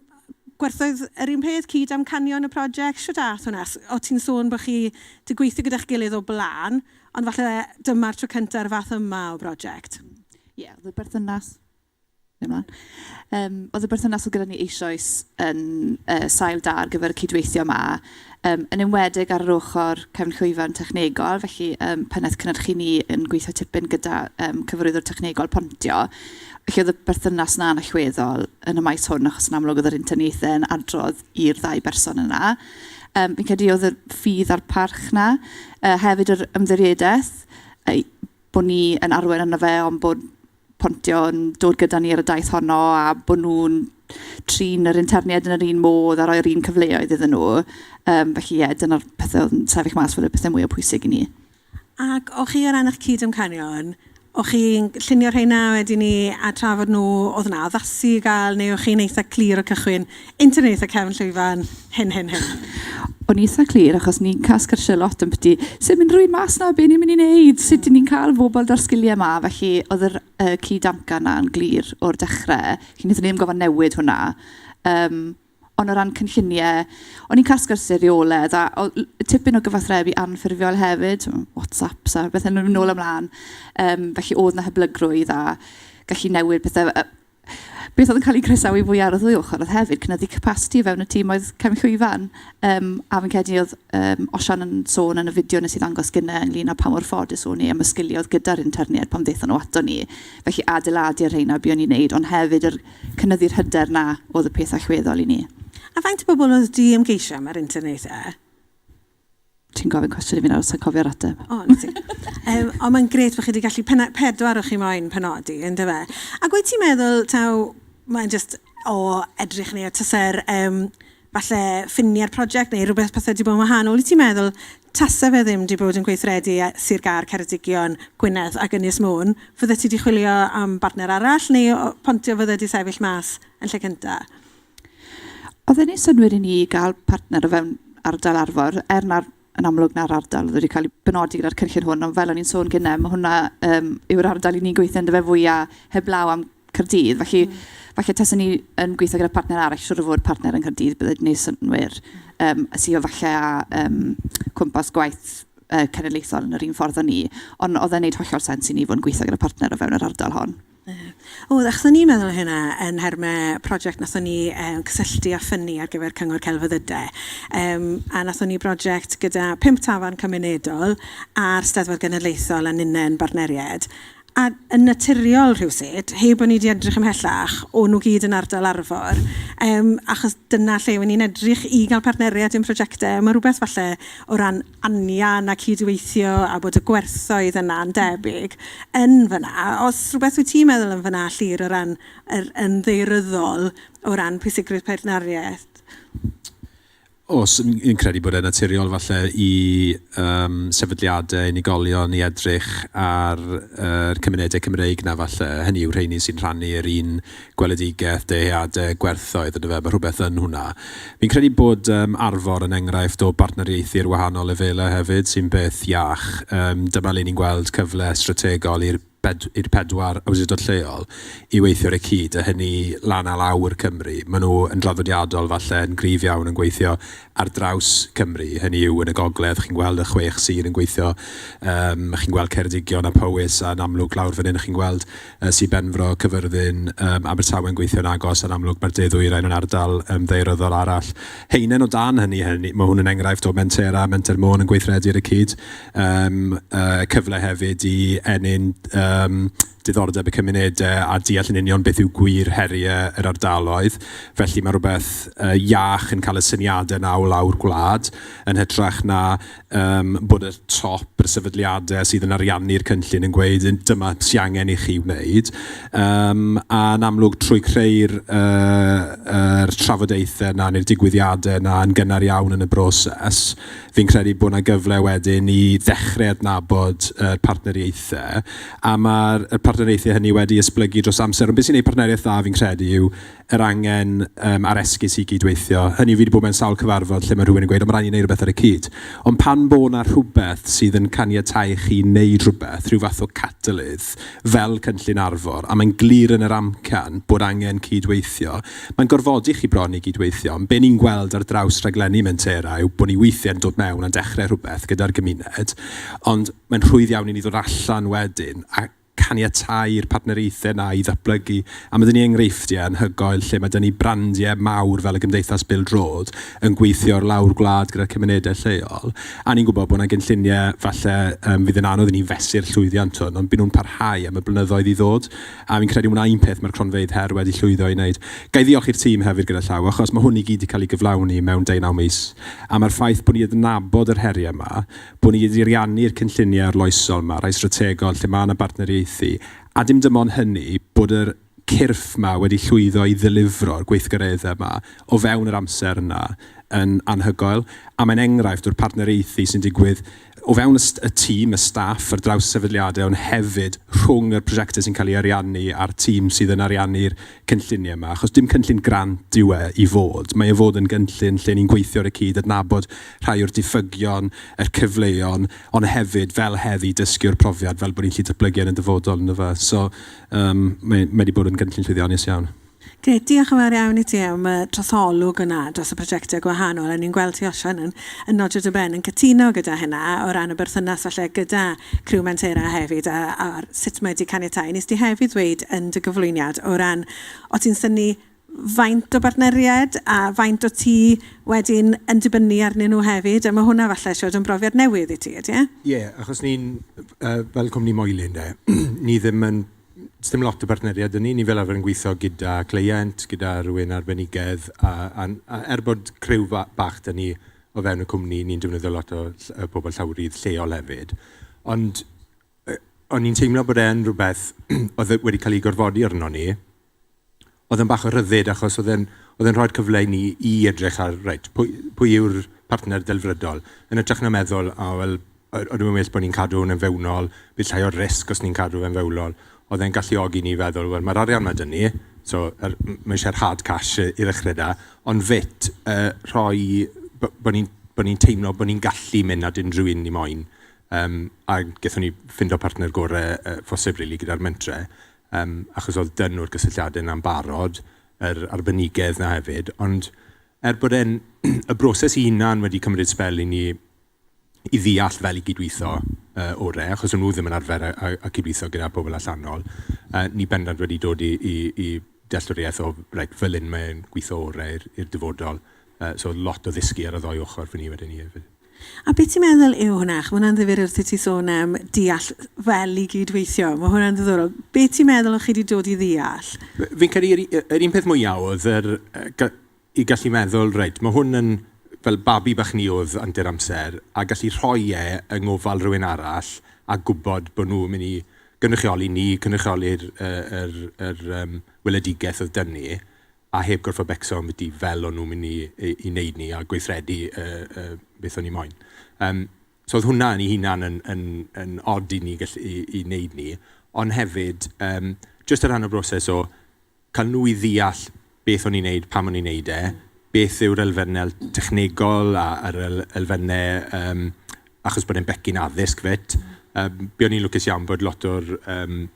gwerthoedd yr un peth, cyd amcanion y prosiect, shwt ath hwnna? O ti'n sôn bod chi 'di gweithio gyda'ch gilydd o blaen, ond falle dyma'r tro cynta'r fath yma o brosiect. Ie, yeah, oedd y berthynas... Ymlaen. Oedd y berthynas oedd gyda ni eisoes yn sail da ar gyfer y cydweithio yma, yn enwedig ar yr ochr cefn llwyfan technegol, felly pennaeth cynhyrchu ni yn gweithio tipyn gyda cyfarwyddwr technegol Pontio. Felly oedd y berthynas 'na'n allweddol yn y maes hwn, achos yn amlwg oedd yr interniaethau yn adrodd i'r ddau berson yna. Fi'n credu oedd y ffydd a'r parch 'na, hefyd yr ymddiriedaeth, bod ni yn arwain arno fe, ond bod Pontio yn dod gyda ni ar y daith honno a bod nhw'n trin yr interniaid yn yr un modd a rhoi'r un cyfleoedd iddyn nhw. Felly ie, dyna'r pethau oedd yn sefyll mas fel y pethau mwyaf pwysig i ni. Ac o'ch chi o ran eich cyd-amcanion, o'ch chi'n llunio rheina wedyn 'ny a trafod nhw, oedd 'na addasu i gael, neu o'ch chi'n eitha clir o'r cychwyn, interniaethau cefn llwyfan, hyn, hyn, hyn? O'n i'n eitha clir, achos ni'n cael sgyrsiau lot ambiti sut mynd rhywun mas 'na, be ni'n mynd i wneud, sut 'y ni'n cael bobl 'da'r sgiliau 'ma. Felly oedd yr cyd-amcan 'na yn glir o'r dechrau. Felly wnaethon ni ddim gorfod newid hwnna. Ond o ran cynlluniau, o'n i'n cael sgyrsiau rheolaidd a o- tipyn o gyfathrebu anffurfiol hefyd, WhatsApps a bethau'n mynd nôl ymlaen. Felly oedd 'na hyblygrwydd a gallu newid pethau. Beth oedd yn cael ei croesawu fwy ar y ddwy ochr oedd hefyd cynyddu capasiti o fewn y tîm oedd cefn llwyfan. A fi'n credu oedd Osian yn sôn yn y fideo nes i ddangos gynnau ynglyn â pa mor ffodus o'n i am y sgiliau oedd gyda'r interniaid pan ddaethon nhw ato ni. Felly adeiladu ar rheina buon ni'n neud, ond hefyd yr cynyddu'r hyder 'na oedd y peth allweddol i ni. A faint o bobl oedd 'di ymgeisio am yr interniaethau? Ti'n gofyn cwestiwn i fi nawr, sa i'n cofio'r ateb. O, 'na ti. Ond mae'n grêt bod chi wedi gallu pena- pedwar o chi moyn penodi, yndyfe? Ac wyt ti'n meddwl taw mae'n jyst o edrych neu tase'r um, falle ffiniau'r prosiect neu rhywbeth pethau wedi bod yn wahanol, wyt ti'n meddwl tase fe ddim wedi bod yn gweithredu Sir Gâr, Ceredigion, Gwynedd ac Ynys Môn, fyddet ti wedi chwilio am bartner arall neu Pontio fydde wedi sefyll mas yn lle cynta? Oedd e'n neud synnwyr i ni gael partner o fewn ardal Arfor, er na'r, yn amlwg na'r ardal oedd wedi cael ei benodi gyda'r cynllun hwn, ond fel o'n i'n sôn gynnau, mae hwnna yw'r ardal i ni'n gweithio ynddo fe fwyaf heblaw am Caerdydd. Felly, falle taswn ni yn gweithio gyda partner arall, siŵr o fod partner yng Nghaerdydd bydde wedi gwneud synnwyr, sydd falle â cwmpas gwaith cenedlaethol yn yr un ffordd â ni. Ond oedd e'n gwneud hollol sens i ni fod yn gweithio gyda partner o fewn yr ardal hon. O, achos o'n i'n meddwl hynna yn nhermau prosiect nathon ni cysylltu a ffynnu ar gyfer Cyngor Celfyddydau. A nathon ni brosiect gyda pump tafarn cymunedol a'r Steddfod Genedlaethol a ninne'n bartneriaid. A yn naturiol rhywsut, heb bod ni wedi edrych ymhellach, o'n nhw gyd yn ardal Arfor, achos dyna lle o'n ni'n edrych i gael partneriaid i'n prosiectau. Mae rhywbeth falle o ran anian a cydweithio a bod y gwerthoedd yna'n debyg yn fan'na. Os rhywbeth wyt ti'n meddwl yn fan'na, Llŷr, o ran yr yn ddaearyddol, o ran pwysigrwydd partneriaeth? Oes, fi'n credu bod e'n naturiol falle i sefydliadau, unigolion i edrych ar yr cymunedau Cymreig 'na falle, hynny yw rheini sy'n rhannu yr un gweledigaeth, dyheadau, gwerthoedd, yndyfe, mae rhywbeth yn hwnna. Fi'n credu bod Arfor yn enghraifft o bartneriaethu ar wahanol lefelau hefyd, sy'n beth iach. Dyma le ni'n gweld cyfle strategol i'r i'r pedwar awdurdod lleol i weithio ar y cyd, a hynny lan a lawr Cymru. Maen nhw yn draddodiadol falle yn gryf iawn yn gweithio ar draws Cymru, hynny yw yn y gogledd chi'n gweld y chwech sir yn gweithio, chi'n gweld Ceredigion a Powys a yn amlwg lawr fan hyn chi'n gweld Sir Benfro, Cyfyrddin, Abertawe yn gweithio'n agos, a'n amlwg mae'r De Ddwyrain yn ardal ddaearyddol arall. Haenen o dan hynny, hynny, mae hwn yn enghraifft o Mentera, Menter Môn yn gweithredu ar y cyd. Cyfle hefyd i ennyn diddordeb y cymunedau a deall yn union beth yw gwir heriau yr ardaloedd. Felly mae rhywbeth uh, iach yn cael y syniadau yna o lawr gwlad yn hytrach na um, bod y top, y sefydliadau sydd yn ariannu'r cynllun yn gweud dyma sy'n angen i chi wneud. Um, a yn amlwg trwy creu'r uh, er trafodaethau yna neu'r digwyddiadau yna yn gynnar iawn yn y broses, fi'n credu bod yna gyfle wedyn i ddechrau adnabod y partneriaethau, a mae'r partneriaethau hynny wedi esblygu dros amser. Ond beth sy'n gwneud partneriaeth dda fi'n credu yw yr angen um, a'r esgus i gydweithio. Hynny fi wedi bod mewn sawl cyfarfod lle mae rhywun yn gweud, o mae rhaid i ni wneud rhywbeth ar y cyd. Ond pan bo 'na rhywbeth sydd yn caniatáu chi wneud rhywbeth, rhyw fath o catalydd, fel cynllun Arfor, a mae'n glir yn yr amcan bod angen cydweithio, mae'n gorfodi chi bron i gydweithio. Ond be ni'n gweld ar draws rhaglenni Mentera yw bod ni weithiau'n dod mewn a dechrau rhywbeth gyda'r gymuned, ond mae'n rhwydd iawn i ni ddod allan wedyn a caniatáu i'r partneriaethau 'na i ddatblygu. A ma' 'da ni enghreifftiau anhygoel lle ma' 'da ni brandiau mawr fel y Gymdeithas Bêl-droed yn gweithio ar lawr gwlad gyda'r cymunedau lleol. A ni'n gwybod bod 'na gynlluniau falle yym fydd yn anodd i ni fesur llwyddiant hwn, ond byd nhw'n parhau am y blynyddoedd i ddod. A fi'n credu hwnna un peth mae'r cronfeydd her wedi llwyddo i wneud. Ga i ddiolch i'r tîm hefyd gyda llaw, achos mae hwn i gyd 'di cael ei gyflawni mewn deunaw mis. A mae'r ffaith bod ni adnabod yr heriau 'ma, bod ni wedi ariannu'r cynlluniau arloesol 'ma, rhai strategol lle mae 'na bartneriaethu, a dim dim ond hynny, bod yr cyrff 'ma wedi llwyddo i ddelifro'r gweithgareddau 'ma o fewn yr amser yna yn anhygoel. A mae'n enghraifft o'r partneriaethu sy'n digwydd o fewn y, y tîm, y staff ar draws y sefydliadau, ond hefyd rhwng y prosiectau sy'n cael ei ariannu a'r tîm sydd yn ariannu'r cynlluniau yma. Achos dim cynllun grant yw e i fod. Mae e fod yn gynllun lle ni'n gweithio ar y cyd, adnabod rhai o'r diffygion, yr cyfleon, ond hefyd, fel heddi, dysgu o'r profiad fel bod ni'n gallu datblygu yn y dyfodol, yndyfe. So, um, mae, mae wedi bod yn gynllun llwyddiannus iawn. Grêt, diolch yn fawr iawn i ti am y trosolwg yna dros y prosiectau gwahanol. A ni'n gweld ti Osian yn, yn nodio dy ben yn cytuno gyda hynna o ran y berthynas falle gyda criw Mentera hefyd a, a sut mae wedi caniatáu. Nes ti hefyd ddweud yn dy gyflwyniad o ran, o ti'n synnu faint o bartneriaid a faint o ti wedyn yn dibynnu arnyn nhw hefyd, a mae hwnna falle siwr yn brofiad newydd i ti, ydy e? Ie, yeah, achos ni'n, uh, fel cwmni Moelyn de, ni ddim yn, dim lot o bartneriaid yn ni, ni fel arfer yn gweithio gyda cleient, gyda rhywun arbenigedd, a, a, a er bod criw bach da ni o fewn y cwmni, ni'n defnyddio lot o pobl llawrydd lleol hefyd. Ond o'n i'n teimlo bod e'n rhywbeth oedd e wedi cael ei gorfodi arno ni. Oedd e'n bach o rhyddid achos oedd e'n oedd e'n rhoi'r cyfle i ni i edrych ar, reit, pwy, pwy yw'r partner delfrydol? Yn hytrach na meddwl, o, wel, oedd yn well bod ni'n cadw hwn yn fewnol, bydd llai o risg os ni'n cadw fe'n fewnol. Oedd e'n galluogi ni feddwl, wel, mae'r arian 'ma 'da ni, so er, mae eisiau'r hard cash i ddechrau da, ond 'fyd, uh, rhoi, bod ni'n bod ni'n teimlo bod ni'n gallu mynd at unrhyw un ni moyn. Um, a gaethon ni ffindo partner gorau uh, phosib, really, gyda'r mentre, um, achos oedd dyn nhw'r gysylltiadau yna'n barod, yr arbenigedd na hefyd, ond er bod e'n, y broses i hunan wedi cymryd sbel i ni i ddeall fel i gydweithio uh, orau, achos o'n nhw ddim yn arfer a, a, a cydweithio gyda pobl allanol, uh, ni bendant wedi dod i, i, i dealltwriaeth o, reit, fel hyn mae'n gweithio orau i'r dyfodol. Uh, so lot o ddysgu ar y ddoi ochr fy ni wedyn ni hefyd. A beth ti'n meddwl yw hwnna? Mae hwnna'n ddifyr wrth i ti sôn am deall fel i gydweithio. Mae hwnna'n ddiddorol. Beth ti'n meddwl o'ch chi wedi dod i ddeall? Fi'n credu yr, yr un peth mwyaf oedd yr, i gallu meddwl, reit, mae hwn yn fel babi bach ni oedd antur amser, a gallu rhoi e yng ngofal rhywun arall a gwybod bod nhw'n mynd i gynrychioli ni, cynrychioli'r yr, yr, yr um, weledigaeth oedd dyn ni, a heb gorfod becso ambiti fel o'n nhw'n mynd i, i, i wneud ni a gweithredu uh, uh, beth o'n i moyn. Um, so oedd hwnna yn ei hunan yn, yn, yn od i ni gallu, i, i wneud ni, ond hefyd, um, just y rhan o'r broses o cael nhw i ddeall beth o'n i'n neud, pam o'n i'n neud e, beth yw'r elfennau technegol a yr elfennau, um, achos bod e'n becyn addysg 'fyd. Um, be o'n i'n lwcus iawn bod lot o'r um,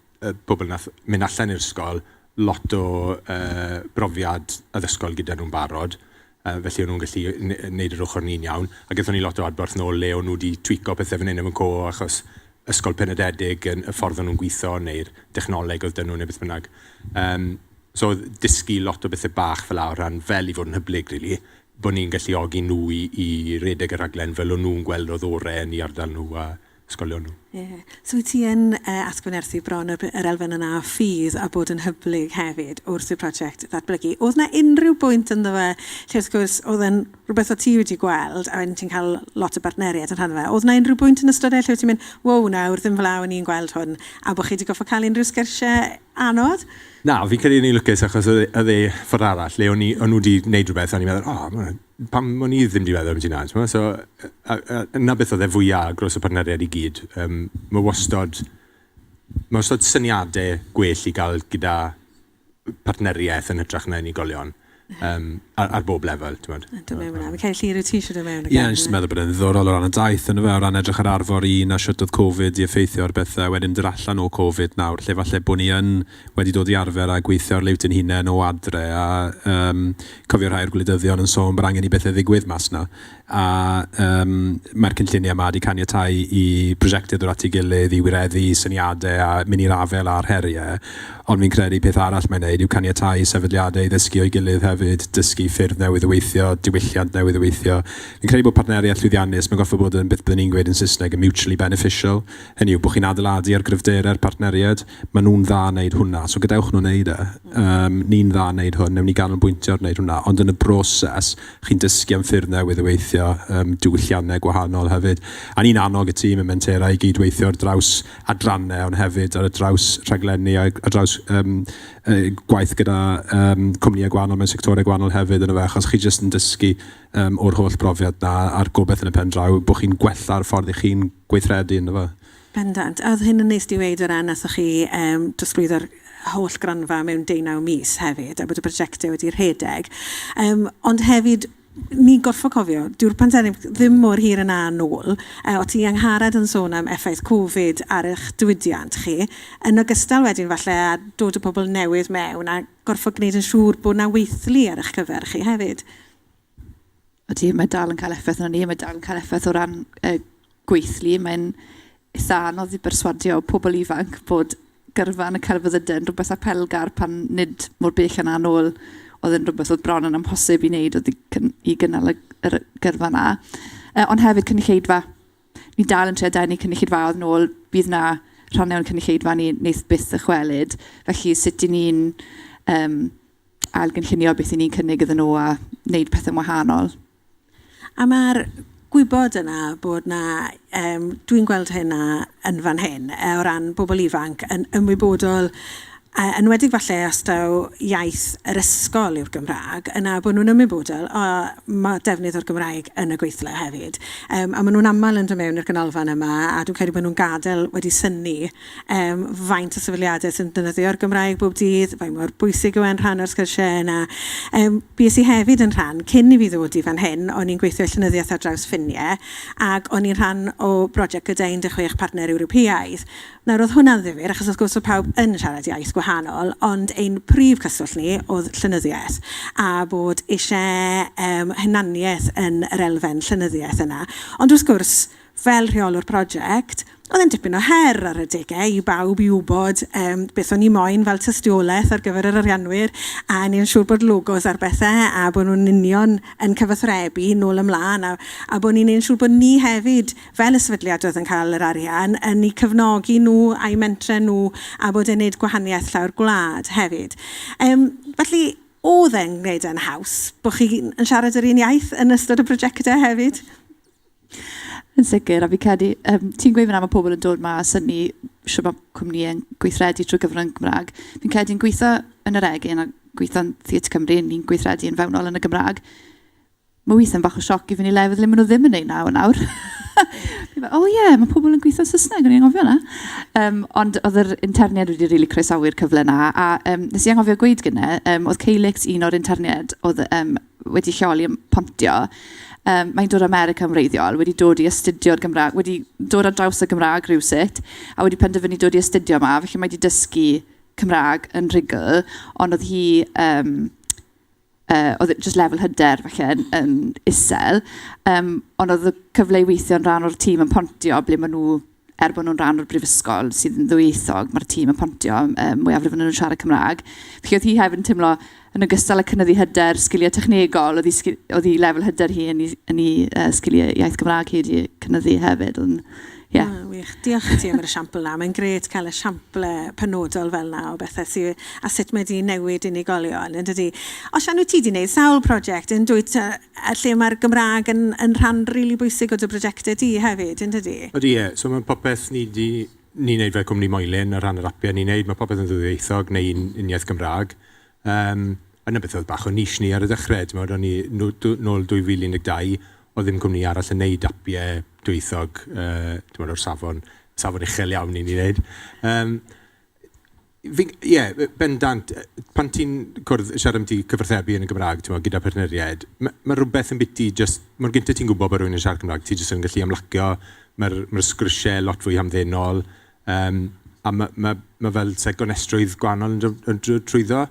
pobl nath mynd allan i'r ysgol, lot o uh, brofiad addysgol gyda nhw'n barod, uh, felly o'n nhw'n gallu wneud yr ochr ni'n iawn. A gaethon ni lot o adborth nôl le o'n nhw wedi tweako pethau fan hyn a fan 'co achos ysgol penodedig yn y ffordd o'n nhw'n gweithio neu'r dechnoleg oedd 'da nhw neu beth bynnag. Um, so oedd dysgu lot o bethau bach fel 'na o ran fel i fod yn hyblyg, really, bod ni'n galluogi nhw i, i redeg y rhaglen fel o'n nhw'n gweld oedd orau yn eu ardal nhw a ysgolion nhw. Yeah. So wyt ti yn uh, atgyfnerthu bron yr, yr elfen yna o ffydd a bod yn hyblyg hefyd wrth i'r prosiect ddatblygu. Oedd na unrhyw bwynt ynddo fe lle wrth gwrs oedd yn rhywbeth o ti wedi gweld a wedyn ti'n cael lot o bartneriaid yn rhan o fe. Oedd na unrhyw bwynt yn ystod e lle wyt ti'n mynd, wow nawr, ddim fel awn i'n gweld hwn, a bod chi wedi goffo cael unrhyw sgyrsiau anodd? Na, fi'n credu ni'n lwcus achos oedd e ffordd arall le o'n nhw wedi gwneud rhywbeth a o'n i'n meddwl, o, oh, pam o'n i ddim wedi meddwl ambiti 'na, t'mo'? So, a, a, a 'na beth oedd e fwya ar y partneriaid i gyd. Um, mae wastod, mae wastod syniadau gwell i gael gyda partneriaeth yn hytrach na unigolion um, ar, ar bob lefel, ti'n bod. Dwi'n mewn hwnna. Fi'n cael llir yw ti eisiau dod mewn. Ie, yeah, jyst yn meddwl bod e'n ddiddorol o ran y daith yn fe, o ran edrych ar arfor un a sut oedd Covid i effeithio ar bethau, wedyn dod allan o Covid nawr, lle falle bod ni yn wedi dod i arfer â gweithio ar liwt ein hunain o adre a um, cofio rhai o'r gwleidyddion yn sôn bod angen i bethau ddigwydd mas 'na. A um, mae'r cynlluniau yma wedi caniatáu i prosiectau ddod at ei gilydd, i wireddu syniadau a mynd i'r afael â'r heriau. Ond fi'n credu peth arall mae'n neud yw caniatáu sefydliadau i ddysgu o'i gilydd hefyd, dysgu ffyrdd newydd o weithio, diwylliant newydd o weithio. Fi'n credu bod partneriaeth llwyddiannus, mae'n gorfod bod yn beth byddwn ni'n gweud yn Saesneg, yn mutually beneficial. Hynny yw, bod chi'n adeiladu ar gryfderau'r partneriaid, maen nhw'n dda wneud hwnna, so gadewch nhw wneud e. Um, ni'n dda wneud hwn, newn ni ganolbwyntio ar wneud hwnna, ond yn y broses, chi'n dysgu am ffyrdd newydd o weithio, um, diwylliannau gwahanol hefyd. A ni'n annog y tîm y Mentera i gydweithio ar draws adrannau, ond hefyd ar y draws rhaglenni, ar draws um, gwaith gyda um, cwmnïau gwahanol mewn sectorau gwahanol hefyd yn y fe, achos chi jyst yn dysgu um, o'r holl brofiad na a'r gobeith yn y pen draw bod chi'n gwella'r ffordd i chi'n gweithredu ynddo fe. Bendant. A oedd hyn yn neis di weud o ran nathoch chi um, drosglwyddo'r holl gronfa mewn 19 mis hefyd, a bod y prosiectau wedi rhedeg. Um, ond hefyd, ni'n gorfod cofio, dyw'r pandemig ddim mor hir yna nôl. E, o ti Angharad yn sôn am effaith Covid ar eich diwydiant chi, yn ogystal wedyn falle â dod o pobl newydd mewn a gorfod gwneud yn siŵr bod 'na weithlu ar eich cyfer chi hefyd. Ydy, mae dal yn cael effaith arnon ni, mae dal yn cael effaith o ran y gweithlu. Mae'n eitha anodd i berswadio pobl ifanc bod gyrfa yn y celfyddydau yn rhywbeth apelgar pan nid mor bell yna nôl oedd yn rhywbeth oedd bron yn amhosib i wneud oedd i, i gynnal y, yr gyrfa yna. Uh, ond hefyd cynulleidfa. Ni dal yn trio denu cynulleidfaoedd nôl, bydd na rhannau o'n cynulleidfa ni wneith byth ddychwelyd. Felly sut i ni'n um, ailgynllunio beth i ni'n cynnig iddyn nhw a wneud pethau'n wahanol. A mae'r gwybod yna bod na, um, dwi'n gweld hynna yn fan hyn, o ran bobl ifanc yn ymwybodol A enwedig falle os taw iaith yr ysgol yw'r Gymraeg, yna bod nhw'n ymwybodol, o, mae defnydd o'r Gymraeg yn y gweithle hefyd. Um, a maen nhw'n aml yn dod mewn i'r ganolfan yma, a dwi'n credu bod nhw'n gadael wedi synnu um, faint o sefydliadau sy'n defnyddio'r Gymraeg bob dydd, faint mor bwysig yw e'n rhan o'r sgyrsiau yna. Um, bues i hefyd yn rhan, cyn i fi ddod i fan hyn, o'n i'n gweithio llenyddiaeth ar draws ffiniau, ac o'n i'n rhan o brosiect gyda 16 partner Ewropeaidd. Nawr, oedd hwnna'n ddifyr, achos wrth gwrs oedd pawb yn siarad iaith gwahanol, ond ein prif cyswllt ni oedd llenyddiaeth, a bod eisiau um, hunaniaeth yn yr elfen llenyddiaeth yna. Ond wrth gwrs, fel rheolwr prosiect, oedd e'n dipyn o her ar adegau i bawb i wybod um, beth o'n i moyn fel tystiolaeth ar gyfer yr arianwyr, a ni'n siŵr bod logos ar bethau, a bod nhw'n union yn cyfathrebu nôl ymlaen, a, a bod ni'n siŵr bod ni hefyd fel y sefydliad oedd yn cael yr arian, yn eu cefnogi nhw a'u mentrau nhw a bod e'n neud gwahaniaeth llawr gwlad hefyd. Um, felly, oedd e'n gwneud e'n haws bod chi'n siarad yr un iaith yn ystod y prosiectau hefyd? Yn sicr, a fi credu, um, ti'n gweud fyna mae pobl yn dod ma a synnu shwt mae cwmnïau'n gweithredu trwy gyfrwng Gymraeg. Fi'n credu'n gweithio yn yr egin a gweithio'n Theatr Cymru, ni'n gweithredu yn fewnol yn y Gymraeg. Mae weithiau'n bach o sioc i fynd i lefydd le maen nhw ddim yn neud nawr nawr. Fi'n fel, oh ie, yeah, mae pobl yn gweithio Saesneg, o'n i'n anghofio hwnna. Um, ond oedd yr interniad wedi rili really croesawu'r cyfle na, a um, nes i anghofio gweud gynne, um, oedd Caelix un o'r interniad oedd um, wedi lleoli yn Pontio. Um, mae'n dod o America yn wreiddiol, wedi dod i astudio'r Gymraeg, wedi dod ar draws y Gymraeg rhywsut, a wedi penderfynu dod i astudio yma, felly mae wedi dysgu Cymraeg yn rhugl, ond oedd hi um, uh, oedd just lefel hyder falle yn, yn isel, um, ond oedd y cyfle i weithio yn rhan o'r tîm yn Pontio, ble maen nhw, er bod nhw'n rhan o'r brifysgol sydd yn ddwyieithog, mae'r tîm yn Pontio, um, mwyafrif yn nhw'n siarad Cymraeg. Felly oedd hi hefyd yn teimlo, yn ogystal â cynyddu hyder, sgiliau technegol, oedd hi, oedd hi lefel hyder hi yn ei, yn ei uh, sgiliau iaith Gymraeg hi wedi cynyddu hefyd. Oedd Yeah. Ah, wych. Diolch i ti am yr esiampl na. Mae'n grêt cael esiample penodol fel na o bethau sydd, a sut mae wedi newid unigolion, yn dydi? Osian, wyt ti wedi gwneud sawl prosiect yn dwyt, a lle mae'r Gymraeg yn, yn rhan rili really bwysig o dy brosiectau di hefyd, yn dydi? Ydy, ie. So mae popeth ni wedi ni'n neud fel cwmni Moelyn o ran yr apiau ni'n neud, mae popeth yn ddwyieithog neu un uniaith Gymraeg. Um, yna beth oedd bach o niche ni ar y dechrau, ti'n meddwl, o'n i nôl 2012, oedd ddim cwmni arall yn neud apiau dwyieithog, uh, ti'n meddwl, o'r safon, safon uchel iawn i ni wneud. Um, Fi'n, ie, yeah, bendant, pan ti'n cwrdd, siarad am ti cyfathrebu yn y Gymraeg, ti'n gyda partneriaid, mae ma rhywbeth yn biti just, mor gyntaf ti'n gwybod bod rhywun yn siarad Cymraeg, ti jyst yn gallu ymlacio, mae'r ma sgwrsiau lot fwy hamddenol, um, a mae ma, ma fel se gonestrwydd gwahanol yn, yn, yn trwyddo.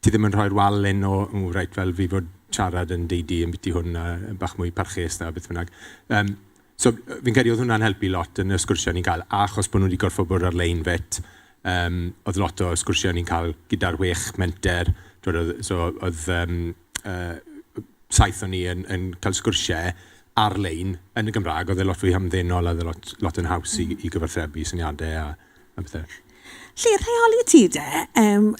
Ti ddim yn rhoi'r wal in o, o reit, fel fi fod siarad yn deidi yn biti hwn a bach mwy parchus na beth bynnag. Um, so fi'n credu oedd hwnna'n helpu lot yn y sgwrsiau ni'n cael, achos bod nhw wedi gorfod bod ar-lein fit, um, oedd lot o sgwrsiau ni'n cael gyda'r wech menter, twyd, so oedd um, saith o'n ni yn, yn cael sgwrsiau ar-lein yn y Gymraeg, oedd e lot fwy hamddenol, oedd e lot, lot yn haws i, i gyfathrebu syniadau a, a pethau. Lle rheoli ti de, um,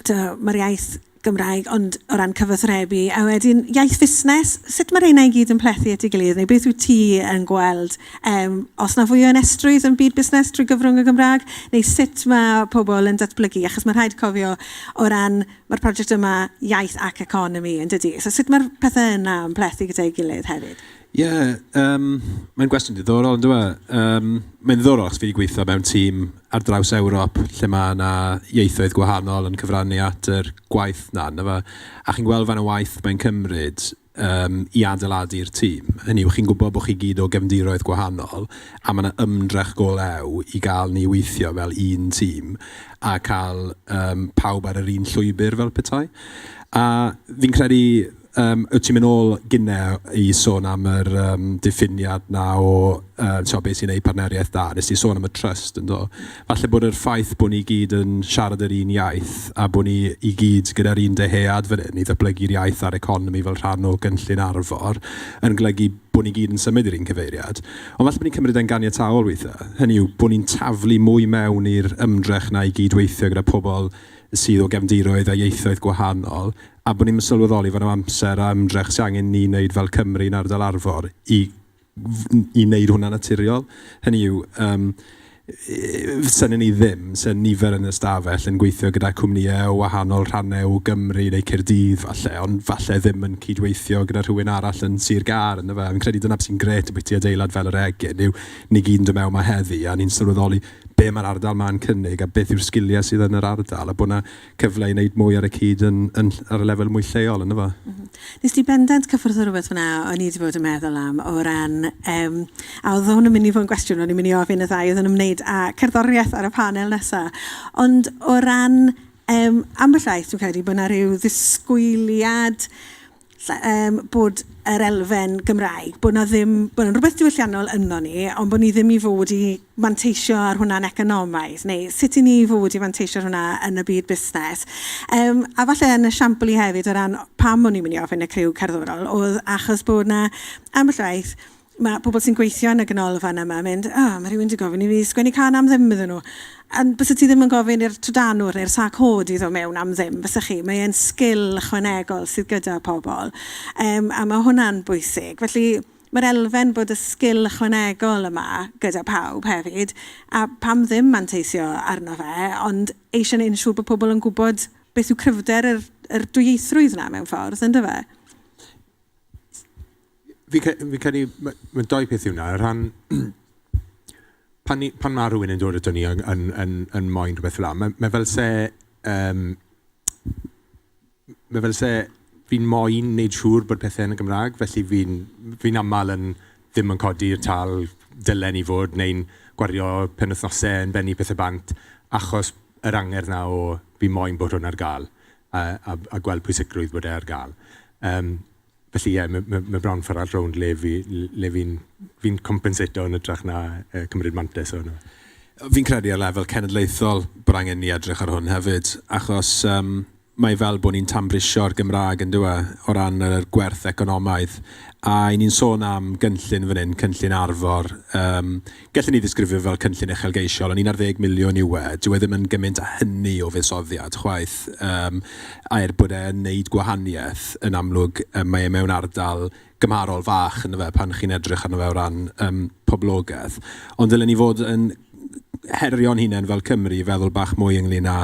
mae'r iaith Gymraeg, ond o ran cyfathrebu, a wedyn iaith fusnes, sut mae rheina i gyd yn plethu at ei gilydd, neu beth wyt ti yn gweld, um, os na fwy o anestrwydd yn byd busnes trwy gyfrwng y Gymraeg, neu sut mae pobl yn datblygu, achos mae rhaid cofio o ran, mae'r prosiect yma iaith ac economi, yn dydy. So sut mae'r pethau yna yn plethu gyda'i gilydd hefyd? Ie, yeah, um, mae'n gwestiwn diddorol, yn dweud. Um, mae'n ddiddorol achos fi wedi gweithio mewn tîm ar draws Ewrop lle mae yna ieithoedd gwahanol yn cyfrannu at yr gwaith na, na fe? A chi'n gweld fan y waith mae'n cymryd um, i adeiladu'r tîm. Hynny yw, chi'n gwybod bod chi gyd o gefndiroedd gwahanol a mae yna ymdrech go lew i gael ni weithio fel un tîm a cael um, pawb ar yr un llwybr fel petai. A fi'n credu Um, wyt ti'n mynd ôl gynne i sôn am yr um, diffiniad na o uh, so, beth sy'n ei partneriaeth da. Nes ti sôn am y trust, yn do? Falle bod yr ffaith bod ni gyd yn siarad yr un iaith a bod ni i gyd gyda'r un dyhead fan hyn i ddatblygu'r iaith a'r economi fel rhan o gynllun Arfor yn golygu bod ni gyd yn symud i'r un cyfeiriad. Ond falle bod ni'n cymryd e'n ganiataol weithiau. Hynny yw, bod ni'n taflu mwy mewn i'r ymdrech na i gydweithio gyda pobl sydd o gefndiroedd a ieithoedd gwahanol, a bod ni'n sylweddoli faint o amser a ymdrech sy'n angen ni wneud fel Cymru yn ardal Arfor i, i wneud hwnna'n naturiol. Hynny yw, um, synnwn ni ddim, sy'n nifer yn y stafell yn gweithio gyda cwmnïau o wahanol rhannau o Gymru neu Caerdydd falle, ond falle ddim yn cydweithio gyda rhywun arall yn Sir Gâr, ynddo fe? Fi'n credu dyna sy'n grêt ambiti adeilad fel yr Egin, yw ni gyd yn dod mewn 'ma heddi a ni'n sylweddoli be mae'r ardal 'ma'n cynnig a beth yw'r sgiliau sydd yn yr ardal a bod 'na cyfle i wneud mwy ar y cyd yn, yn, ar y lefel mwy lleol, ynddo fo? Mm -hmm. Nes ti bendant cyffwrdd o rhywbeth fyna o'n i wedi bod yn meddwl am o ran, um, a oedd hwn yn mynd i fod yn gwestiwn o'n i'n mynd i ofyn y ddau oedd yn ymwneud â cerddoriaeth ar y panel nesaf. Ond o ran um, ambell waith dwi'n credu bod yna rhyw ddisgwyliad um, bod yr elfen Gymraeg, bod na ddim, bod na rhywbeth diwylliannol ynddo ni, ond bod ni ddim i fod i manteisio ar hwnna'n economaidd, neu sut i ni fod i manteisio ar hwnna yn y byd busnes. Um, a falle yn esiampl i hefyd o ran pam o'n i'n mynd i ofyn y criw cerddorol, oedd achos bod na ambell waith mae pobl sy'n gweithio yn y ganolfan yma yn mynd, oh, mae rhywun wedi gofyn i fi sgwennu cân am ddim iddyn nhw. A bysa ti ddim yn gofyn i'r trydanwr neu'r sac hod i ddod mewn am ddim, fysa chi? Mae e'n sgil ychwanegol sydd gyda pobl. Um, a mae hwnna'n bwysig. Felly mae'r elfen bod y sgil ychwanegol yma gyda pawb hefyd, a pam ddim manteisio arno fe, ond eisiau gwneud yn siŵr bod pobl yn gwybod beth yw cryfder yr, yr dwyieithrwydd yna mewn ffordd, ynddo fe? Fi, fi credu, mae ma doi peth yw hwnna. Rhan, pan, ni, pan mae rhywun yn dod ato ni yn, yn, yn, yn moyn rhywbeth fel 'na, mae, mae fel se... Um, mae fel se fi'n moyn wneud siŵr bod pethau yn y Gymraeg, felly fi'n fi aml yn ddim yn codi'r tal dylen i fod, neu'n gwario penwythnosau yn bennu pethau bant, achos yr angerdd na o fi moyn bod hwn ar gael, a, a, a gweld pwysigrwydd bod e ar gael. Um, felly ie, yeah, mae ma, ma bron ffordd arall rownd le fi'n le fi fi compensato yn hytrach na uh, cymryd mantais o hwnna. Fi'n credu ar lefel cenedlaethol bod angen ni edrych ar hwn hefyd, achos um, mae fel bod ni'n tanbrisio'r Gymraeg yn dyw e, o ran yr gwerth economaidd. A i ni'n sôn am gynllun fan hyn, cynllun Arfor, um, gallwn ni ddisgrifio fel cynllun uchelgeisiol, ond 11 miliwn yw e, dyw e ddim yn gymaint â hynny o fuddsoddiad chwaith. Um, a er bod e'n neud gwahaniaeth, yn amlwg, um, mae e mewn ardal gymharol fach yn fe pan chi'n edrych arno fe o ran um, poblogaeth. Ond dylen ni fod yn herio'n hunain fel Cymru i feddwl bach mwy ynglyn â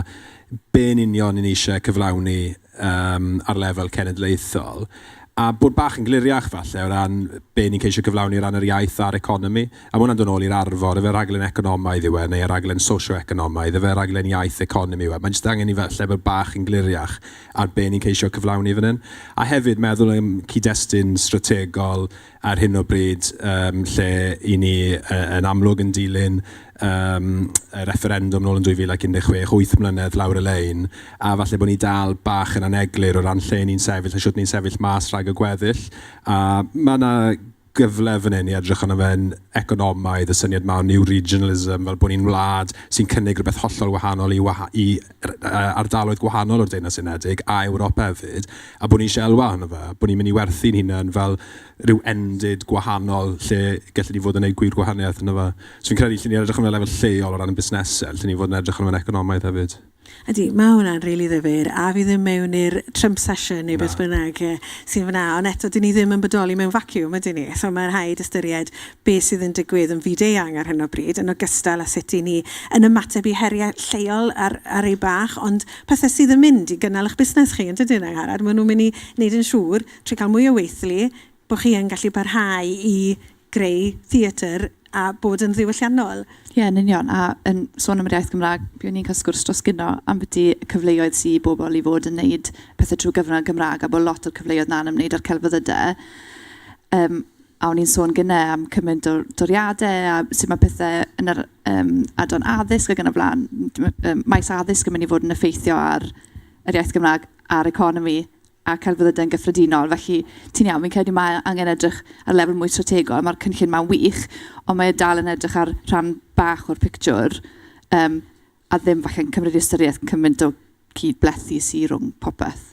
be yn union ni eisiau cyflawni um, ar lefel cenedlaethol a bod bach yn gliriach falle o ran be ni'n ceisio cyflawni o ran yr iaith a'r economi. A ma' hwnna'n dod nôl i'r Arfor, ife raglen economaidd yw e, neu raglen socio-economaidd, ife raglen iaith economi yw e. Mae'n jyst angen i falle bod bach yn gliriach ar be ni'n ceisio cyflawni fan hyn. A hefyd meddwl am cyd-destun strategol ar hyn o bryd, um, lle i ni yn amlwg yn dilyn um, y refferendwm nôl yn 2016, 8 mlynedd lawr y lein, a falle bod ni dal bach yn aneglur o ran lle ni'n sefyll a shwt ni'n sefyll mas rhag y gweddill. A mae yna gyfle fan hyn i edrych arno fe'n economaidd, y syniad ma o new regionalism, fel bod ni'n wlad sy'n cynnig rhywbeth hollol wahanol i, waha i ardaloedd gwahanol o'r Deyrnas Unedig a Ewrop hefyd, a bod ni eisiau elwa arno fe, bod ni'n mynd i werthu'n hunain fel rhyw endid gwahanol lle gallwn ni fod yn gwneud gwir gwahaniaeth ynddo fe. So fi'n credu lle ni'n edrych arno fe lefel lleol o ran y busnesau, lle ni fod yn edrych arno fe'n economaidd hefyd. Ydy, mae hwnna'n rili ddifyr, a fi ddim mewn i'r Trump session neu beth bynnag sy'n fyna, ond eto, dyn ni ddim yn bodoli mewn vacuum, ydyn ni? So mae'n rhaid ystyried beth sydd yn digwydd yn fyd-eang ar hyn o bryd, yn ogystal â sut i ni yn ymateb i heriau lleol ar, ar ei bach, ond pethau sydd yn mynd i gynnal eich busnes chi, yn dydyn, Angharad? Maen nhw'n mynd i wneud yn siŵr, trwy cael mwy o weithlu, bod chi yn gallu parhau i greu theatr a bod yn ddiwylliannol. Ie, yn union. A yn sôn am yr iaith Gymraeg, buon ni'n cael sgwrs dros gino ambiti y cyfleoedd sy i bobl i fod yn neud pethau trwy gyfrwng y Gymraeg, a bod lot o'r cyfleoedd 'na'n ymwneud â'r celfyddydau. Um, a o'n i'n sôn gynne am cymaint o doriadau a sut mae pethau yn yr um, adran addysg ac yn y blaen, maes addysg yn mynd i fod yn effeithio ar yr iaith Gymraeg a'r economi a celfyddydau yn gyffredinol. Felly, ti'n iawn, fi'n credu mae angen edrych ar lefel mwy strategol. Mae'r cynllun ma'n wych, ond mae e dal yn edrych ar rhan bach o'r pictiwr, um, a ddim falle'n cymryd i ystyriaeth cymaint o cyd-blethu sydd rhwng popeth.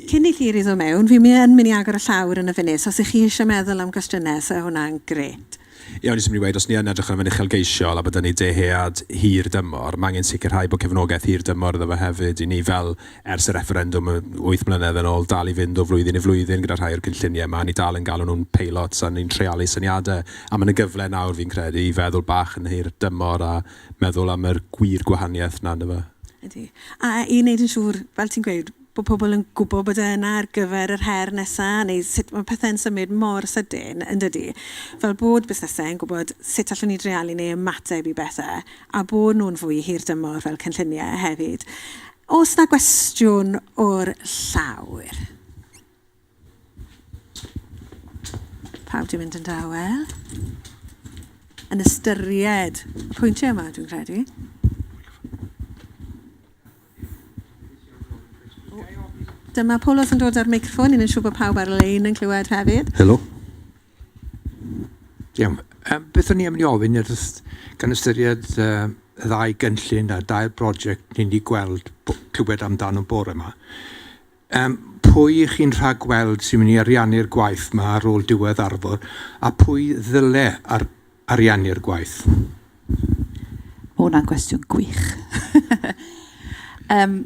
Cyn i Llyr i ddod mewn, fi'n yn mynd i agor y llawr yn y funud, so os ych chi eisiau meddwl am gwestiynau, so hwnna'n grêt. Ie, o'n i jyst yn mynd i weud, os ni yn edrych arno fe'n uchelgeisiol a bod 'da ni dyhead hir dymor, mae angen sicrhau bod cefnogaeth hir dymor iddo fe hefyd. I ni fel, ers y refferendwm wyth mlynedd yn ôl, dal i fynd o flwyddyn i flwyddyn gyda rhai o'r cynlluniau 'ma, ni dal yn galw nhw'n peilots a ni'n treialu syniadau. A ma' 'na gyfle nawr, fi'n credu, i feddwl bach yn hir dymor a meddwl am yr gwir gwahaniaeth 'na, yndyfe? Ydy. A i wneud yn siŵr, fel ti'n gweud, bod pobl yn gwybod bod e yna ar gyfer yr her nesaf, neu sut mae pethau'n symud mor sydyn, yn dydy? Fel bod busnesau yn gwybod sut allwn ni dreialu neu ymateb i bethau, a bod nhw'n fwy hirdymor fel cynlluniau hefyd. Oes 'na gwestiwn o'r llawr? Pawb 'di mynd yn dawel. Yn ystyried y pwyntiau yma, dwi'n credu. Dyma Paulos yn dod â'r meicroffon, ni'n siŵr bod pawb ar-lein yn clywed hefyd. Helo. Iawn. Um, beth o'n i am i ofyn, gan ystyried uh, y ddau gynllun a dair brosiect ni wedi gweld, clywed amdano bore yma, um, pwy ych chi'n rhagweld sy'n mynd i ariannu'r gwaith yma ar ôl diwedd Arfor, a pwy ddyle ar ariannu'r gwaith? Mae hwnna'n gwestiwn gwych. um,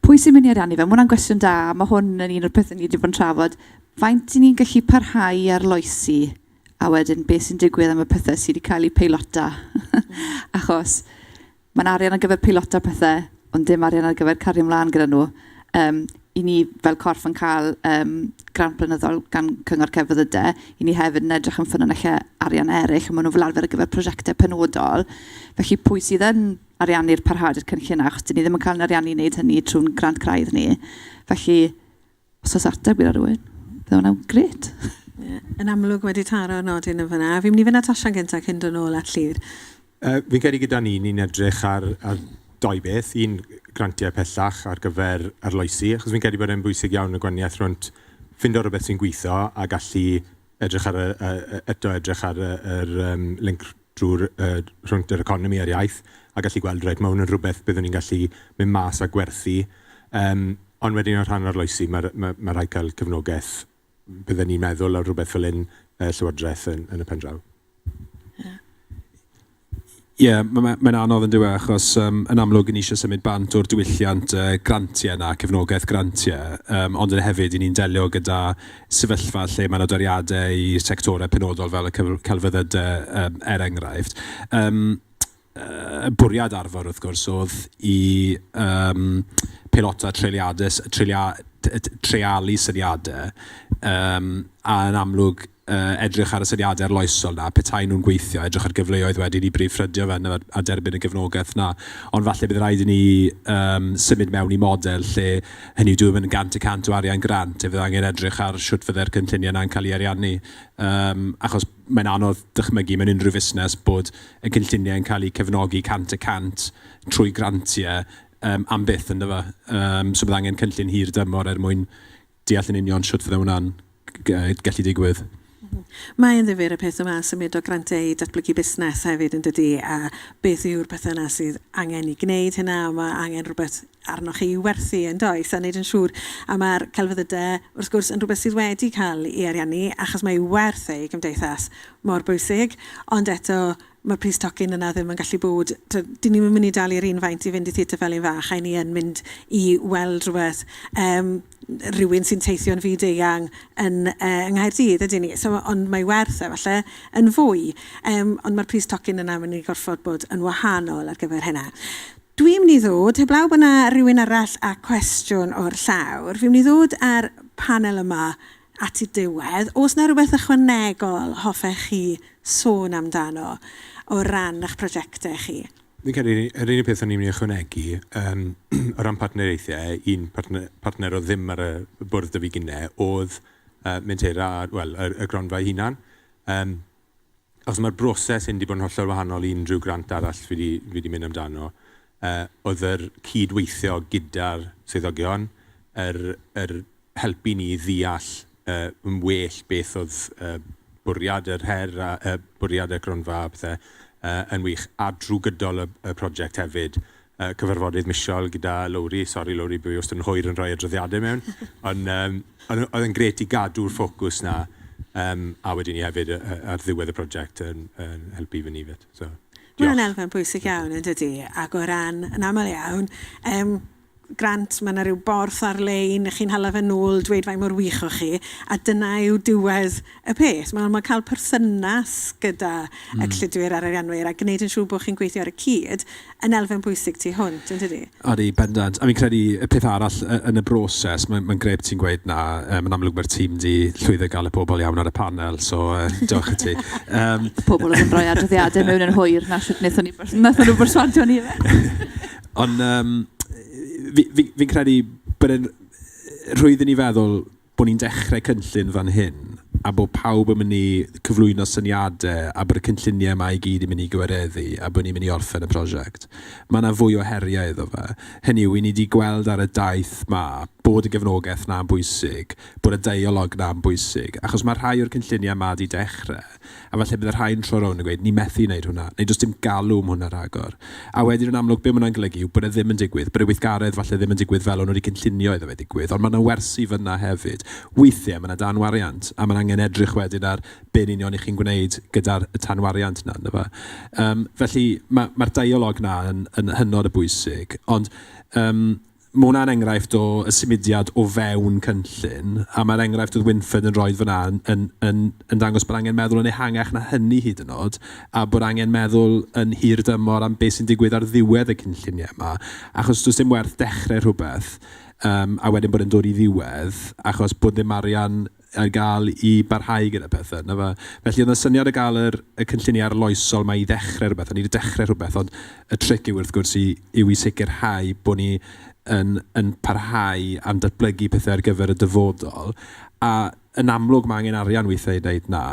pwy sy'n mynd i ariannu fe? Mae hwnna'n gwestiwn da. Mae hwn yn un o'r pethau ni wedi bod yn trafod. Faint i ni'n gallu parhau i arloesi a wedyn beth sy'n digwydd am y pethau sydd wedi cael eu peilota? Achos mae'n arian ar gyfer peilota pethau, ond dim arian ar gyfer cario ymlaen gyda nhw. Um, I ni fel corff yn cael um, grant blynyddol gan Cyngor Celfyddydau, i ni hefyd yn edrych yn ffynonellau arian eraill, ond maen nhw fel arfer ar gyfer prosiectau penodol. Felly pwy sydd yn ariannu'r parhad i'r cynllun, achos dyn ni ddim yn cael yn ariannu i wneud hynny trwy'n grant craidd ni. Felly, os oes ateb gyda rhywun, bydde hwnna'n grêt. Yeah, yn amlwg wedi taro nodyn yn fyna. Fi'n mynd i fynd at Osian gyntaf cyn dod nôl at Llyr. Uh, fi'n credu gyda ni, ni'n edrych ar, ar doi beth. Un, grantiau pellach ar gyfer arloesi, achos fi'n credu bod e'n bwysig iawn y gwaniaeth rhwng ffindo rhywbeth sy'n gweithio a gallu edrych ar y, eto edrych ar y, yr um, link drwy'r uh, rhwng yr economi a'r iaith a gallu gweld, reit, mae hwn yn rhywbeth byddwn ni'n gallu mynd mas a gwerthu. Um, ond wedyn o rhan arloesi, mae ma, ma rhaid cael cefnogaeth, bydden ni'n meddwl, ar rhywbeth fel un Llywodraeth yn, yn y pen draw. Ie, yeah, mae'n ma anodd yn dywe, achos um, yn amlwg ni eisiau symud bant o'r diwylliant uh, grantiau na, cefnogaeth grantiau, um, ond yn hefyd i ni'n delio gyda sefyllfa lle mae yna doriadau i sectorau penodol fel y celfyddydau, um, er enghraifft. Um, y bwriad arfer wrth gwrs oedd i um, peilota treuliadau, treulia, treialu syniadau um, a yn amlwg uh, edrych ar y syniadau arloesol na, petai nhw'n gweithio, edrych ar gyfleoedd wedyn i brif ffrydio fe a, a derbyn y gefnogaeth na. Ond falle bydd rhaid i ni um, symud mewn i model lle hynny yw dyw e yn 100% o arian grant, e fydd angen edrych ar shwt fydde'r cynlluniau yna'n cael ei ariannu. Um, achos mae'n anodd dychmygu mewn unrhyw fusnes bod y cynlluniau yn cael eu cefnogi 100% trwy grantiau um, am byth ynddo fe. Um, so bydd angen cynllun hir dymor er mwyn deall yn union shwt fydde hwnna'n gallu digwydd. Mae'n ddifyr y peth yma, symud o grantiau i datblygu busnes hefyd yn dydy, a beth yw'r pethau yna sydd angen i gwneud hynna, mae angen rhywbeth arnoch chi i werthu yn does, a wneud yn siŵr. A mae'r celfyddydau, wrth gwrs, yn rhywbeth sydd wedi cael ei ariannu, achos mae werth e i gymdeithas mor bwysig, ond eto mae'r pris tocyn yna ddim yn gallu bod, dyn ni'm yn mynd i dalu'r un faint i fynd i Theatr Felin Fach, a ni yn mynd i weld rhywbeth, um, rhywun sy'n teithio'n fyd eang yn, uh, yng Nghaerdydd, ydyn ni. So, ond mae werth e falle yn fwy. Um, ond mae'r pris tocyn yna mynd i gorfod bod yn wahanol ar gyfer hynna. Dwi'n mynd i ddod, heblaw bod yna rhywun arall â cwestiwn o'r llawr, fi'n mynd i ddod â'r panel yma at y diwedd. Oes 'na rywbeth ychwanegol hoffech chi sôn amdano o ran eich prosiectau chi? Fi'n credu yr unig peth o'n i'n mynd i ychwanegu, um, o ran partneriaethau, un partner, partner oedd ddim ar y bwrdd 'da fi gynne oedd uh, Mentera, wel, y, y gronfa ei hunan. Um, achos mae'r broses hyn wedi bod yn hollol wahanol i unrhyw grant arall fi wedi, fi wedi mynd amdano. Uh, oedd yr cydweithio gyda'r swyddogion, yr, yr helpu ni ddeall uh, yn well beth oedd uh, bwriad yr her a uh, bwriad y gronfa a pethau uh, yn wych. A drwy gydol y, y prosiect hefyd, uh, cyfarfodydd misiol gyda Lowri, sori Lowri, bod fi wastad yn hwyr yn rhoi adroddiadau mewn, ond um, oedd yn gret i gadw'r ffocws na, um, a wedyn ni hefyd ar ddiwedd y prosiect yn, yn helpu fyny fyd. So, Mae'n elfen bwysig iawn yn dydy, ac o ran, yn aml iawn, um, grant, mae yna rhyw borth ar-lein, chi'n hala fe nôl, dweud faint mor wych o'ch chi, a dyna yw diwedd y peth. Mae'n ma cael perthynas gyda mm. y cyllidwyr a'r arianwyr a gwneud yn siŵr bod chi'n gweithio ar y cyd yn elfen bwysig tu hwnt, yn dydy? Odi, bendant. A fi'n credu y peth arall yn y broses, mae'n mae grêt ti'n gweud na, um, yn amlwg mae'r tîm di llwyddo gael y pobl iawn ar y panel, so uh, diolch i ti. Um, pobl oedd yn rhoi adroddiadau mewn yn hwyr, na sut wnaethon nhw berswadio ni. Ond um, fi'n fi, fi credu bod e'n rhwydd i ni feddwl bod ni'n dechrau cynllun fan hyn a bod pawb yn mynd i cyflwyno syniadau a bod y cynlluniau yma i gyd yn mynd i gwireddu a bod ni'n mynd i orffen y prosiect. Mae yna fwy o heriau iddo fe. Hynny yw, i ni wedi gweld ar y daith ma bod y gefnogaeth na'n bwysig, bod y deialog na'n bwysig, achos mae rhai o'r cynlluniau ma wedi dechrau A falle bydd y rhai'n troi rownd yn gweud, ni methu wneud hwnna, neu does dim galw am hwnna rhagor. A wedyn yn amlwg, be mae hwnna'n golygu yw bod e ddim yn digwydd, bod y weithgaredd falle ddim yn digwydd fel o'n nhw wedi cynllunio iddo fe ddigwydd, ond mae yna wersi fan'na hefyd. Weithiau mae yna danwariant, a mae'n angen edrych wedyn ar be yn union 'y chi'n gwneud gyda'r tanwariant yna, yndyfe. Um, felly mae'r ma dialog 'na yn, yn hynod o bwysig, ond um, Mae hwnna'n enghraifft o y symudiad o fewn cynllun, a mae'r enghraifft oedd Wynford yn rhoi fan'na yn, yn, yn, yn dangos bod angen meddwl yn ehangach na hynny hyd yn oed, a bod angen meddwl yn hir dymor am beth sy'n digwydd ar ddiwedd y cynlluniau yma, achos does dim werth dechrau rhywbeth um, a wedyn bod e'n dod i ddiwedd, achos bod ddim arian ar gael i barhau gyda pethau. 'Na fe. Felly oedd y syniad o gael yr, y cynlluniau arloesol 'ma i ddechrau rhywbeth, a ni wedi dechrau rhywbeth, ond y tric yw wrth gwrs i, yw i sicrhau bod ni yn, yn parhau a'n datblygu pethau ar gyfer y dyfodol. A yn amlwg mae angen arian weithiau i wneud 'na,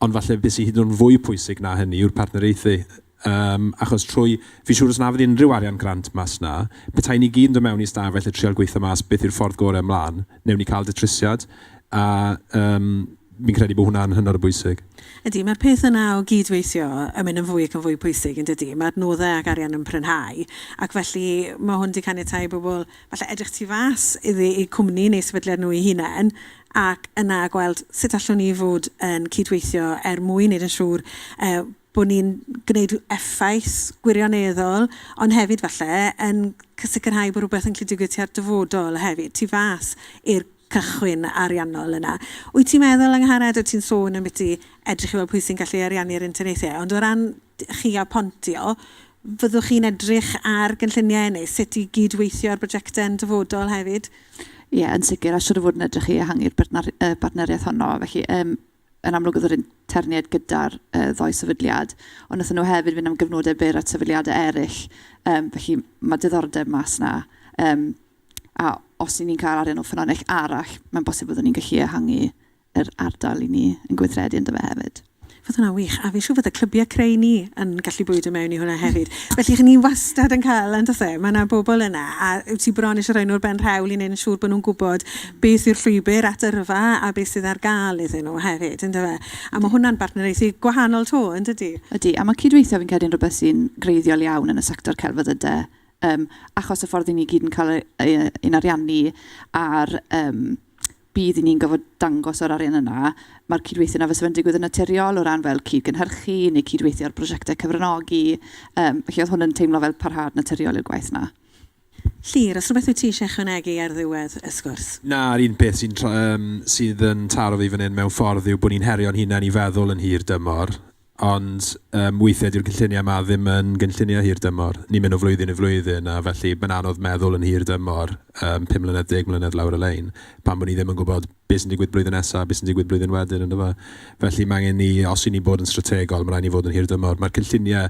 ond falle beth sy'n hyd yn oed yn fwy pwysig na hynny yw'r partneriaethu. Um, achos trwy, fi'n siŵr os na fydd unrhyw arian grant mas na, petai ni gyd yn dod mewn i stafell a trial gweithio mas beth yw'r ffordd gorau ymlaen, newn ni cael datrysiad. A um, fi'n credu bod hwnna'n hynod o bwysig. Ydy, mae'r peth yna o gydweithio yn mynd yn fwy ac yn fwy pwysig, yn dydy? Mae adnoddau ac arian yn prinhau, ac felly mae hwn 'di caniatáu i bobl falle edrych tu fas iddi eu cwmni neu sefydliad nhw eu hunain, ac yna gweld sut allwn ni fod yn cydweithio er mwyn wneud yn siŵr bod ni'n gwneud effaith gwirioneddol, ond hefyd falle yn sicrhau bod rhywbeth yn gallu digwydd tua'r dyfodol hefyd, tu fas i'r cychwyn ariannol yna. Wyt ti'n meddwl, Angharad, wyt ti'n sôn ambiti edrych i weld pwy sy'n gallu ariannu'r interniaethau, ond o ran chi a Pontio, fyddwch chi'n edrych ar gynlluniau neu sut i gydweithio ar brosiectau yn dyfodol hefyd? Ie, yeah, yn sicr, a siwr o fod yn edrych i ehangu'r bartneriaeth honno. Felly, um, yn amlwg oedd yr interniaid gyda'r uh, ddoi sefydliad, ond wnaethon nhw hefyd fynd am gyfnodau byr at sefydliadau eraill, um, felly mae diddordeb mas na. Um, a os ni'n cael arian o ffynhonnell arall, mae'n bosib byddwn ni'n gallu ehangu yr ardal i ni yn gweithredu ynddo fe hefyd. Fydd hwnna'n wych, a fi'n siŵr fydd y clybiau creu ni yn gallu bwydo mewn i hwnna hefyd. Felly chi ni wastad yn cael, yn does e? Mae yna bobl yna, a wyt ti bron eisiau rhoi nhw'r ben rhewl i wneud yn siŵr bod nhw'n gwybod beth yw'r llwybr at yrfa a beth sydd ar gael iddyn nhw hefyd, yn dyfe? A mae hwnna'n bartneriaethu gwahanol to, yn dydy? Ydy, a mae cydweithio fi'n credu'n rhywbeth sy'n greiddiol iawn yn y sector celfyddydau, um, achos y ffordd i ni gyd yn cael ein ariannu a'r um, budd i ni'n gofod dangos o'r arian yna, mae'r cydweithio yna fysa fe'n digwydd yn naturiol o ran fel cyd-gynhyrchu neu cydweithio ar brosiectau cyfranogi. Um, felly oedd hwn yn teimlo fel parhad naturiol i'r gwaith yna. Llyr, os rhywbeth wyt ti eisiau ychwanegu ar ddiwedd y sgwrs? Na, yr un peth sy'n um, sydd yn taro fi fan hyn mewn ffordd yw bod ni'n herio'n hunain i feddwl yn hir dymor. Ond um, weithiau dyw'r cynlluniau yma ddim yn gynlluniau hir dymor. Ni'n mynd o flwyddyn i flwyddyn a felly mae'n anodd meddwl yn hir dymor, um, 5 mlynedd, 10 mlynedd lawr y lein, pan bod ni ddim yn gwybod beth sy'n digwydd blwyddyn nesaf, beth sy'n digwydd blwyddyn wedyn, ynddo fe. Felly mae angen ni, os i ni bod yn strategol, mae rhaid ni fod yn hir dymor. Mae'r cynlluniau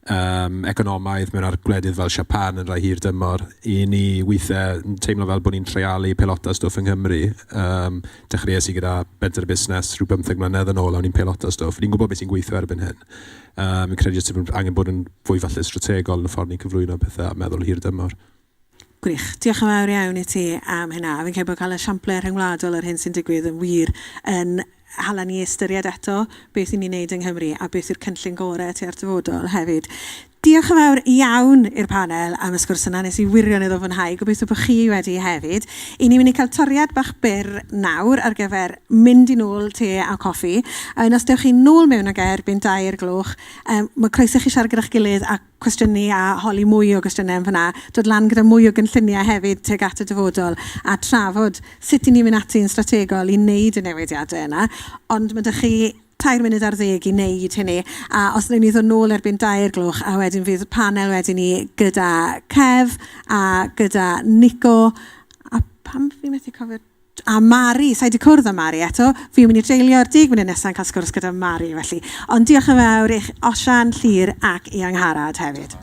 um, economaidd mewn ar gwledydd fel Siapan yn rhai hir dymor. I ni weithiau yn teimlo fel bod ni'n treialu pelota stwff yng Nghymru. Um, dechreuais i gyda benter y busnes rhyw 15 mlynedd yn ôl a o'n i'n pelota stwff. Ni'n gwybod beth sy'n gweithio erbyn hyn. Um, fi'n credu jyst angen bod yn fwy falle strategol yn y ffordd ni'n cyflwyno pethau a meddwl hir dymor. Gwych. Diolch yn fawr iawn i ti am hynna. A fi'n credu bod cael esiamplau rhyngwladol o'r hyn sy'n digwydd yn wir yn hala ni ystyried eto beth i ni'n neud yng Nghymru a beth yw'r cynllun gorau tua'r dyfodol hefyd. Diolch yn fawr iawn i'r panel am y sgwrs yna. Nes i wirioneddol fwynhau. Gobeithio bod chi wedi hefyd. I ni'n mynd i cael toriad bach byr nawr ar gyfer mynd i nôl te a coffi. A os dewch chi nôl mewn ag e erbyn 2 gloch, um, mae croeso i chi siarad gyda'ch gilydd a cwestiynu a holi mwy o gwestiynau am fyna, dod lan gyda mwy o gynlluniau hefyd tuag at y dyfodol a trafod sut i ni'n mynd ati'n strategol i wneud y newidiadau yna. Ond mae 'da chi 13 munud i wneud hynny, a os wnawn ni ddod nôl erbyn 2 gloch, a wedyn fydd panel wedyn ni gyda Kev a gyda Nico, a pam fi methu cofio'r a Mari, sa i 'di cwrdd â Mari eto, fi'n mynd i dreulio'r 10 munud nesaf yn cael sgwrs gyda Mari felly. Ond diolch yn fawr i'ch Osian, Llyr ac i Angharad hefyd.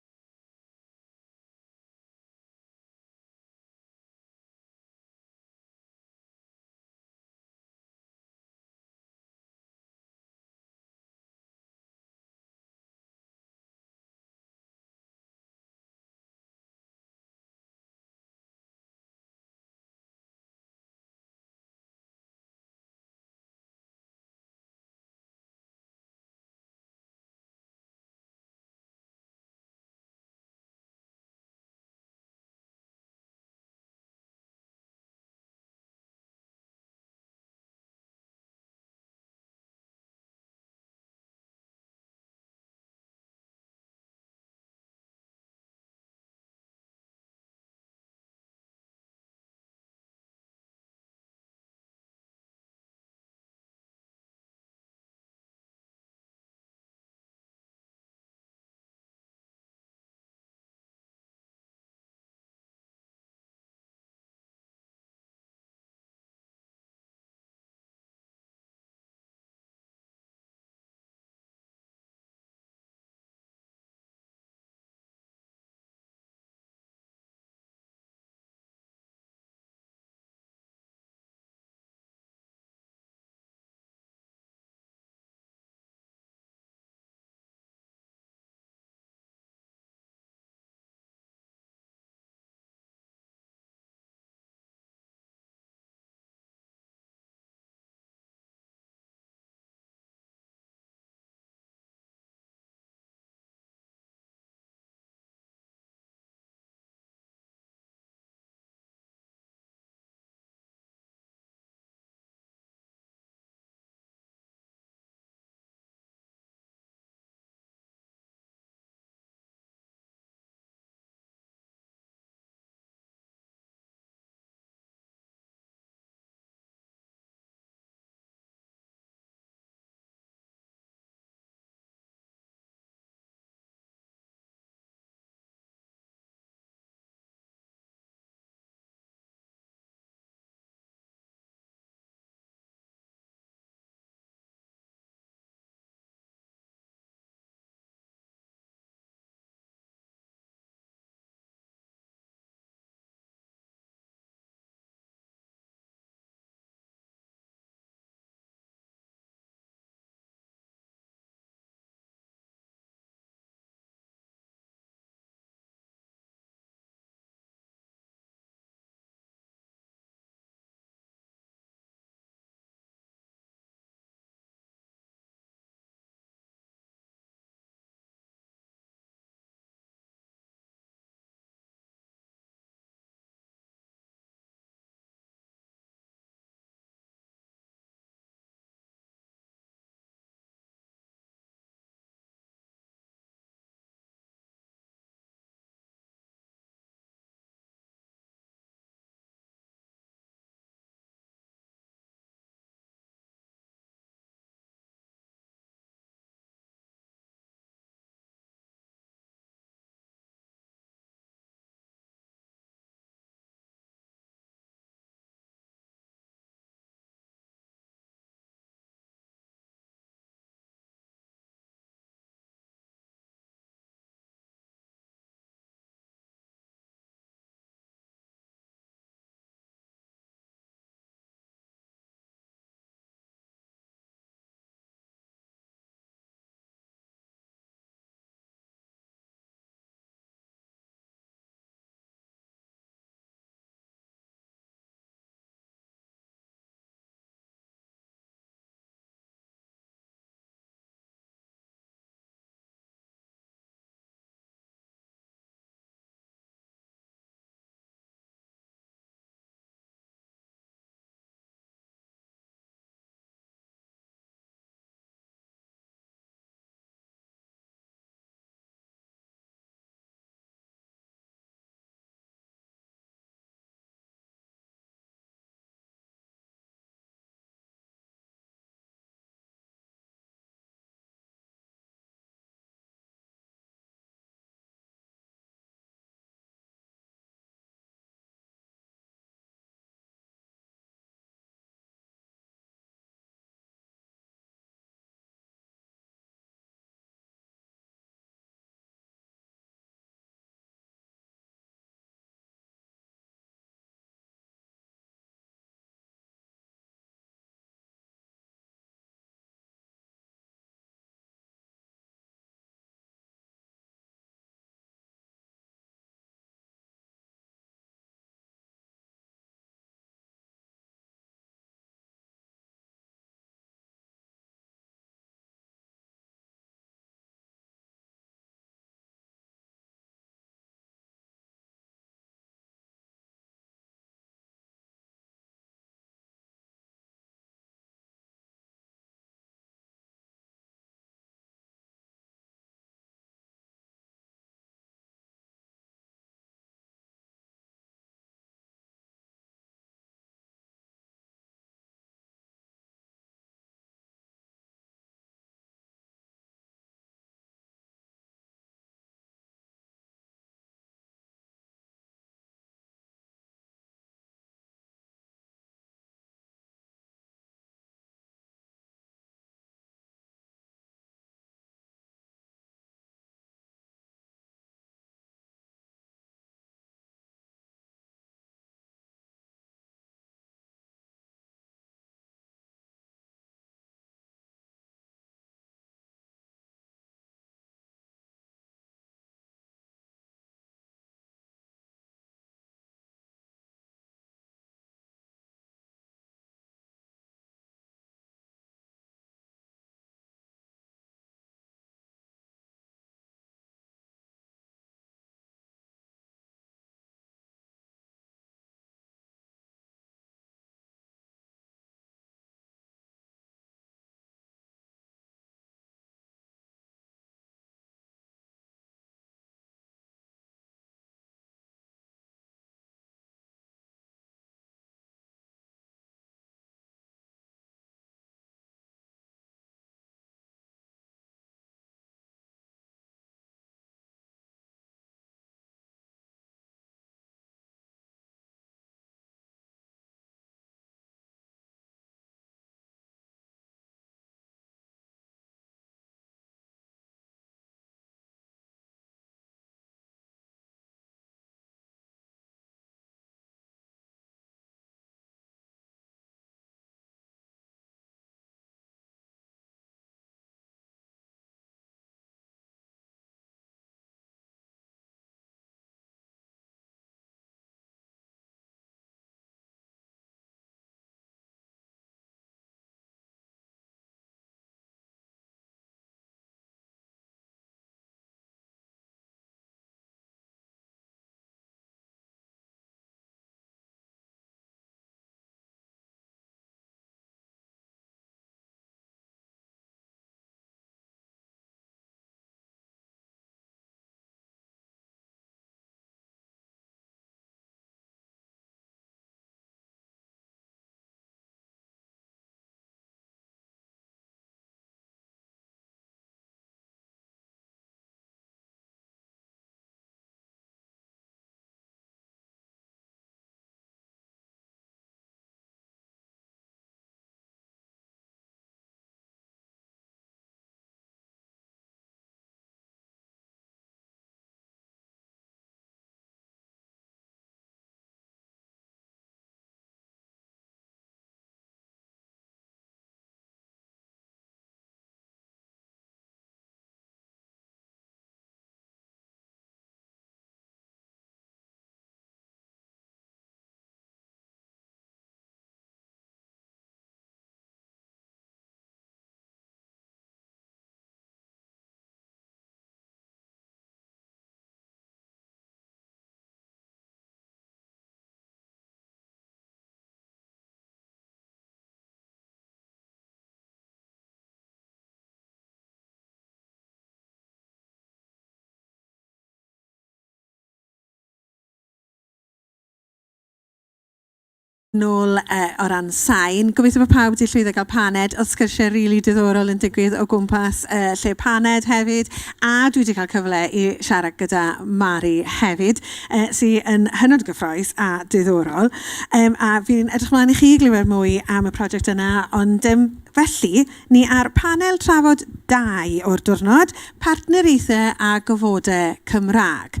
Nôl uh, o ran sain. Gobeithio bod pawb wedi llwyddo gael paned. Oedd sgyrsiau rili really diddorol yn digwydd o gwmpas uh, lle paned hefyd. A dwi wedi cael cyfle i siarad gyda Mari hefyd, uh, sydd yn hynod gyffroes a diddorol. Um, a fi'n edrych mlaen i chi glywed mwy am y prosiect yna. Ond um, felly, ni ar panel trafod 2 o'r diwrnod, partneriaethau a gofodau Cymraeg.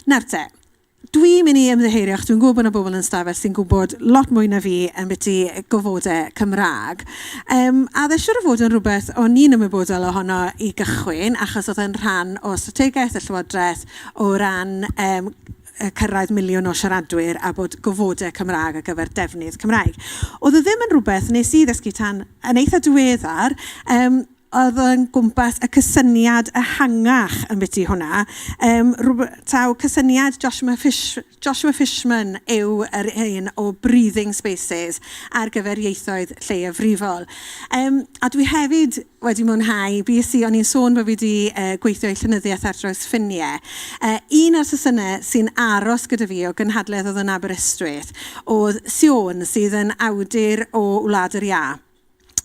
Nawr te, Dwi'n mynd i ymddiheurio, achos dwi'n gwybod bod yna bobl yn stafell sy'n gwybod lot mwy na fi ambiti gofodau Cymraeg. Um, a dde siwr o fod yn rhywbeth o'n i'n ymwybodol ohono i gychwyn, achos oedd yn rhan o strategaeth y Llywodraeth o ran um, cyrraedd miliwn o siaradwyr a bod gofodau Cymraeg ar gyfer defnydd Cymraeg. Oedd e ddim yn rhywbeth nes i ddysgu tan yn eitha diweddar, um, oedd yn gwmpas y cysyniad ehangach ambiti hwnna. Um, taw cysyniad Joshua, Fish, Joshua Fishman yw yr un o breathing spaces ar gyfer ieithoedd lleiafrifol. Um, a dwi hefyd wedi mwynhau, BSc, o'n i'n sôn bod fi wedi uh, gweithio i llenyddiaeth ar draws ffiniau. Uh, un o'r sesiynau sy'n aros gyda fi o gynhadledd oedd yn Aberystwyth oedd Siôn, sydd yn awdur o Wlad yr Iâ.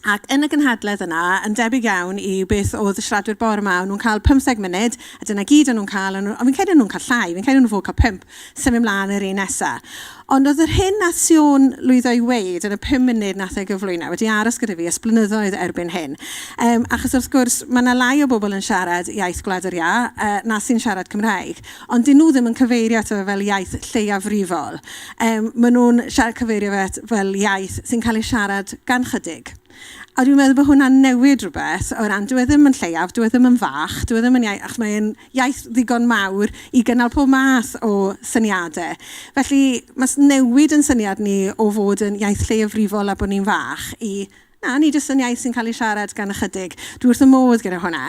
Ac yn y gynhadledd yna, yn debyg iawn i beth oedd y siaradwyr bore yma, o'n nhw'n cael 15 munud, a dyna gyd o'n nhw'n cael, ond fi'n credu o'n nhw'n cael llai, fi'n credu o'n nhw'n fod cael 5, symud mlaen yr un nesaf. Ond oedd yr hyn nath Siôn lwyddo i weud yn y 5 munud nath ei gyflwyno wedi aros gyda fi ers blynyddoedd erbyn hyn. Um, achos wrth gwrs, mae yna lai o bobl yn siarad iaith Gwlad yr Iâ uh, na sy'n siarad Cymraeg. Ond dyn nhw ddim yn cyfeirio ato fe fel iaith lleiafrifol. Um, maen nhw'n siarad cyfeirio fe at fel iaith sy'n cael ei siarad gan chydig. A dwi'n meddwl bod hwnna'n newid rhywbeth o ran, dyw e ddim yn lleiaf, dyw e ddim yn fach, dyw e ddim yn iaith, achos mae'n iaith ddigon mawr i gynnal pob math o syniadau. Felly mae newid yn syniad ni o fod yn iaith lleiafrifol a bod ni'n fach i Na, ni jyst yn iaith sy'n cael ei siarad gan ychydig. Dwi wrth y modd gyda hwnna.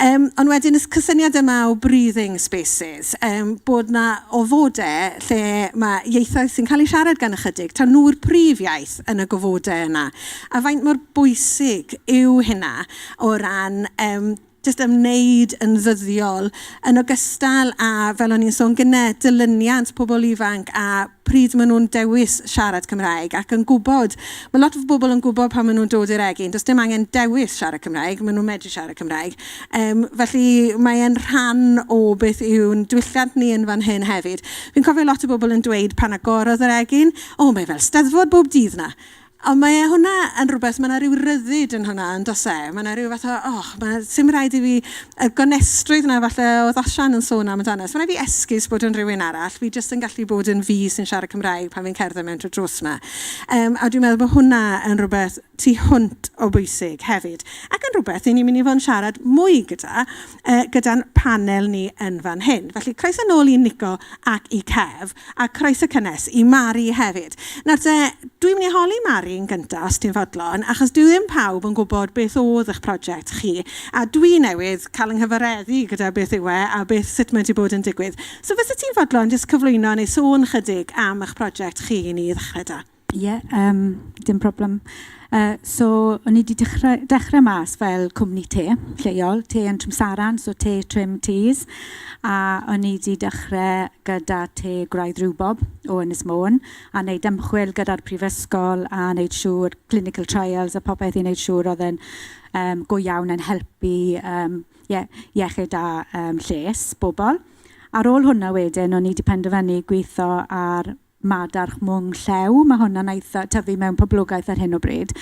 Um, ond wedyn, y cysyniad yma o breathing spaces, um, bod na ofodau lle mae ieithoedd sy'n cael ei siarad gan ychydig, taw nhw'r prif iaith yn y gofodau yna. A faint mor bwysig yw hynna o ran um, jyst ymwneud yn ddyddiol, yn ogystal â, fel o'n i'n sôn gynne, dilyniant pobl ifanc a pryd maen nhw'n dewis siarad Cymraeg ac yn gwybod, mae lot o bobl yn gwybod pan maen nhw'n dod i'r egin, does dim angen dewis siarad Cymraeg, maen nhw'n medru siarad Cymraeg. Um, felly mae e'n rhan o beth yw'n diwylliant ni yn fan hyn hefyd. Fi'n cofio lot o bobl yn dweud pan agorodd yr egin, o, mae fel steddfod bob dydd na. Ond mae e hwnna yn rhywbeth, mae yna rhyw ryddid yn hwnna, yn does e? Mae yna rhyw fath o, oh, mae sim rhaid i fi, y gonestrwydd yna falle oedd Osian yn sôn am amdano. So, rhaid fi esgus bod yn rhywun arall, fi jyst yn gallu bod yn fi sy'n siarad Cymraeg pan fi'n cerdded mewn trwy drws yma. Um, a dwi'n meddwl bod hwnna yn rhywbeth tu hwnt o bwysig hefyd. Ac yn rhywbeth i ni'n mynd i fod yn siarad mwy gyda, uh, gyda'n panel ni yn fan hyn. Felly, croeso nôl i Nico ac i Kev. A croeso cynnes i Mari hefyd. Nawr te, dwi'n mynd i holi Mari yn gyntaf, os ti'n fodlon, achos dyw ddim pawb yn gwybod beth oedd eich prosiect chi, a dwi newydd cael yng nghyfareddu gyda beth yw e a beth, sut mae wedi bod yn digwydd. So fysa ti'n fodlon jyst cyflwyno neu sôn chydig am eich prosiect chi i ni i ddechrau da? Ie, yeah, um, dim problem. Uh, so, o'n i wedi dechrau, dechrau mas fel cwmni te lleol, te yn Trimsaran, so te Trim Teas. A o'n i wedi dechrau gyda te gwraidd rhywbob o Ynys Môn, a wneud ymchwil gyda'r prifysgol, a wneud siŵr clinical trials a popeth i wneud siŵr oedd e'n um, go iawn yn helpu um, yeah, iechyd a um, lles bobl. Ar ôl hwnna wedyn, o'n i wedi penderfynu gweithio ar madarch mwng llew. Mae hwnna'n eitha tyfu mewn poblogaeth ar hyn o bryd.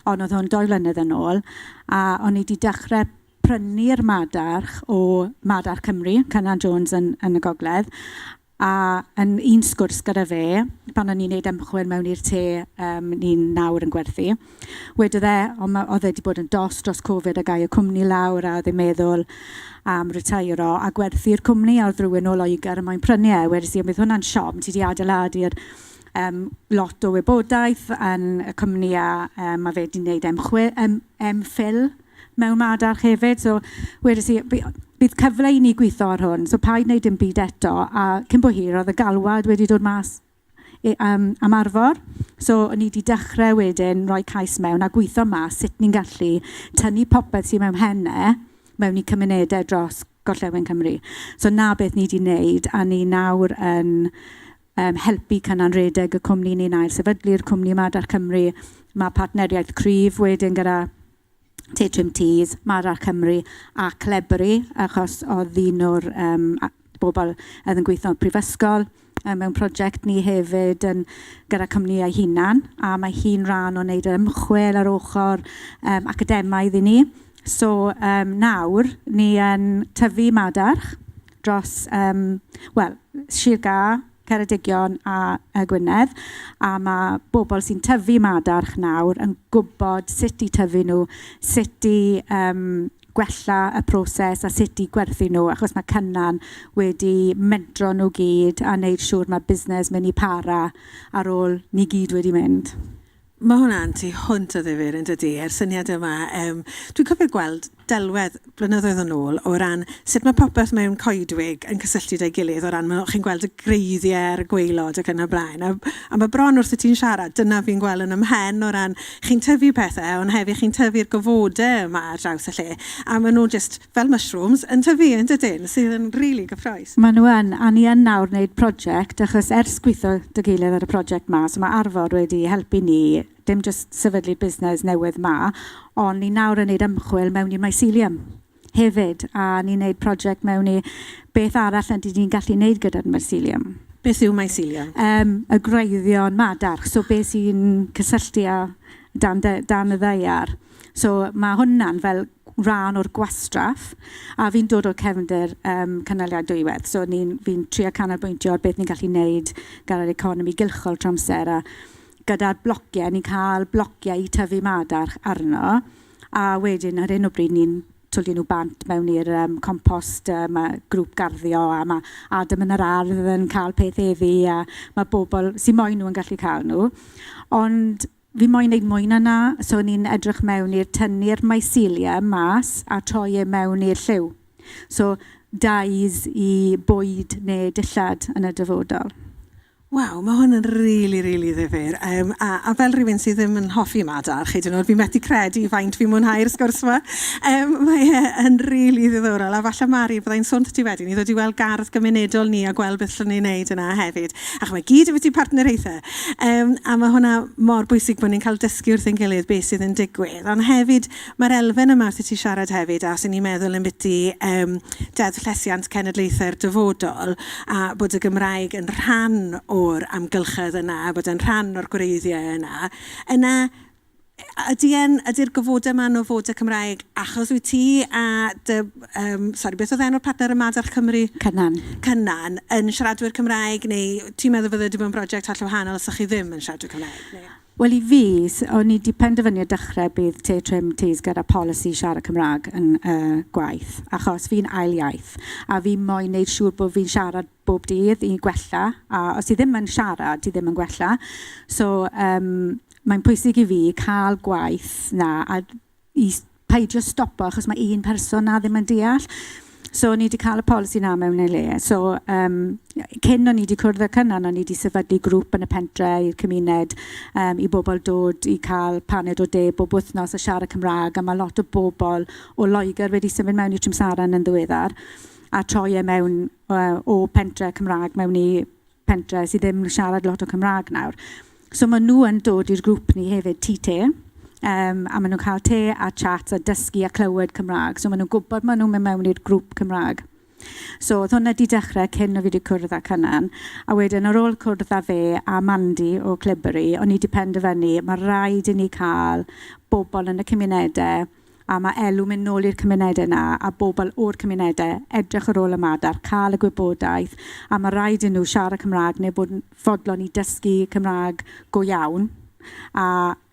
Ond oedd hwn doi flynedd yn ôl. A o'n i wedi dechrau prynu'r madarch o Madarch Cymru, Cynan Jones yn, yn y gogledd. A yn un sgwrs gyda fe, pan o'n i'n neud ymchwil mewn i'r te um, ni'n nawr yn gwerthu, wedodd e, ond oedd e wedi bod yn dost dros Covid a gau y cwmni lawr a oedd e'n meddwl am riteiro a gwerthu'r cwmni a oedd rhywun o Loegr yn moyn prynu e. Wedes i, ond bydd hwnna'n siom, ti wedi adeiladu'r um, lot o wybodaeth yn y cwmni a um, mae fe wedi gwneud ymchwil, um, MPhil mewn madarch hefyd. So wedes i, bydd cyfle i ni gweithio ar hwn, so paid wneud dim byd eto. A cyn bo hir, oedd y galwad wedi dod mas um, am Arfor. So o'n i wedi dechrau wedyn rhoi cais mewn a gweithio mas sut ni'n gallu tynnu popeth sydd mewn henne mewn i cymunedau dros Gorllewin Cymru. So na beth ni wedi wneud a ni nawr yn um, helpu Cynan redeg y cwmni ni'n ail sefydlu'r cwmni Madarch Cymru. Mae partneriaeth cryf wedyn gyda Te Trim Tees, Madarch Cymru a Clebri, achos oedd un o'r um, bobl oedd yn gweithio yn prifysgol um, mewn prosiect ni hefyd yn gyda cwmnïau hunan, a mae hi'n rhan o wneud yr ymchwil ar ochr um, academaidd i ni. So um, nawr, ni yn tyfu madarch dros, um, wel, Sir Gâr, Ceredigion a, a Gwynedd, a mae bobl sy'n tyfu madarch nawr yn gwybod sut i tyfu nhw, sut i um, gwella y proses a sut i gwerthu nhw, achos mae Cynan wedi mentro nhw gyd a wneud siŵr mae busnes mynd i para ar ôl ni gyd wedi mynd. Mae hwnna'n tu hwnt o ddifyr yn dydy, yr syniad yma. Um, dwi'n cofio gweld delwedd blynyddoedd yn ôl o ran sut mae popeth mewn coedwig yn cysylltu â'i gilydd o ran chi'n gweld y greiddiau ar y gwaelod ac yn y blaen. A, a mae bron wrth i ti'n siarad, dyna fi'n gweld yn ymhen o ran chi'n tyfu pethau, ond hefyd chi'n tyfu'r gofodau yma ar draws y lle. A maen nhw just fel mushrooms yn tyfu yn dydyn, sydd yn rili really gyffrous. Maen nhw yn, a ni yn nawr wneud prosiect, achos ers gweithio dy gilydd ar y prosiect ma, so mae Arfor wedi helpu ni, dim jyst sefydlu'r busnes newydd ma, ond ni nawr yn wneud ymchwil mewn i'r mycelium hefyd, a ni'n wneud prosiect mewn i beth arall ydy ni'n gallu wneud gyda'r mycelium. Beth yw mycelium? Um, y gwreiddion madarch, so beth sy'n cysylltu â dan, dan y ddaear. So mae hwnna'n fel rhan o'r gwastraff, a fi'n dod o'r cefndir um, cynaliadwyedd, so fi'n trio canolbwyntio ar beth ni'n gallu wneud gyda'r economi gylchol tramser, a gyda'r blociau, ni'n cael blociau i tyfu madarch arno, a wedyn ar hyn o bryd ni'n twlu nhw bant mewn i'r um, compost, uh, mae grŵp garddio a mae Adam yn yr ardd yn cael peth eddi a mae bobl sy'n moyn nhw yn gallu cael nhw. Ond fi moyn neud mwy na 'na, so ni'n edrych mewn i'r tynnu'r mycelium mas a troi e mewn i'r lliw. So dyes i bwyd neu dillad yn y dyfodol. Waw, mae hwn yn rili, rili ddifyr. Um, a, a fel rhywun sydd ddim yn hoffi madarch, hyd yn oed, fi'n methu credu faint fi'n mwynhau'r sgwrs yma. Um, mae e yn rili ddiddorol. A falle, Mari, byddai'n sôn ti wedyn i ddod i weld gardd gymunedol ni a gweld beth llwn ni wneud yna hefyd. Ac mae gyd ambiti partneriaethau. Um, a mae hwnna mor bwysig bod ni'n cael dysgu wrth ein gilydd beth sydd yn digwydd. Ond hefyd, mae'r elfen yma wrth i ti siarad hefyd, a os ni'n meddwl ambiti um, Deddf Llesiant Cenedlaethau'r Dyfodol, a bod y Gymraeg yn rhan o'r amgylchedd yna, a bod yn rhan o'r gwreiddiau yna, yna Ydy e'n, ydy'r gofodau yma'n ofodau Cymraeg achos wyt ti a dy, um, sorry, beth oedd enw'r partner yma Madarch Cymru? Cynan. Cynan, yn siaradwyr Cymraeg, neu ti'n meddwl fydde wedi bod yn brosiect holl wahanol os ydych chi ddim yn siaradwyr Cymraeg? Neu? Wel i fi, o'n i wedi penderfynu o dechrau bydd Te Trim Tees gyda polisi siarad Cymraeg yn uh, gwaith, achos fi'n ail iaith, a fi moyn neud siŵr bod fi'n siarad bob dydd i gwella, a os ti ddim yn siarad, ti ddim yn gwella. So, um, mae'n pwysig i fi cael gwaith na a i peidio stopo achos mae un person na ddim yn deall. So o'n i wedi cael y polisi na mewn ei le. So um, cyn o'n i wedi cwrdd â Cynan, o'n i wedi sefydlu grŵp yn y pentre i'r cymuned um, i bobl dod i cael paned o de bob wythnos a siarad Cymraeg. A mae lot o bobl o Loegr wedi symud mewn i Trimsaran yn ddiweddar a troi e mewn uh, o pentre Cymraeg mewn i pentre sydd ddim yn siarad lot o Cymraeg nawr. So maen nhw yn dod i'r grŵp ni hefyd, TT, um, a maen nhw'n cael te a chat a dysgu a clywed Cymraeg. So maen nhw'n gwybod maen nhw'n mynd mewn i'r grŵp Cymraeg. So oedd hwnna wedi dechrau cyn o fi wedi cwrdd â Cynan. A wedyn ar ôl cwrdd â fe a Mandy o Clibbery, o'n i wedi penderfynu mae rhaid i ni cael bobl yn y cymunedau a mae elw mynd nôl i'r cymunedau 'na a bobl o'r cymunedau edrych ar ôl y madar, cael y gwybodaeth a mae rhaid i nhw siarad Cymraeg neu bod yn fodlon i dysgu Cymraeg go iawn a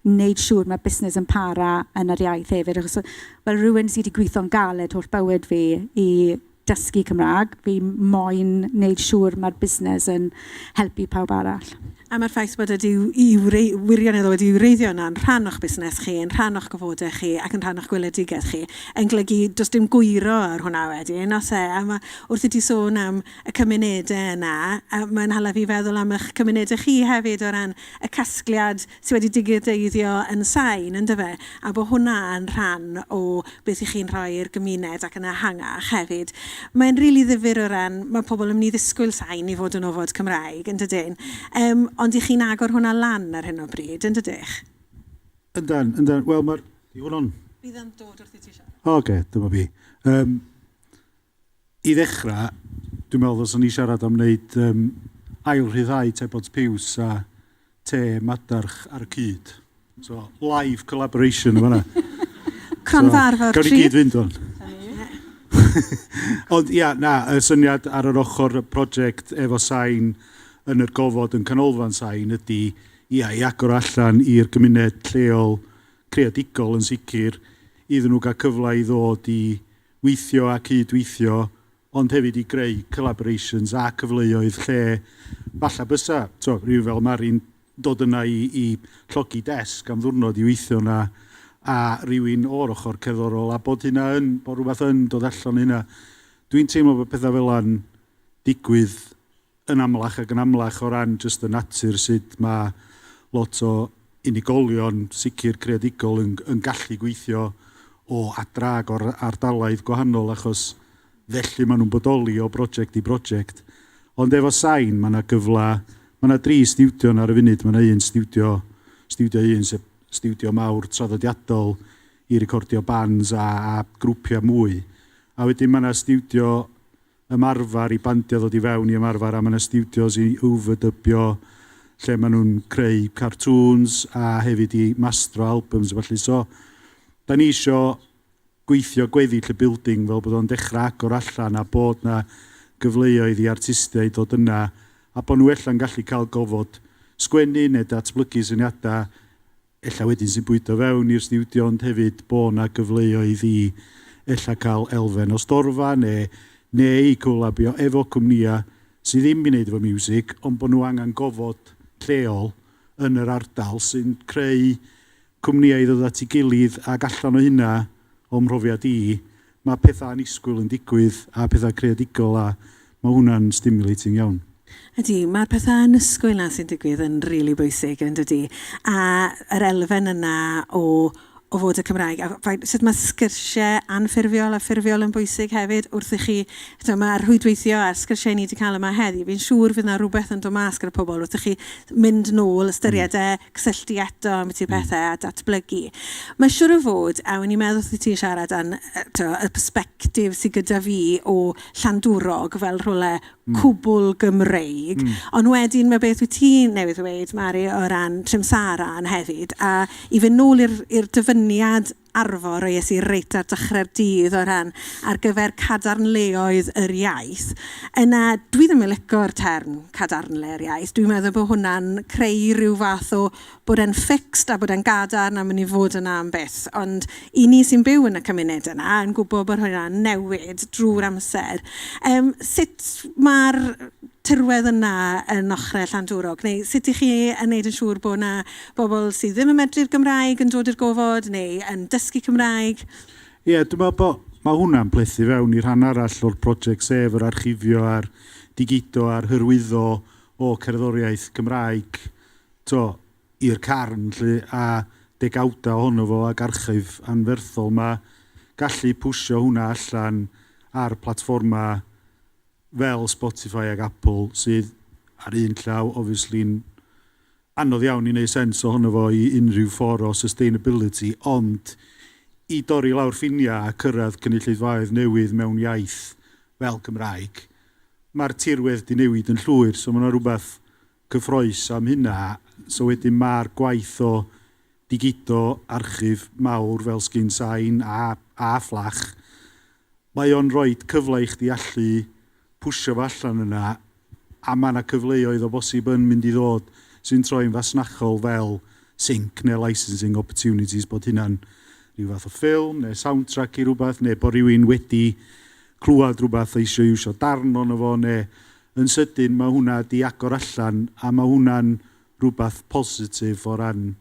wneud siŵr mae busnes yn para yn yr iaith hefyd achos fel rhywun sydd wedi gweithio'n galed holl bywyd fi i dysgu Cymraeg, fi moyn wneud siŵr mae'r busnes yn helpu pawb arall. A mae'r ffaith bod wedi i wirioneddol wedi wreiddio yna yn rhan o'ch busnes chi, yn rhan o'ch gofodau chi ac yn rhan o'ch gweledigaeth chi, yn golygu does dim gwyro ar hwnna wedyn, os e? A mae, wrth i ti sôn am y cymunedau yna, a mae'n hala fi feddwl am eich cymunedau chi hefyd o ran y casgliad sydd wedi digideiddio yn sain, yndyfe? A bod hwnna yn rhan o beth i chi'n rhoi i'r gymuned ac yn ehangach hefyd. Mae'n rili ddifyr o ran, mae pobl yn mynd i ddisgwyl sain i fod yn ofod Cymraeg, yn dydyn? Um, ond i chi'n agor hwnna lan ar hyn o bryd, yn dydych? Yndan, yndan. Wel, mae'r... Di hwn on? Bydd yn dod wrth i ti siarad. Oce, okay, dyma fi. Um, I ddechrau, dwi'n meddwl ddylswn ni siarad am wneud um, ail rhyddhau Tebods Piws a te madarch ar y cyd. So, live collaboration yma. Cronfa so, Arfor Gawn ni gyd fynd o'n. Ond ia, na, y syniad ar yr ochr y prosiect efo sain yn yr gofod yn canolfan sain ydy ia, i agor allan i'r gymuned lleol creadigol yn sicr, iddyn nhw gael cyfle i ddod i weithio a cydweithio, ond hefyd i greu collaborations a cyfleoedd lle falle bysa, to, rhyw fel Mari'n dod yna i, i llogi desg am ddwrnod i weithio yna a rhywun o'r ochr cerddorol a bod hynna yn, bod rhywbeth yn dod allan o hynna. Dwi'n teimlo bod pethau fel yna'n digwydd yn amlach ac yn amlach o ran jyst y natur sut mae lot o unigolion sicr creadigol yn, yn gallu gweithio o adra ac o'r ardaloedd gwahanol achos felly maen nhw'n bodoli o brosiect i brosiect. Ond efo sain mae yna gyfle, mae yna dri stiwdio ar y funud, mae yna un stiwdio, stiwdio un sef stiwdio mawr traddodiadol i recordio bands a, a grwpiau mwy. A wedyn mae yna stiwdio ymarfer i bandiau ddod i fewn i ymarfer a mae yna stiwdios i overdubio lle maen nhw'n creu cartoons a hefyd i mastro albums a felly. So, da ni isio gweithio gweddill y building fel bod o'n dechrau agor allan a bod na gyfleoedd i artistiaid dod yna a bod nhw ella'n gallu cael gofod sgwennu neu datblygu syniadau ella wedyn sy'n bwydo fewn i'r stiwdio ond hefyd bod 'na gyfleoedd i ella cael elfen o storfa neu neu i colabio efo cwmnïau sydd ddim i wneud efo miwsig ond bod nhw angen gofod lleol yn yr ardal sy'n creu cwmnïau i ddod at ei gilydd ac allan o hynna o'm mhrofiad i mae pethau annisgwyl yn digwydd a pethau creadigol a mae hwnna'n stimulating iawn. Ydy, mae'r pethau annisgwyl 'na sy'n digwydd yn rili bwysig yn dydy? A yr elfen yna o o fod y Cymraeg a faint, sut mae sgyrsiau anffurfiol a ffurfiol yn bwysig hefyd wrth i chi, eto mae'r rhwydweithio a'r sgyrsiau ni wedi cael yma heddi, fi'n siŵr fydd 'na rhywbeth yn dod mas gyda pobl wrth i chi mynd nôl, ystyried e, cysylltu eto ambiti'r pethau a datblygu. Mae siŵr o fod, a o'n i'n meddwl wrth i ti siarad am to, y persbectif sydd gyda fi o Llandwrog fel rhywle cwbl Gymreig, ond wedyn mae beth wyt ti newydd ddweud, Mari, o ran Trimsaran hefyd, a i fynd nôl i'r dyfyniad Arfor roies i reit ar dechrau'r dydd o ran ar gyfer cadarnleoedd yr iaith, yna dwi ddim yn lico'r term cadarnle'r iaith. Dwi'n meddwl bod hwnna'n creu rhyw fath o bod e'n fixed a bod e'n gadarn a mynd i fod yna am byth. Ond i ni sy'n byw yn y cymuned yna yn gwybod bod hwnna'n newid drwy'r amser. Um, sut mae'r tirwedd yna yn ochrau Llandwrog? Neu sut ych chi yn neud yn siŵr bod yna bobl sydd ddim yn medru'r Gymraeg yn dod i'r gofod neu yn dysgu Cymraeg? Ie, yeah, dwi'n meddwl bod mae hwnna'n plethu fewn i rhan arall o'r prosiect sef yr archifio a'r digido a'r hyrwyddo o cerddoriaeth Cymraeg to, i'r carn 'lly, a degawda ohono fo ac archif anferthol. Mae gallu pwsio hwnna allan ar platfformau fel Spotify ac Apple sydd ar un llaw obviously'n anodd iawn i wneud sens ohono fo i unrhyw ffordd o sustainability, ond i dorri lawr ffiniau a cyrraedd cynulleidfaoedd newydd mewn iaith fel Cymraeg, mae'r tirwedd 'di newid yn llwyr, so mae 'na rhywbeth cyffrous am hynna, so wedyn ma'r gwaith o digido archif mawr fel Sgin Sain a a Fflach, mae o'n rhoid cyfle i chdi allu pwsio fo allan yna a ma' 'na cyfleoedd o bosib yn mynd i ddod sy'n troi'n fasnachol fel sync neu licensing opportunities bod hynna'n rhyw fath o ffilm neu soundtrack i rywbeth neu bod rhywun wedi clywed rhywbeth a eisiau iwsio darn ohono fo neu yn sydyn mae hwnna 'di agor allan a mae hwnna'n rhywbeth positif o ran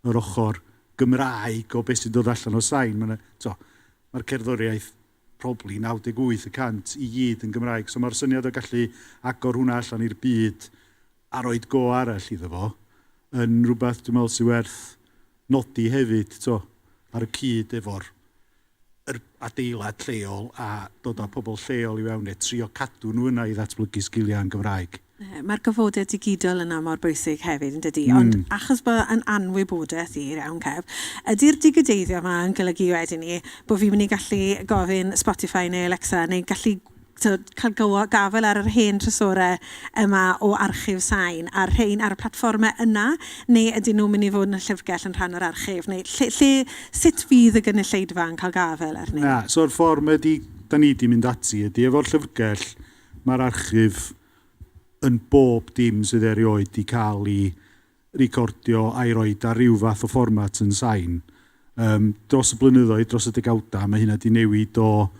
yr ochr Gymraeg o beth sy'n dod allan o sain. Mae'r ma cerddoriaeth probably 98 y cant i gyd yn Gymraeg. So mae'r syniad o gallu agor hwnna allan i'r byd a roed go arall iddo fo yn rhywbeth dwi'n meddwl sy'n werth nodi hefyd, to, ar y cyd efo'r yr adeilad lleol a dod â pobl lleol i fewn neu trio cadw nhw yna i ddatblygu sgiliau yn Gymraeg. Mae'r gofodau digidol yna mor bwysig hefyd, yn dydy? Ond achos bod yn anwybodaeth i, iawn Kev, ydy'r digideiddio yma yn golygu wedyn ni bod fi'n mynd i gallu gofyn Spotify neu Alexa neu gallu tibod, cael gywa- gafael ar yr hen trysorau yma o archif sain a'r rhein ar y platfformau yna, neu ydyn nhw'n mynd i fod yn y llyfrgell yn rhan o'r archif, neu lle, lle, sut fydd y gynulleidfa yn cael gafael arnyn Na, so'r ffordd mae 'di, da ni 'di mynd ati ydy efo'r llyfrgell, mae'r archif yn bob dim sydd erioed 'di cael ei recordio a'i roid ar ryw fath o fformat yn sain. Um, dros y blynyddoedd, dros y degawdau, mae hynna 'di newid o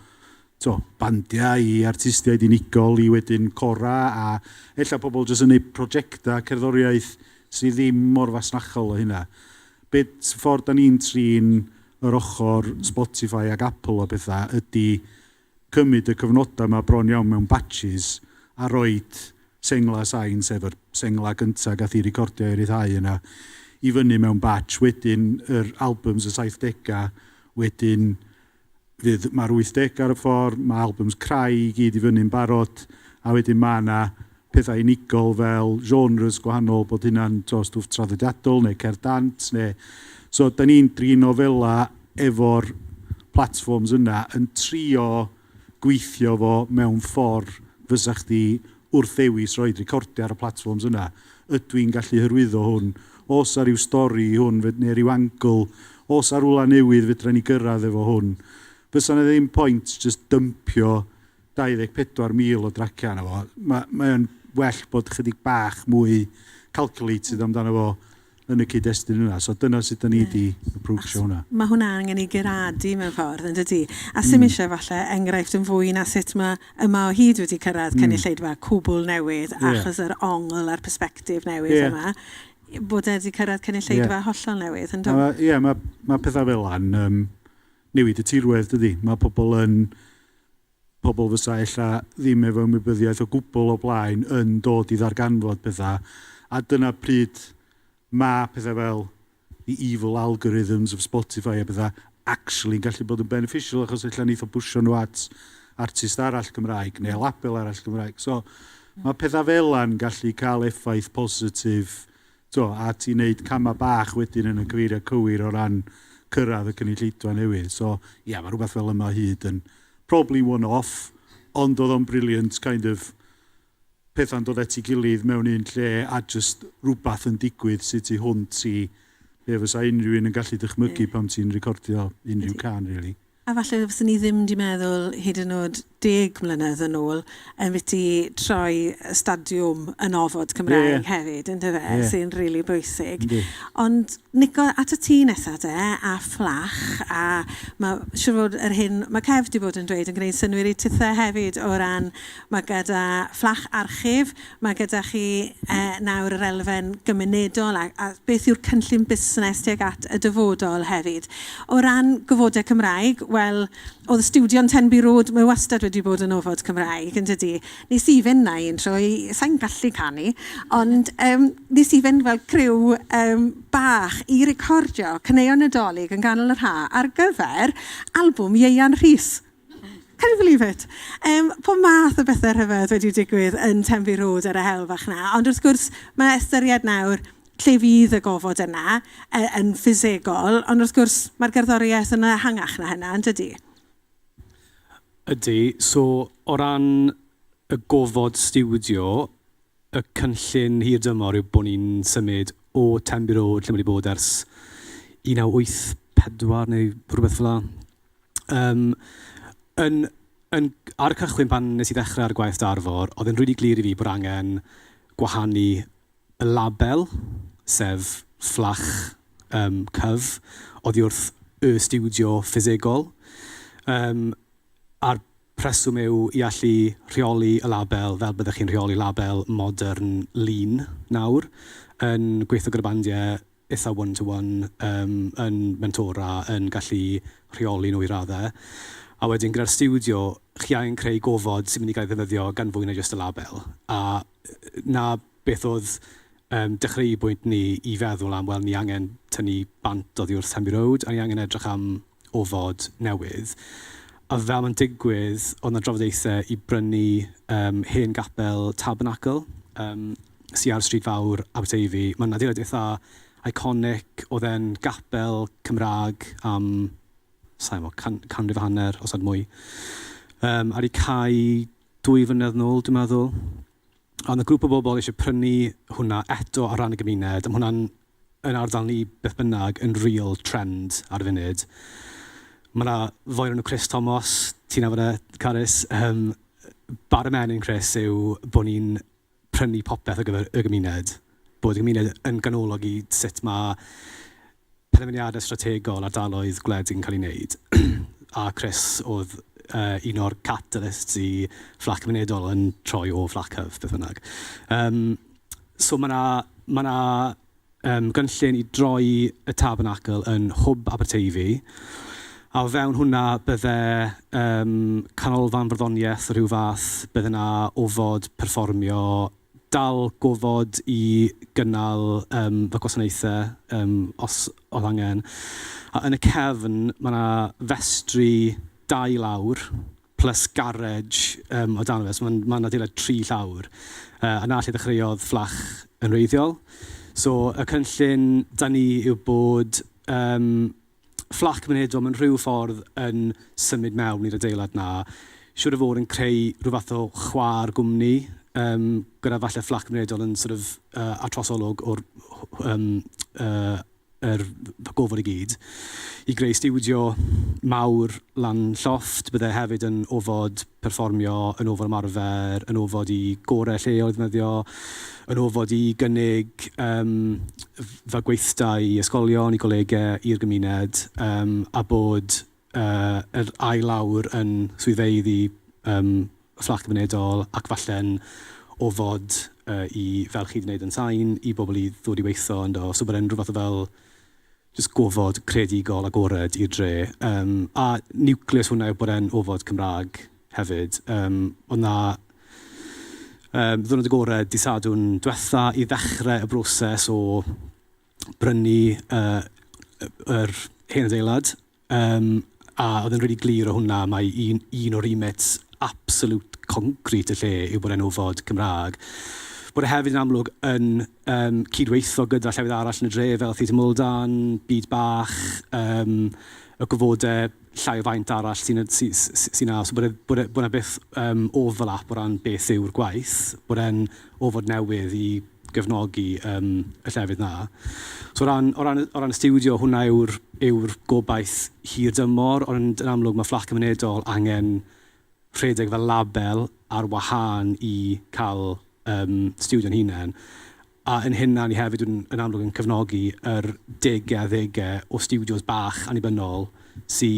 to, bandiau i artistiaid unigol i wedyn cora a ella pobl jyst yn gwneud prosiectau cerddoriaeth sydd ddim mor fasnachol o hynna. Be ffordd da ni'n trin yr ochr Spotify ac Apple a pethau ydy cymryd y cyfnodau yma bron iawn mewn batches a roid sengla sain, sef yr sengla gyntaf gath ei recordio a'i ryddhau yna, i fyny mewn batch. Wedyn yr albums y 70au, wedyn fydd, mae'r 80 ar y ffordd, mae albums crai i gyd i fyny'n barod, a wedyn mae yna pethau unigol fel genres gwahanol, bod hynna'n to, stwff traddodiadol neu cerdd dant. Neu... So, da ni'n drin o fela efo'r platforms yna yn trio gweithio fo mewn ffordd fysa chdi wrth ddewis roed recordio ar y platforms yna. Ydw i'n gallu hyrwyddo hwn? Oes 'na ryw stori i hwn neu ryw angle? Oes 'na rywle newydd fedra ni gyrraedd efo hwn? Fysa 'na ddim point just dympio 24,000 o draciau arno fo. Mae, mae o'n well bod chydig bach mwy calculated amdano fo yn y cyd-destun yna. So dyna sut da ni wedi approachio hwnna. Mae hwnna angen ei guradu mewn ffordd, yn dydy? A sy'm eisiau falle enghraifft yn fwy na sut mae yma o hyd wedi cyrraedd cynulleidfa cwbl newydd achos yr ongl a'r persbectif newydd yma, bod e wedi cyrraedd cynulleidfa hollol newydd, yn do? Ie, yeah, mae ma pethau fel yna'n um, newid y tirwedd, dydy. Mae pobl yn pobl fysa ella ddim efo ymwybyddiaeth o gwbl o blaen yn dod i ddarganfod pethau. A dyna pryd mae pethau fel the evil algorithms of Spotify a pethau actually yn gallu bod yn beneficial achos ella neith o bwsio nhw at artist arall Cymraeg neu label arall Cymraeg. So mae pethau fel yna'n gallu cael effaith positif to, a ti'n neud camau bach wedyn yn y cyfeiriad cywir o ran cyrraedd y cynulleidfa newydd. So, ia, yeah, mae rhywbeth fel yma hyd yn probably one-off, ond oedd o'n brilliant kind of pethau'n dod at ei gilydd mewn un lle a just rhywbeth yn digwydd sydd tu hwnt i be fysa unrhyw un yn gallu dychmygu pan ti'n recordio unrhyw cân, really. A falle fyswn i ddim 'di meddwl hyd yn oed 10 mlynedd yn ôl ambiti troi stadiwm yn ofod Cymraeg hefyd, yndyfe, sy'n rili bwysig. Ond Nico, atat ti nesa de, a Fflach, a ma' siŵr fod yr hyn ma' Kev 'di bod yn dweud yn gwneud synnwyr i tithe hefyd o ran ma' gyda Fflach archif, ma' gyda chi nawr yr elfen gymunedol a a beth yw'r cynllun busnes tuag at y dyfodol hefyd. O ran gofodau Cymraeg, wel, oedd y stiwdio yn Tenby Road, mae wastad wedi bod yn ofod Cymraeg, yn dydi? Nes i fynd 'na un tro i... sa i'n gallu canu, ond yym nes i fynd fel criw yym bach i recordio caneuon Nadolig yn ganol yr ha' ar gyfer albwm Ieuan Rhys. Can you believe it? Yym, pob math o bethau rhyfedd wedi digwydd yn Tenby Road ar y hewl fach 'na, ond wrth gwrs mae ystyried nawr lle fydd y gofod yna yn ffisegol, ond wrth gwrs mae'r gerddoriaeth yn ehangach na hynna, yn dydy? Ydy, so o ran y gofod stiwdio, y cynllun hir dymor yw bod ni'n symud o Tenby Road, lle mae wedi bod ers 1984 neu rhywbeth fel 'na. Um, yn, yn, ar y cychwyn pan nes i ddechrau ar gwaith Darfor, oedd e'n rili glir i fi bod angen gwahanu y label, sef Fflach um, Cyf, oddi wrth y stiwdio ffisegol. Um, a'r Rheswm yw i allu rheoli y label fel byddech chi'n rheoli label modern lean nawr, yn gweithio gyda bandiau eitha one to one, um, yn mentora, yn gallu rheoli nhw i raddau. A wedyn gyda'r stiwdio, chi angen creu gofod sy'n mynd i gael ei ddefnyddio gan fwy na jyst y label. A 'na beth oedd um, dechreuwbwynt ni i feddwl am, wel, ni angen tynnu bant oddi wrth Tenby Road, a ni angen edrych am ofod newydd. A fel mae'n digwydd, oedd 'na drafodaethau i brynu um, hen gapel Tabernacle, um, sy ar Stryd Fawr, Aberteifi. Mae'n adeilad eitha iconic, oedd e'n gapel Cymraeg am, sa i'n gwbod, can, canrif a hanner, os nad mwy. Um, a 'di cau 2 flynedd nôl, dwi'n meddwl. A oedd 'na grŵp o bobl eisiau prynu hwnna eto ar ran y gymuned, a ma' hwnna'n, yn ardal ni beth bynnag, yn real trend ar y funud. Mae 'na foi o'r enw Chris Thomas, ti'n nabod e, Carys? Um, Bara Menyn Chris yw bod ni'n prynu popeth ar gyfer y gymuned. Bod y gymuned yn ganolog i sut mae penderfyniadau strategol ardaloedd gwledig yn cael ei wneud. A Chris oedd uh, un o'r catalysts i Fflach Cymunedol yn troi o Fflach Cyf, beth bynnag. Um, so mae yna ma na, um, gynllun i droi y Tabernacl yn hwb Aberteifi. A o fewn hwnna bydde um, canolfan farddoniaeth o rhyw fath, bydde yna ofod perfformio dal gofod i gynnal um, fy gwasanaethau um, os oedd angen. A yn y cefn, mae yna festri 2 lawr plus garage um, o dan fe, so mae'n ma adeilad 3 llawr. A 'na lle ddechreuodd Fflach yn wreiddiol. So y cynllun 'da ni yw bod um, Fflach Cymunedol mewn rhyw ffordd yn symud mewn i'r adeilad 'na. Siŵr o fod yn creu rhyw fath o chwar gwmni, um, gyda falle Fflach Cymunedol yn sort of, a trosolwg o'r um, yr gofod i gyd, i greu stiwdio mawr lan llofft, bydde hefyd yn ofod perfformio, yn ofod ymarfer, yn ofod i gorau lleol i ddefnyddio, yn ofod i gynnig um, fel gweithdai i ysgolion, i golegau, i'r gymuned, um, a bod uh, yr ail lawr yn swyddfeydd i um, fflach gymunedol ac falle'n ofod uh, i, fel chi wedi gwneud yn sain, i bobl i ddod i weithio ynddo. So bod e'n rhywbeth o fel just gofod creadigol agored i'r dre. Um, a nucleus hwnna yw bod e'n ofod Cymraeg hefyd. Um, oedd na um, ddwrnod agored di Sadwrn diwetha i ddechrau y broses o brynu uh, yr hen adeilad. Um, a oedd yn really glir o hwnna mae un, un o'r remits absolute concrete y lle yw bod e'n ofod Cymraeg. Bod e hefyd yn amlwg yn um, cydweithio gyda llefydd arall yn y dre fel Theatr Mwldan, Byd Bach, um, y gofodau llai o faint arall sy'n sy, sy, sy na. So bod, e, bod, e, bod e byth um, overlap o ran beth yw'r gwaith, bod e'n ofod newydd i gefnogi um, y llefydd na. So o ran, o ran, o ran y stiwdio, hwnna yw'r yw gobaith hir dymor, ond yn amlwg mae Fflach Cymunedol angen rhedeg fel label ar wahân i cael um, stiwdio'n hunain. A yn hynna ni hefyd yn, yn amlwg yn cefnogi yr degau a ddegau o stiwdios bach annibynnol sy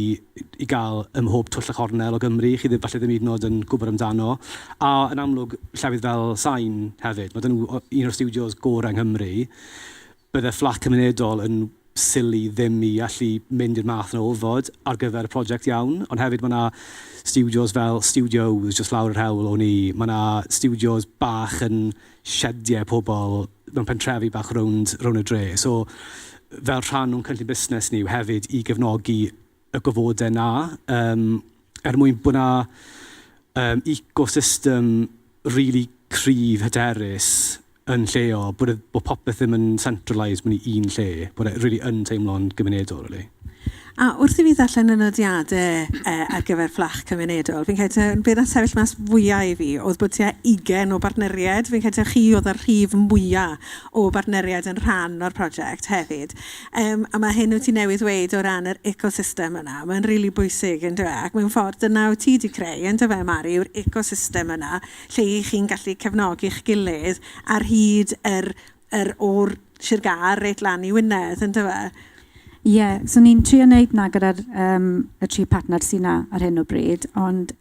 i gael ym mhob twll a chornel o Gymru, chi ddim, falle ddim hyd yn oed yn gwybod amdano. A yn amlwg, llefydd fel Sain hefyd, mae 'da nhw un o'r stiwdios gorau yng Nghymru. Bydde Fflach Cymunedol yn silly ddim i allu mynd i'r math yna o ofod ar gyfer y prosiect iawn, ond hefyd mae 'na stiwdios fel Studios jyst lawr yr hewl o ni, mae 'na stiwdios bach yn siediau pobl mewn pentrefi bach rownd, rownd y dre. So, fel rhan o'n cynllun busnes ni yw hefyd i gefnogi y gofodau 'na, um, er mwyn bod 'na um, ecosystem really cryf, hyderus yn lleol, bod, e, bod popeth ddim yn centralised mewn i un lle, bod e really yn teimlo'n gymunedol, really. A wrth i fi ddarllen y nodiadau ar gyfer Fflach Cymunedol, fi'n credu taw be nath sefyll mas fwya i fi oedd bod tua 20 o bartneriaid. Fi'n credu taw chi oedd â'r rhif mwya o bartneriaid yn rhan o'r prosiect hefyd. Um, a mae hyn wyt ti newydd ddweud o ran yr ecosystem yna, mae'n rili bwysig yn dyfe? Ac mewn ffordd dyna wyt ti 'di creu yn dyfe Mari, yw'r ecosystem yna lle 'y chi'n gallu cefnogi'ch gilydd ar hyd yr yr o'r Sir Gâr reit lan i Wynedd, yn dyfe? Ie, yeah, so ni'n trio wneud 'na gyda'r um, y tri partner sy'n na ar hyn o bryd, ond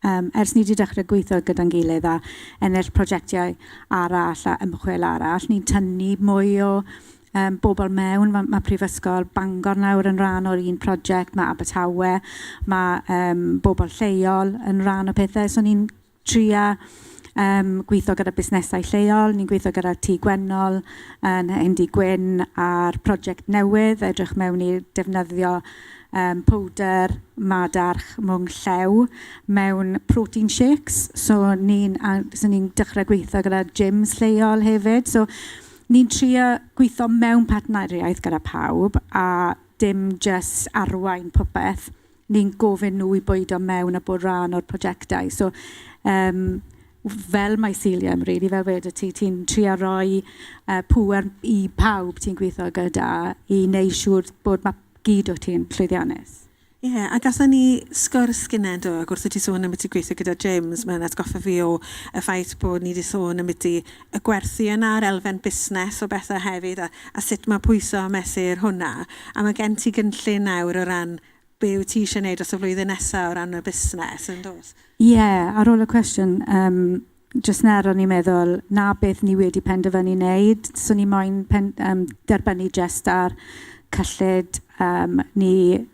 Um, ers ni wedi dechrau gweithio gyda'n gilydd a ennill prosiectiau arall a ymchwil arall, ni'n tynnu mwy o um, bobl mewn. Mae, mae Prifysgol Bangor nawr yn rhan o'r un prosiect, mae Abertawe, mae um, bobl lleol yn rhan o pethau. So ni'n tria um, gweithio gyda busnesau lleol, ni'n gweithio gyda Tŷ Gwennol yn Hendy Gwyn ar prosiect newydd, edrych mewn i defnyddio um, powdr madarch mwng llew mewn protein shakes. So ni'n so ni dechrau gweithio gyda gyms lleol hefyd. So ni'n trio gweithio mewn partneriaeth gyda pawb a dim just arwain popeth. Ni'n gofyn nhw i bwydo mewn a bod rhan o'r prosiectau. So, um, fel mycelium, really, fel wedi ti, ti'n trio roi pŵer i pawb ti'n gweithio gyda i wneud siŵr bod mae gyd o ti'n llwyddiannus. Ie, yeah, a gathon ni sgwrs gynne do, ac wrth i ti sôn ambiti gweithio gyda James, mae'n atgoffa fi o y ffaith bod ni wedi sôn ambiti y gwerthu yna, yr elfen busnes o bethau hefyd, a, a sut mae pwyso a mesur hwnna. A mae gen ti gynllun nawr o ran be wyt ti eisiau gwneud dros y flwyddyn nesaf o ran y busnes, yn does? Ie, yeah, ar ôl y cwestiwn, um, jyst nawr o'n i'n meddwl na beth ni wedi penderfynu wneud. So ni moyn pen, um, derbynnu jyst ar cyllid um, ni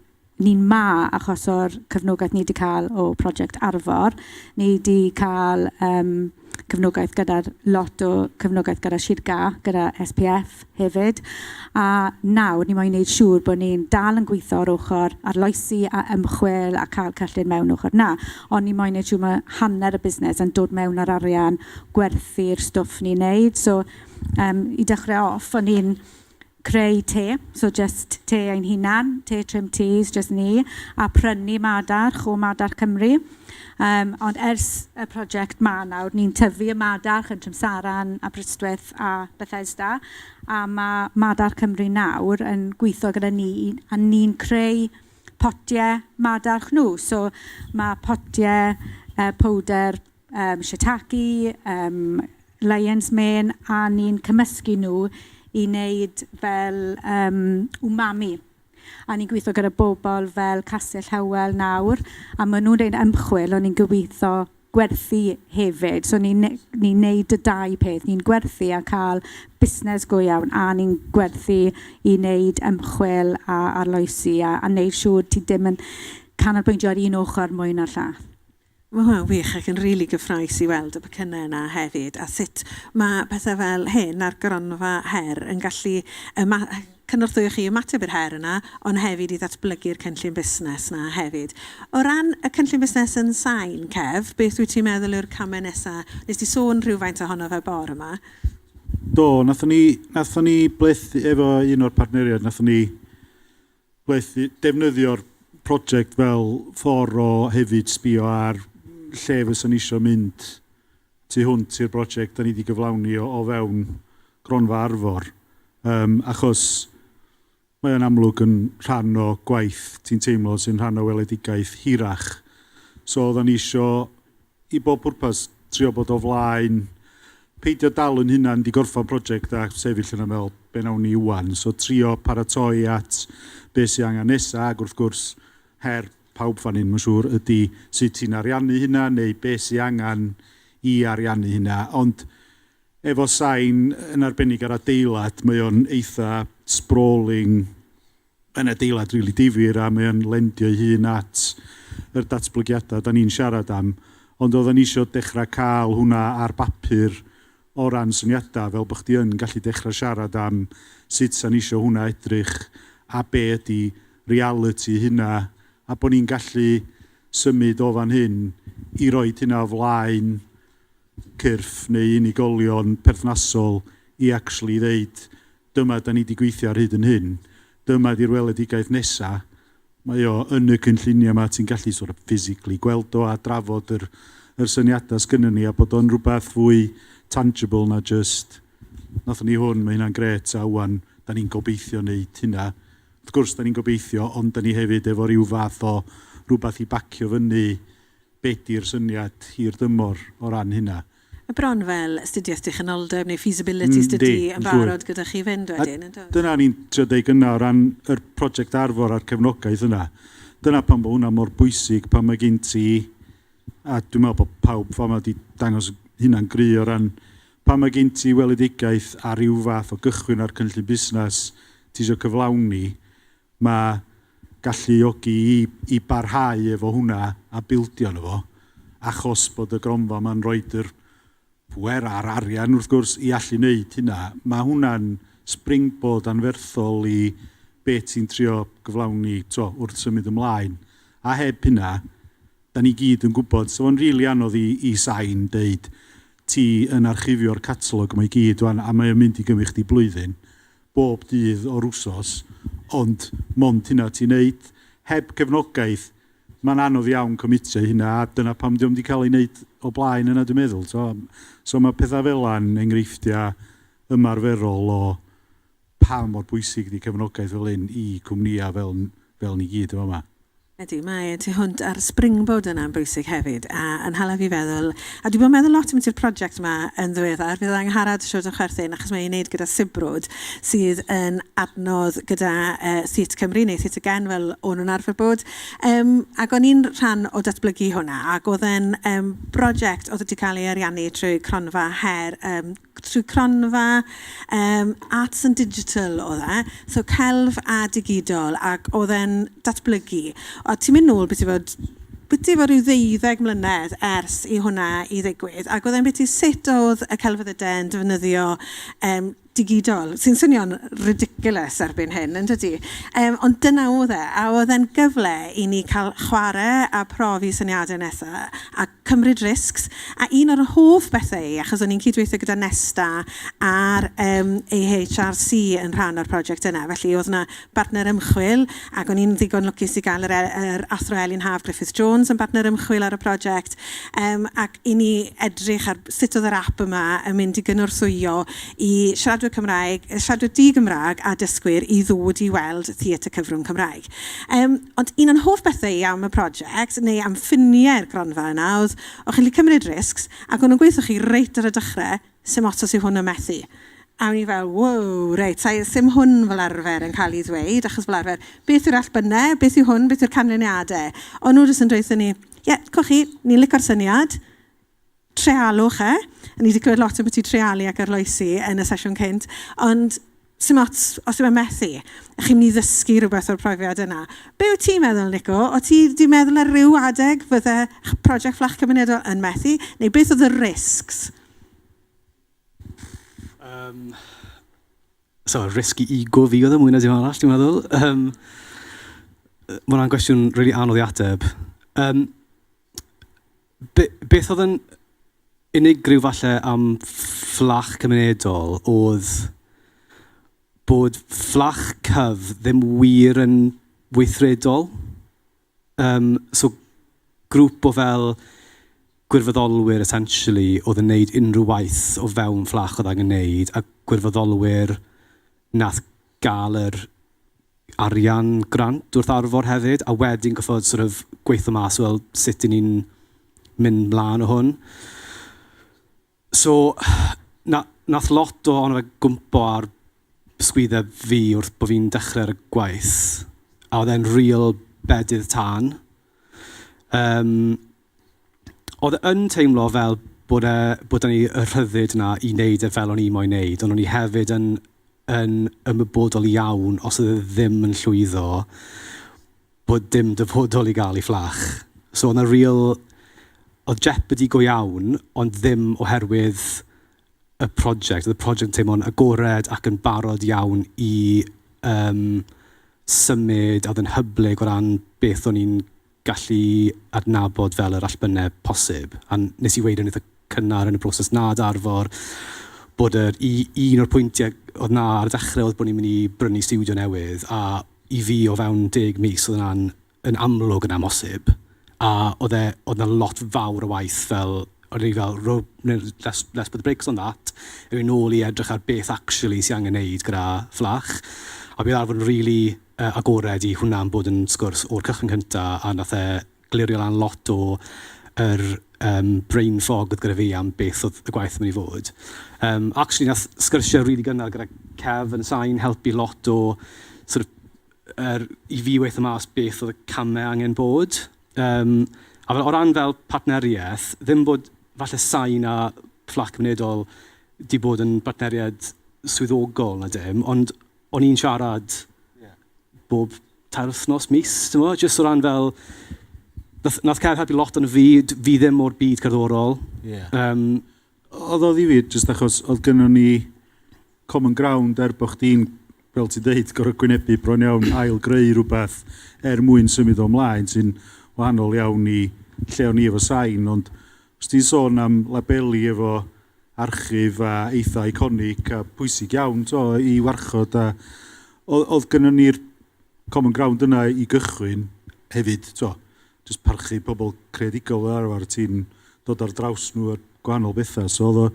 ni'n ma achos o'r cefnogaeth ni wedi cael o prosiect Arfor. Ni wedi cael um, cefnogaeth gyda'r lot o cefnogaeth gyda Sir Gâr, gyda SPF hefyd. A nawr ni moyn wneud siŵr bod ni'n dal yn gweithio ar ochr arloesi a ymchwil a cael cyllid mewn ochr na. Ond ni moyn wneud siŵr mae hanner y busnes yn dod mewn ar arian gwerthu'r stwff ni'n neud. So um, i dechrau off, o'n i'n creu te, so just te ein hunan, te trim teas, just ni, a prynu madarch o Madarch Cymru. Um, ond ers y prosiect ma nawr, ni'n tyfu y madarch yn Trimsaran, Aberystwyth a Bethesda, a mae Madarch Cymru nawr yn gweithio gyda ni, a ni'n creu potiau madarch nhw. So mae potiau powdr um, shiitake, um, lion's mane, a ni'n cymysgu nhw i wneud fel um, umami. A ni'n gweithio gyda bobl fel Castell Howell nawr, a maen nhw'n gwneud ymchwil, ond ni'n gobeithio gwerthu hefyd. So ni'n ni neud y dau peth. Ni'n gwerthu a cael busnes go iawn, a ni'n gwerthu i wneud ymchwil a arloesi a, a wneud siŵr ti ddim yn canolbwyntio ar un ochr mwy na'r llall. Mae hwnna'n wych ac yn rili gyffrous i weld y pecynnau yna hefyd a sut mae pethau fel hyn a'r gronfa her yn gallu yma- cynorthwyo chi ymateb i'r her yna, ond hefyd i ddatblygu'r cynllun busnes 'na hefyd. O ran y cynllun busnes yn Sain, Kev, beth wyt ti'n meddwl yw'r camau nesaf? Nes di sôn rhywfaint ohono fe bore 'ma. Do, nathon ni, nathon ni blethu efo un o'r partneriaid, nathon ni plethu, defnyddio'r prosiect fel ffordd o hefyd sbio ar lle fysa ni eisiau mynd tu hwnt i'r brosiect da ni wedi gyflawni o, o fewn gronfa Arfor. Um, achos mae o'n amlwg yn rhan o gwaith ti'n teimlo sy'n rhan o weledigaeth hirach. So oedden ni isio i bob pwrpas trio bod o flaen, peidio dal yn hunan di gorffan prosiect a sefyll yna meddwl be nawn ni wan. So trio paratoi at be sy'n angen nesa ac wrth gwrs her pawb fan hyn mae'n siŵr ydy sut ti'n ariannu hynna neu be sy'n angen i ariannu hynna. Ond efo sain yn arbennig ar adeilad, mae o'n eitha sprawling yn adeilad rili difyr a mae o'n lendio'i hun at yr datblygiadau da ni'n siarad am. Ond oedden ni eisiau dechrau cael hwnna ar bapur o ran syniadau, fel bod chdi yn gallu dechrau siarad am sut sa'n eisiau hwnna edrych a be ydy reality hynna, a bod ni'n gallu symud o fan hyn i roid hynna o flaen cyrff neu unigolion perthnasol i actually ddeud dyma da ni wedi gweithio ar hyd yn hyn, dyma di'r weledigaeth nesa, mae o yn y cynlluniau yma, ti'n gallu sort of physically gweld o a drafod yr, yr syniadau sgynnon ni a bod o'n rhywbeth fwy tangible na just nathon ni hwn, mae hynna'n gret a wan da ni'n gobeithio wneud hynna. Wrth gwrs da ni'n gobeithio, ond da ni hefyd efo rhyw fath o rhywbeth i bacio fyny be di'r syniad hir dymor o ran hynna. Mae bron fel astudiaeth dichonoldeb neu feasibility study yn barod gyda chi fynd wedyn, yn does? Dyna o'n i'n trio deud gynna o ran yr prosiect Arfor a'r cefnogaeth yna. Dyna pam bod hwnna mor bwysig pan mae gen ti A dwi'n meddwl bod pawb fama wedi dangos hynna'n gry o ran pan mae gen ti weledigaeth a rhyw fath o gychwyn ar cynllun busnes ti isio cyflawni, mae galluogi i, i barhau efo hwnna a bildio arno fo, achos bod y gronfa ma'n rhoid yr pŵer a'r arian wrth gwrs i allu wneud hynna, mae hwnna'n springboard anferthol i be ti'n trio gyflawni t'wo, wrth symud ymlaen. A heb hynna, da ni gyd yn gwybod, so fo'n rili anodd i, i Sain deud ti yn archifio'r catalog yma i gyd wan a mae o'n mynd i gymryd chdi blwyddyn bob dydd o'r wsos, ond mond hynna ti'n neud. Heb cefnogaeth, mae'n anodd iawn comitio i hynna, a dyna pam dio'm 'di cael ei wneud o blaen yna dwi'n meddwl. So, so mae pethau fel yna'n enghreifftiau ymarferol o pa mor bwysig ydy cefnogaeth fel hyn i cwmnïau fel, fel ni gyd yn fama. Ydy, mae e tu hwnt a'r springboard yna'n bwysig hefyd, a yn hala fi feddwl, a dwi 'di bod yn meddwl lot ambiti'r prosiect yma yn ddiweddar, fydd Angharad siŵr yn chwerthin achos mae e'n ei wneud gyda Sibrwd, sydd yn adnodd gyda uh, Theatr Cymru neu Theatr Gen fel o'n nhw'n arfer bod. Um, ac o'n i'n rhan o datblygu hwnna, ac oedd e'n um, brosiect oedd wedi cael ei ariannu trwy cronfa her um, trwy cronfa um, Arts and Digital oedd e, so celf a digidol, ac oedd e'n datblygu. A ti'n mynd nôl beth i fod beth i fod rhyw ddeuddeg mlynedd ers i hwnna i ddigwydd, ac oedd e'n beth i sut oedd y celfyddydau yn defnyddio um, digidol, sy'n swnio'n ridiculous erbyn hyn, yn dydy? Um, ond dyna oedd e, a oedd e'n gyfle i ni cael chwarae a profi syniadau nesaf, a cymryd risks, a un o'r hoff bethau i, achos o'n i'n cydweithio gyda Nesta a'r um, AHRC yn rhan o'r prosiect yna, felly oedd yna bartner ymchwil, ac o'n i'n ddigon lwcus i gael yr, yr Athro Elin Haf Griffith Jones yn bartner ymchwil ar y prosiect, um, ac i ni edrych ar sut oedd yr app yma yn mynd i gynorthwyo i siaradwyr Cymraeg, siaradwyr di-Gymraeg a dysgwyr i ddod i weld theatr cyfrwng Cymraeg. Um, ond un o'n hoff bethau i am y prosiect, neu am ffiniau'r gronfa yna, oedd o'ch chi'n gallu cymryd risks, ac o'n nhw'n gweithio chi reit ar y dechrau, sy'm ots os yw hwn yn methu. A o'n i fel, wow, reit, sa, sim hwn fel arfer yn cael ei ddweud, achos fel arfer, beth yw'r allbynnau, beth yw hwn, beth yw'r canlyniadau? Ond nhw jyst yn dweud ni, ie, yeah, coch chi, ni'n licio'r syniad, treialwch e. A ni wedi clywed lot ambiti treialu ac arloesi yn y sesiwn cynt, ond sy'm ots os yw e'n methu. A chi'n mynd i ddysgu rhywbeth o'r profiad yna. Be wyt ti'n meddwl, Nico? O ti wedi meddwl ar ryw adeg fydde prosiect Fflach Cymunedol yn methu? Neu beth oedd y risks? Um, so, risg i ego fi oedd e mwy na dim arall, dwi'n meddwl. Um, mae hwnna'n gwestiwn really anodd i ateb. Um, Be beth oedd yn unigryw falle am fflach cymunedol oedd bod fflach cyf ddim wir yn weithredol. Um, so grŵp o fel gwirfoddolwyr essentially oedd yn neud unrhyw waith o fewn fflach oedd angen neud a gwirfoddolwyr nath gael yr arian grant wrth Arfor hefyd, a wedyn goffod sort of gweithio mas, wel, sut 'y ni'n mynd mlaen o hwn. So, na, nath lot o ohono fe gwmpo ar sgwyddau fi wrth bod fi'n dechrau ar y gwaith, a oedd e'n real bedydd tân. Um, oedd e yn teimlo fel bod, e, bod 'da ni y rhyddid 'na i wneud e fel o'n i moyn wneud, ond o'n i hefyd yn yn ymwybodol iawn os oedd e ddim yn llwyddo bod dim dyfodol i gael i fflach. So oedd 'na real... Oedd jeopardy go iawn, ond ddim oherwydd y prosiect. Oedd y prosiect yn teimlo'n agored ac yn barod iawn i um, symud, a oedd yn hyblyg o ran beth o'n i'n gallu adnabod fel yr allbynnau posib. A nes i weud yn eitha cynnar yn y broses nad Arfor bod yr, i, un o'r pwyntiau oedd na ar y dechrau oedd bod ni'n mynd i brynu stiwdio newydd a i fi o fewn deg mis oedd hwnna'n yn amlwg yn amhosib a oedd e, oedd 'na lot fawr o waith fel o'n i fel ro, let's, let's put the brakes on that a mynd nôl i edrych ar beth actually sy angen neud gyda Fflach a fi arfer yn really uh, agored i hwnna'n bod yn sgwrs o'r cychwyn cynta a nath e glirio lan lot o yr um, brain fog oedd gyda fi am beth oedd y gwaith yn mynd i fod. Um, actually, nath sgyrsiau really gynnar gyda Kev yn Sain helpu lot o sort of, er, i fi weithio mas beth oedd y camau angen bod. Um, A fel, o ran fel partneriaeth, ddim bod falle sain a fflach cymunedol di bod yn partneriad swyddogol na dim, ond o'n i'n siarad yeah. bob tair wythnos, mis, ti'n mo? Just o ran fel... Nath, nath Kev helpu lot yn fi, fi ddim o'r byd cerddorol. Yeah. Oedd o ddifyr, jyst achos oedd gynnon ni common ground er bod chdi'n, fel ti'n deud, gorfod gwynebu bron iawn ail greu rhywbeth er mwyn symud o ymlaen sy'n wahanol iawn i lle o'n i efo sain, ond os ti'n sôn am labeli efo archif a eitha iconic a pwysig iawn to, i warchod a oedd gynnon ni'r common ground yna i gychwyn hefyd, to, just parchu pobl creadigol fel arfer, ti'n dod ar draws nhw ar gwahanol bethau. So oedd o,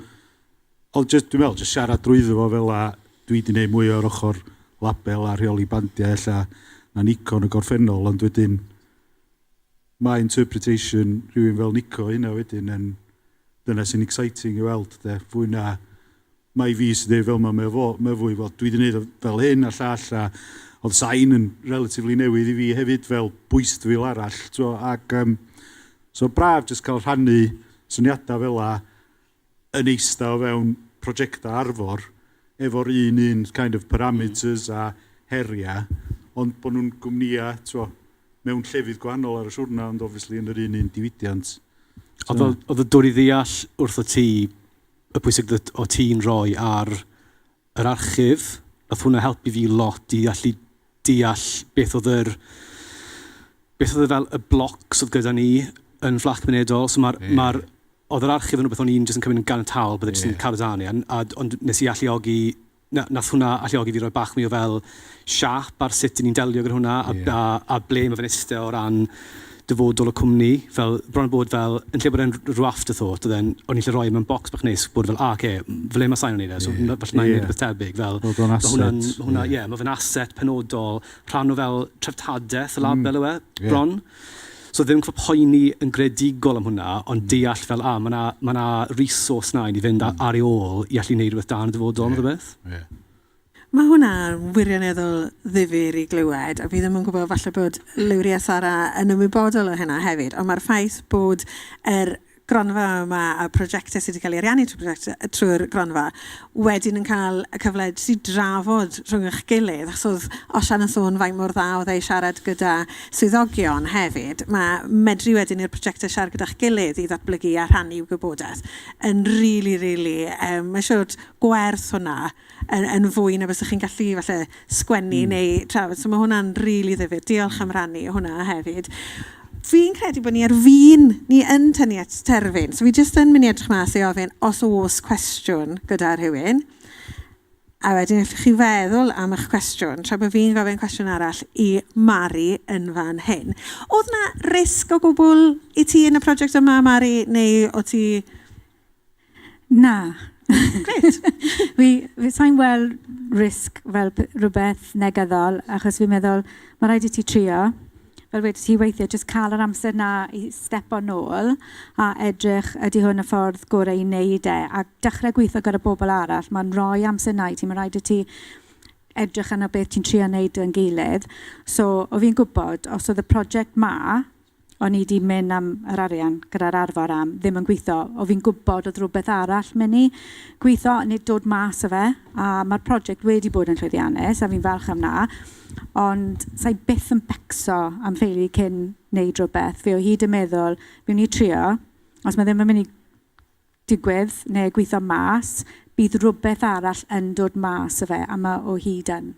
oedd just, dwi'n meddwl, just siarad drwyddo fo fel a dwi wedi gwneud mwy o'r ochr label a rheoli bandiau ella na Nico yn y gorffennol, ond wedyn mae interpretation rhywun fel Nico hynna wedyn yn dyna sy'n exciting i weld, de, fwy na mai fi sy'n dweud fel mae fo, mae fwy fel dwi wedi gwneud o fel hyn a llall a oedd sain yn relatively newydd i fi hefyd fel bwystfil arall, two, ac um, so braf jyst cael rhannu syniadau fel la yn eista o fewn prosiectau arfor efo'r un un kind of parameters a heriau, ond bod nhw'n gwmnïau, two, mewn llefydd gwahanol ar y siwrna, ond obviously yn yr un un diwydiant. So. Oedd o dod i ddeall wrtho ti y pwysigrwydd o ti'n rhoi ar yr archif, nath hwnna helpu fi lot i allu deall beth oedd yr beth oedd fel y blocs oedd gyda ni yn fflach cymunedol. So mae'r yeah. ma oedd yr archif yn rhywbeth o'n i'n jyst yn cymryd yn ganiataol, bydde jyst yn cael dan ni, a, ond nes i alluogi, na, nath hwnna alluogi fi roi bach mwy o fel siap ar sut ni'n delio gyda hwnna, a, yeah. a, a ble mae fe'n eistedd o ran dyfodol y cwmni, fel bron bod fel, yn lle bod e'n rhyw afterthought, oedd e'n, o'n i'n lle rhoi e mewn box bach neis, bod fel, ah, oce, fel le mae sain o'n neud e, so yeah. falle na'n yeah. rhywbeth tebyg, fel, Bod o'n asset. Hwnna'n, hwnna, ie, yeah, mae fe'n asset penodol, rhan o fel treftadaeth y label yw e, bron. So ddim gorfod poeni yn greadigol am hwnna, ond deall fel, ah, mae 'na ma 'na resource 'na i ni fynd ar ei ôl i allu wneud rhywbeth da yn y dyfodol, math o beth. Yeah. Mae hwnna'n wirioneddol ddifyr i glywed, a fi ddim yn gwybod falle bod Lowri a Sara yn ymwybodol o hynna hefyd, ond mae'r ffaith bod yr gronfa yma a prosiectau sydd wedi cael ei ariannu trwy'r trwy gronfa wedyn yn cael y cyfle jyst i drafod rhwng eich gilydd, achos oedd Osian yn sôn faint mor dda oedd e i siarad gyda swyddogion hefyd, mae medru wedyn i'r prosiectau siarad gyda'ch gilydd i ddatblygu a rhannu gwybodaeth yn rili, rili, um, mae'n siŵr gwerth hwnna yn, yn fwy na bysych chi'n gallu falle sgwennu mm. neu trafod. So mae hwnna'n rili really ddifyr. Diolch am rannu hwnna hefyd. Fi'n credu bod ni ar fin, ni yn tynnu at terfyn. So fi jyst yn mynd i edrych mas i ofyn os oes cwestiwn gyda rhywun. A wedyn allwch chi feddwl am eich cwestiwn, tra bod fi'n gofyn cwestiwn arall i Mari yn fan hyn. Oedd na risg o gwbl i ti yn y prosiect yma, Mari, neu o ti... Na. Grêt. fi, fi sa'n weld risg fel rhywbeth negyddol, achos fi'n meddwl, mae rhaid i ti trio. Fel wedi ti weithiau, jyst cael yr amser na i stepo nôl a edrych ydy hwn y ffordd gorau i wneud e. A dechrau gweithio gyda bobl arall, mae'n rhoi amser na i ti, mae'n rhaid i ti edrych arno beth ti'n trio wneud yn gilydd. So, o fi'n gwybod, os oedd y prosiect ma, o'n i 'di mynd am yr arian gyda'r arfor am ddim yn gweithio. O fi'n gwybod oedd rhywbeth arall mynd i gweithio, nid dod mas o fe. A mae'r prosiect wedi bod yn llwyddiannus a fi'n falch am 'na. Ond sa i byth yn becso am ffeili cyn wneud rhywbeth. Fi o hyd yn meddwl, fi'n mynd i trio. Os mae ddim yn mynd i digwydd neu gweithio mas, bydd rhywbeth arall yn dod mas o fe, a mae o hyd yn.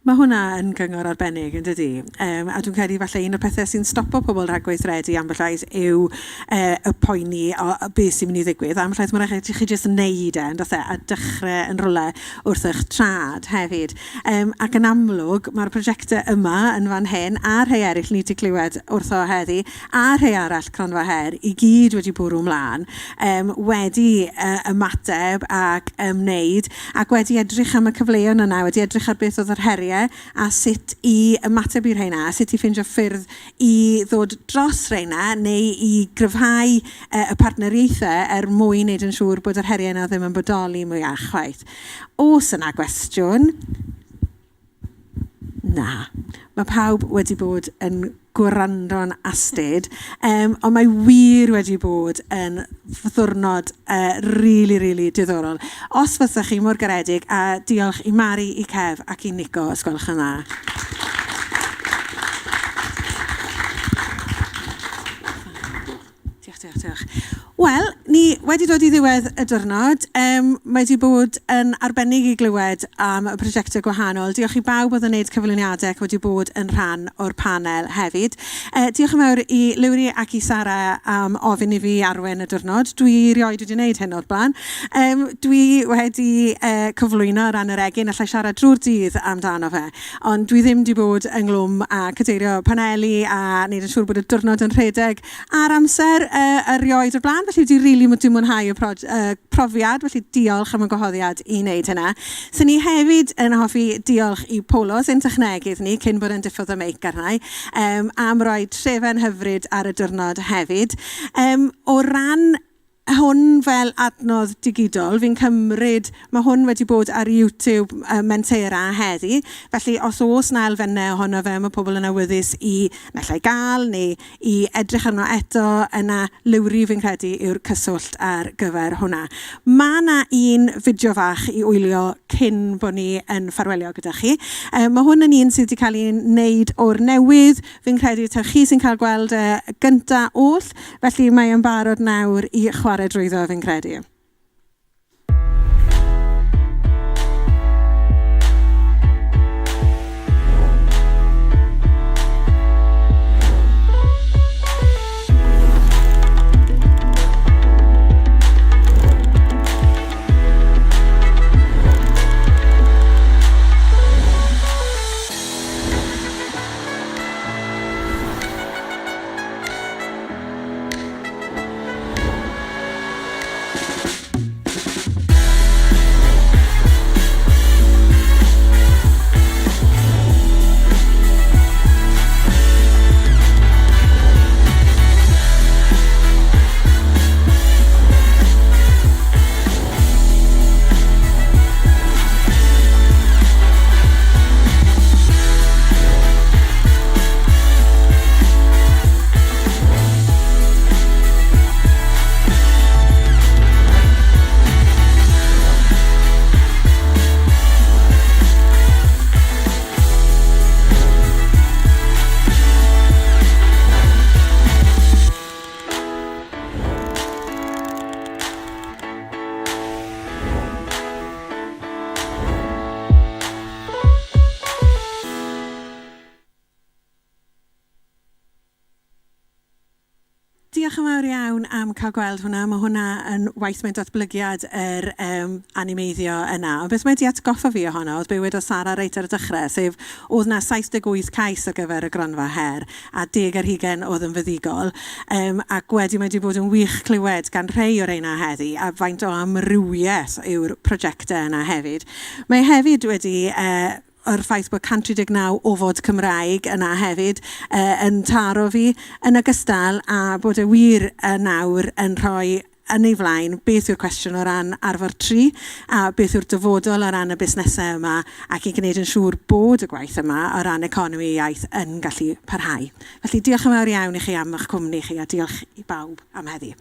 Mae hwnna yn gyngor arbennig, yn dydy? Um, a dwi'n credu falle un o'r pethau sy'n stopo pobl rhag gweithredu ambell waith yw uh, y poeni o beth sy'n mynd i ddigwydd. Ambell waith mae'n rhaid i chi jyst wneud e, yn e, a dechrau yn rhywle wrth eich trad hefyd. Um, ac yn amlwg, mae'r prosiectau yma yn fan hyn, a rhai eraill ni wedi clywed wrtho heddi, a rhai arall Cronfa Her, i gyd wedi bwrw mlaen, um, wedi uh, ymateb ac ymwneud, ac wedi edrych am y cyfleon yna, wedi edrych ar beth oedd yr heriau a sut i ymateb i'r rheina, a sut i ffeindio ffyrdd i ddod dros rheina neu i gryfhau uh, y partneriaethau er mwyn wneud yn siŵr bod yr heriau yna ddim yn bodoli mwyach chwaith. Oes yna gwestiwn? Na. Mae pawb wedi bod yn gwrando'n astud. Um, ond mae wir wedi bod yn ddiwrnod rili, rili diddorol. Os fysech chi mor garedig a diolch i Mari, i Kev ac i Nico, os gwelwch yn dda. Diolch, diolch, diolch. Wel, ni wedi dod i ddiwedd y diwrnod. Um, mae wedi bod yn arbennig i glywed am y prosiectau gwahanol. Diolch i bawb oedd yn gwneud cyflwyniadau ac wedi bod yn rhan o'r panel hefyd. Diolch yn fawr i Lowri ac i Sara am ofyn i fi arwain y diwrnod. Dwi rioed wedi wneud hyn o'r blaen. Um, dwi wedi uh, cyflwyno ar ran yr egin, allai siarad drwy'r dydd amdano fe, ond dwi ddim wedi bod ynghlwm â cadeirio paneli a wneud yn siŵr bod y diwrnod yn rhedeg ar amser uh, erioed o'r blaen, felly wedi rili really mwynhau y profiad, felly diolch am y gwahoddiad i wneud hynna. So ni hefyd yn hoffi diolch i Polo, sy'n technegydd ni, cyn bod yn diffodd y meic arnau, um, am roi trefen hyfryd ar y diwrnod hefyd. Um, o ran hwn fel adnodd digidol, fi'n cymryd, mae hwn wedi bod ar YouTube uh, Mentera heddi, felly os oes na elfennau ohono fe, mae pobl yn awyddus i naill ai gael neu i edrych arno eto, yna Lowri fi'n credu yw'r cyswllt ar gyfer hwnna. Mae yna un fideo fach i wylio cyn bod ni yn ffarwelio gyda chi. Um, mae hwn yn un sydd wedi cael ei wneud o'r newydd, fi'n credu taw chi sy'n cael gweld e gynta oll, felly mae e'n barod nawr i chwarae drwyddo fi'n credu. Diolch yn fawr iawn am cael gweld hwnna. Mae hwnna yn waith mewn datblygiad yr um, animeiddio yna. Ond beth mae wedi atgoffa fi ohono oedd be wedodd Sara reit ar y dechrau, sef oedd na 78 cais ar gyfer y gronfa her a deg ar hugain oedd yn fuddugol. Um, ac wedi mae wedi bod yn wych clywed gan rhai o'r reina heddi a faint o amrywiaeth yw'r prosiectau yna hefyd. Mae hefyd wedi uh, yr ffaith bod 139 o fod Cymraeg yna hefyd uh, yn taro fi, yn ogystal â bod e wir uh, nawr yn rhoi yn ei flaen beth yw'r cwestiwn o ran Arfor 3 a beth yw'r dyfodol o ran y busnesau yma ac i gwneud yn siŵr bod y gwaith yma o ran economi iaith yn gallu parhau. Felly diolch yn fawr iawn i chi am eich cwmni chi a diolch i bawb am heddi.